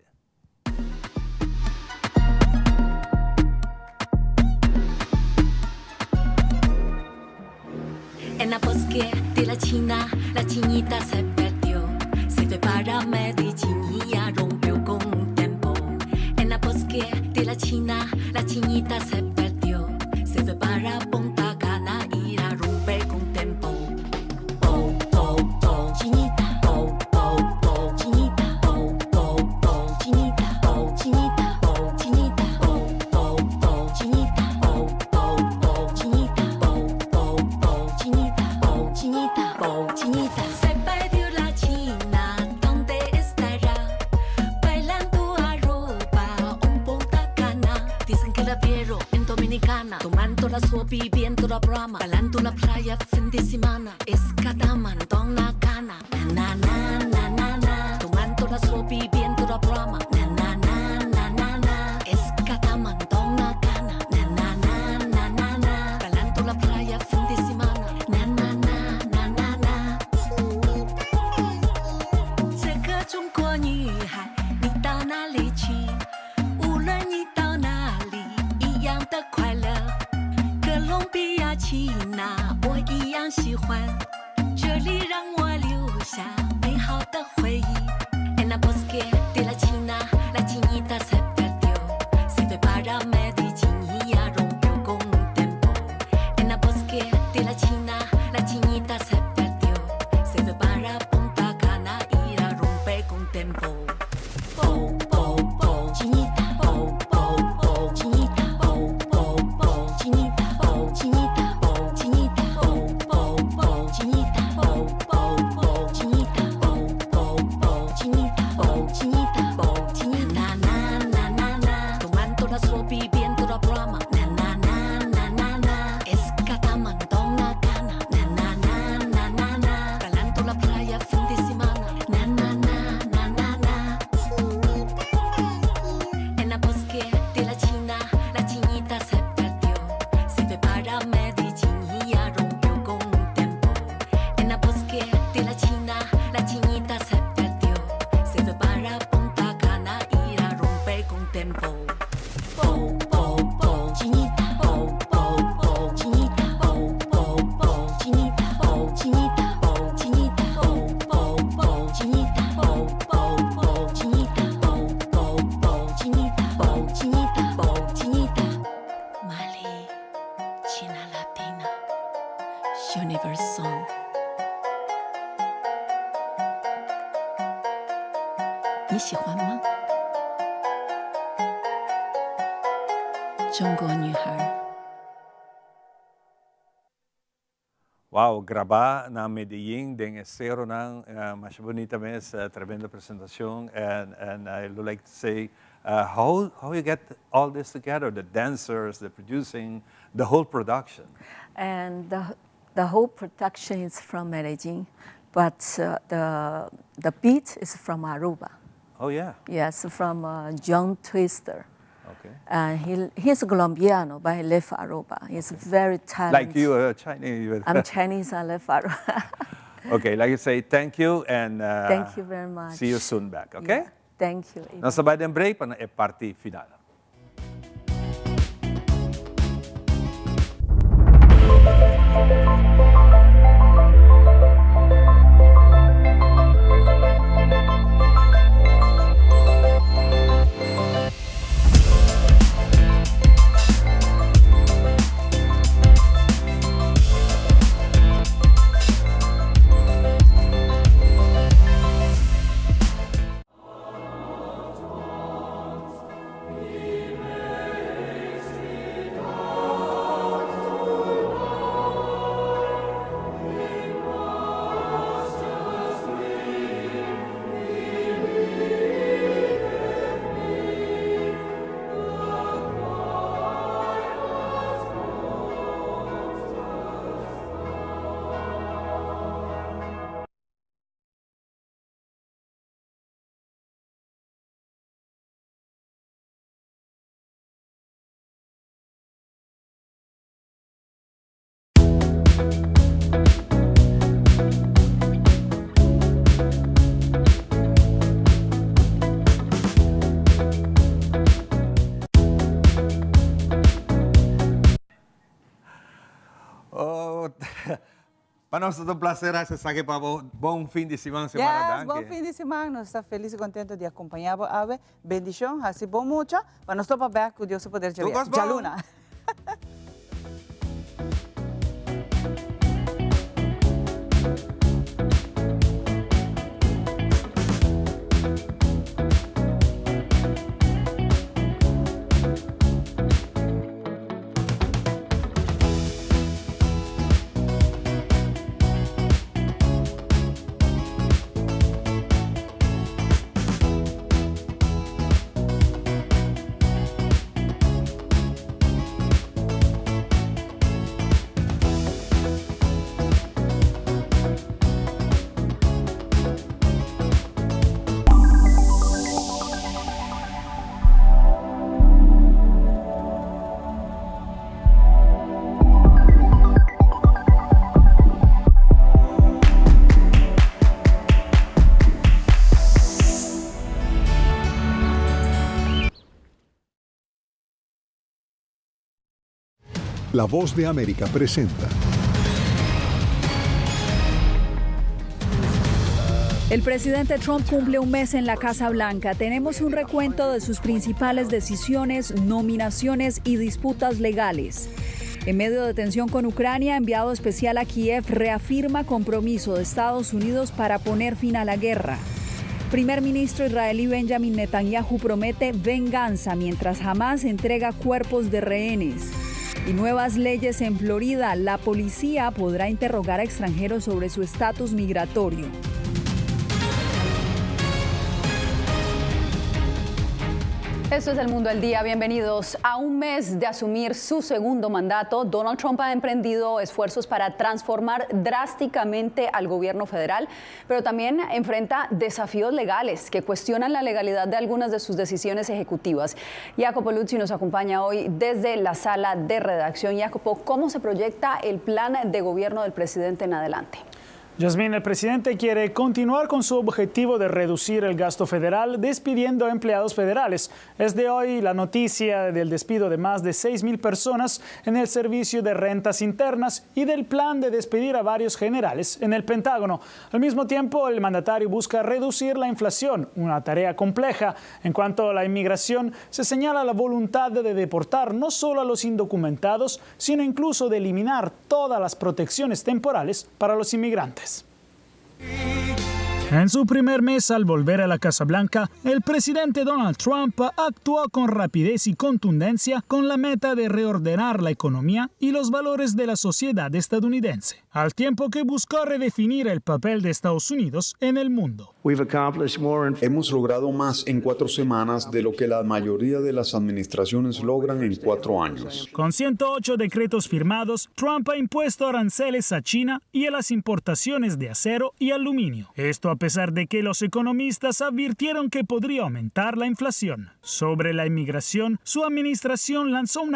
En la bosque de la China, la chinita se perdió. Se fue para Medellín y a rompió con un tempo. En la bosque de la China, la chinita se perdió. Se fue para Punta Cana y a romper con tempo. Oh, oh, oh, chinita, oh, oh, oh, chinita, oh, oh, oh, chinita, oh, chinita, oh, chinita, oh, oh, oh, chinita, oh, oh, oh, chinita, oh, oh, oh, chinita, oh, chinita, oh, chinita. Se perdió la china, ¿dónde estará? Bailando arroba un Punta Cana. Dicen que la vieron en Dominicana, tomando la sopa y viendo la brama, bailando la playa fin de semana. Es cataman, dona cana, na na na na na, tomando la sopa y viendo la brama, na na na na na na. Es cataman, dona cana, na na na na. China，我一样喜欢。这里让我留下美好的回忆。En la bosque de la China, la chinita se perdió. Se fue para Medellín y ya rompió con un tempo. En la bosque de la China, la chinita se perdió. Se fue para Punta Cana y la rompe con tempo. Po, po, po, chinita, po, po, po, chinita, po, po, po, chinita, po, chinita, po, chinita, po, po, po, chinita, po, po, po, chinita, po, po, po, chinita, po, chinita, po, chinita, na, na, na, na, tomando la sopa y viendo la broma, na, na, na, na, na, na, escatamando una cana, na, na, na, na, na, na, calando la playa fin de semana, na, na, na, na, na, na. En la bosque de la China, la chinita se perdió. Se fue para Medellín y ya rompió con un tempo. En la bosque de la China, la chinita se perdió. Se fue para Punta Cana y la rompe con tempo. Po, po, po, chinita, po, po, po, chinita, po, po, po, chinita, po, chinita, po, chinita, po, po, po, chinita, po, po, po, chinita, po, po, po, chinita, po, chinita, po, chinita. Mali, China Latina, Universe Song. 你喜欢吗？中国女孩。 Wow, grabá na Medellin, den e seronan, masha bunita mes, tremendo presentacion, and I would like to say, how you get all this together, the dancers, the producing, the whole production? And the whole production is from Medellin, but the beat is from Aruba. Oh, yeah. Yes, from John Twister. And he's Colombiano, but he lives Aruba. He's very talented. Like you are Chinese. I'm Chinese, I live Aruba. Okay, like you say, thank you and Thank you very much. See you soon back, okay? Yeah, thank you. Nos ta bay den break pa e parti final. Oh, pa nos ta un placer haci esaki pa bo. Bon fin di siman, Xiomara. Yes, bon fin di siman. Nos ta felis y contento di acompaña bo awe. Bendicion, haci bon mucha. Pa nos topa bek cu Dios su poder djabier. Djaluna. La Voz de América presenta. El presidente Trump cumple un mes en la Casa Blanca. Tenemos un recuento de sus principales decisiones, nominaciones y disputas legales. En medio de tensión con Ucrania, enviado especial a Kiev reafirma compromiso de Estados Unidos para poner fin a la guerra. Primer ministro israelí Benjamin Netanyahu promete venganza mientras Hamás entrega cuerpos de rehenes. Y nuevas leyes en Florida. La policía podrá interrogar a extranjeros sobre su estatus migratorio. Esto es El Mundo al Día. Bienvenidos. A un mes de asumir su segundo mandato, Donald Trump ha emprendido esfuerzos para transformar drásticamente al gobierno federal, pero también enfrenta desafíos legales que cuestionan la legalidad de algunas de sus decisiones ejecutivas. Jacopo Luzzi nos acompaña hoy desde la sala de redacción. Jacopo, ¿cómo se proyecta el plan de gobierno del presidente en adelante? Yasmín, el presidente quiere continuar con su objetivo de reducir el gasto federal despidiendo a empleados federales. Es de hoy la noticia del despido de más de 6.000 personas en el servicio de rentas internas y del plan de despedir a varios generales en el Pentágono. Al mismo tiempo, el mandatario busca reducir la inflación, una tarea compleja. En cuanto a la inmigración, se señala la voluntad de deportar no solo a los indocumentados, sino incluso de eliminar todas las protecciones temporales para los inmigrantes. En su primer mes al volver a la Casa Blanca, el presidente Donald Trump actuó con rapidez y contundencia con la meta de reordenar la economía y los valores de la sociedad estadounidense, al tiempo que buscó redefinir el papel de Estados Unidos en el mundo. Hemos logrado más en 4 semanas de lo que la mayoría de las administraciones logran en 4 años. Con 108 decretos firmados, Trump ha impuesto aranceles a China y a las importaciones de acero y aluminio. Esto a pesar de que los economistas advirtieron que podría aumentar la inflación. Sobre la inmigración, su administración lanzó una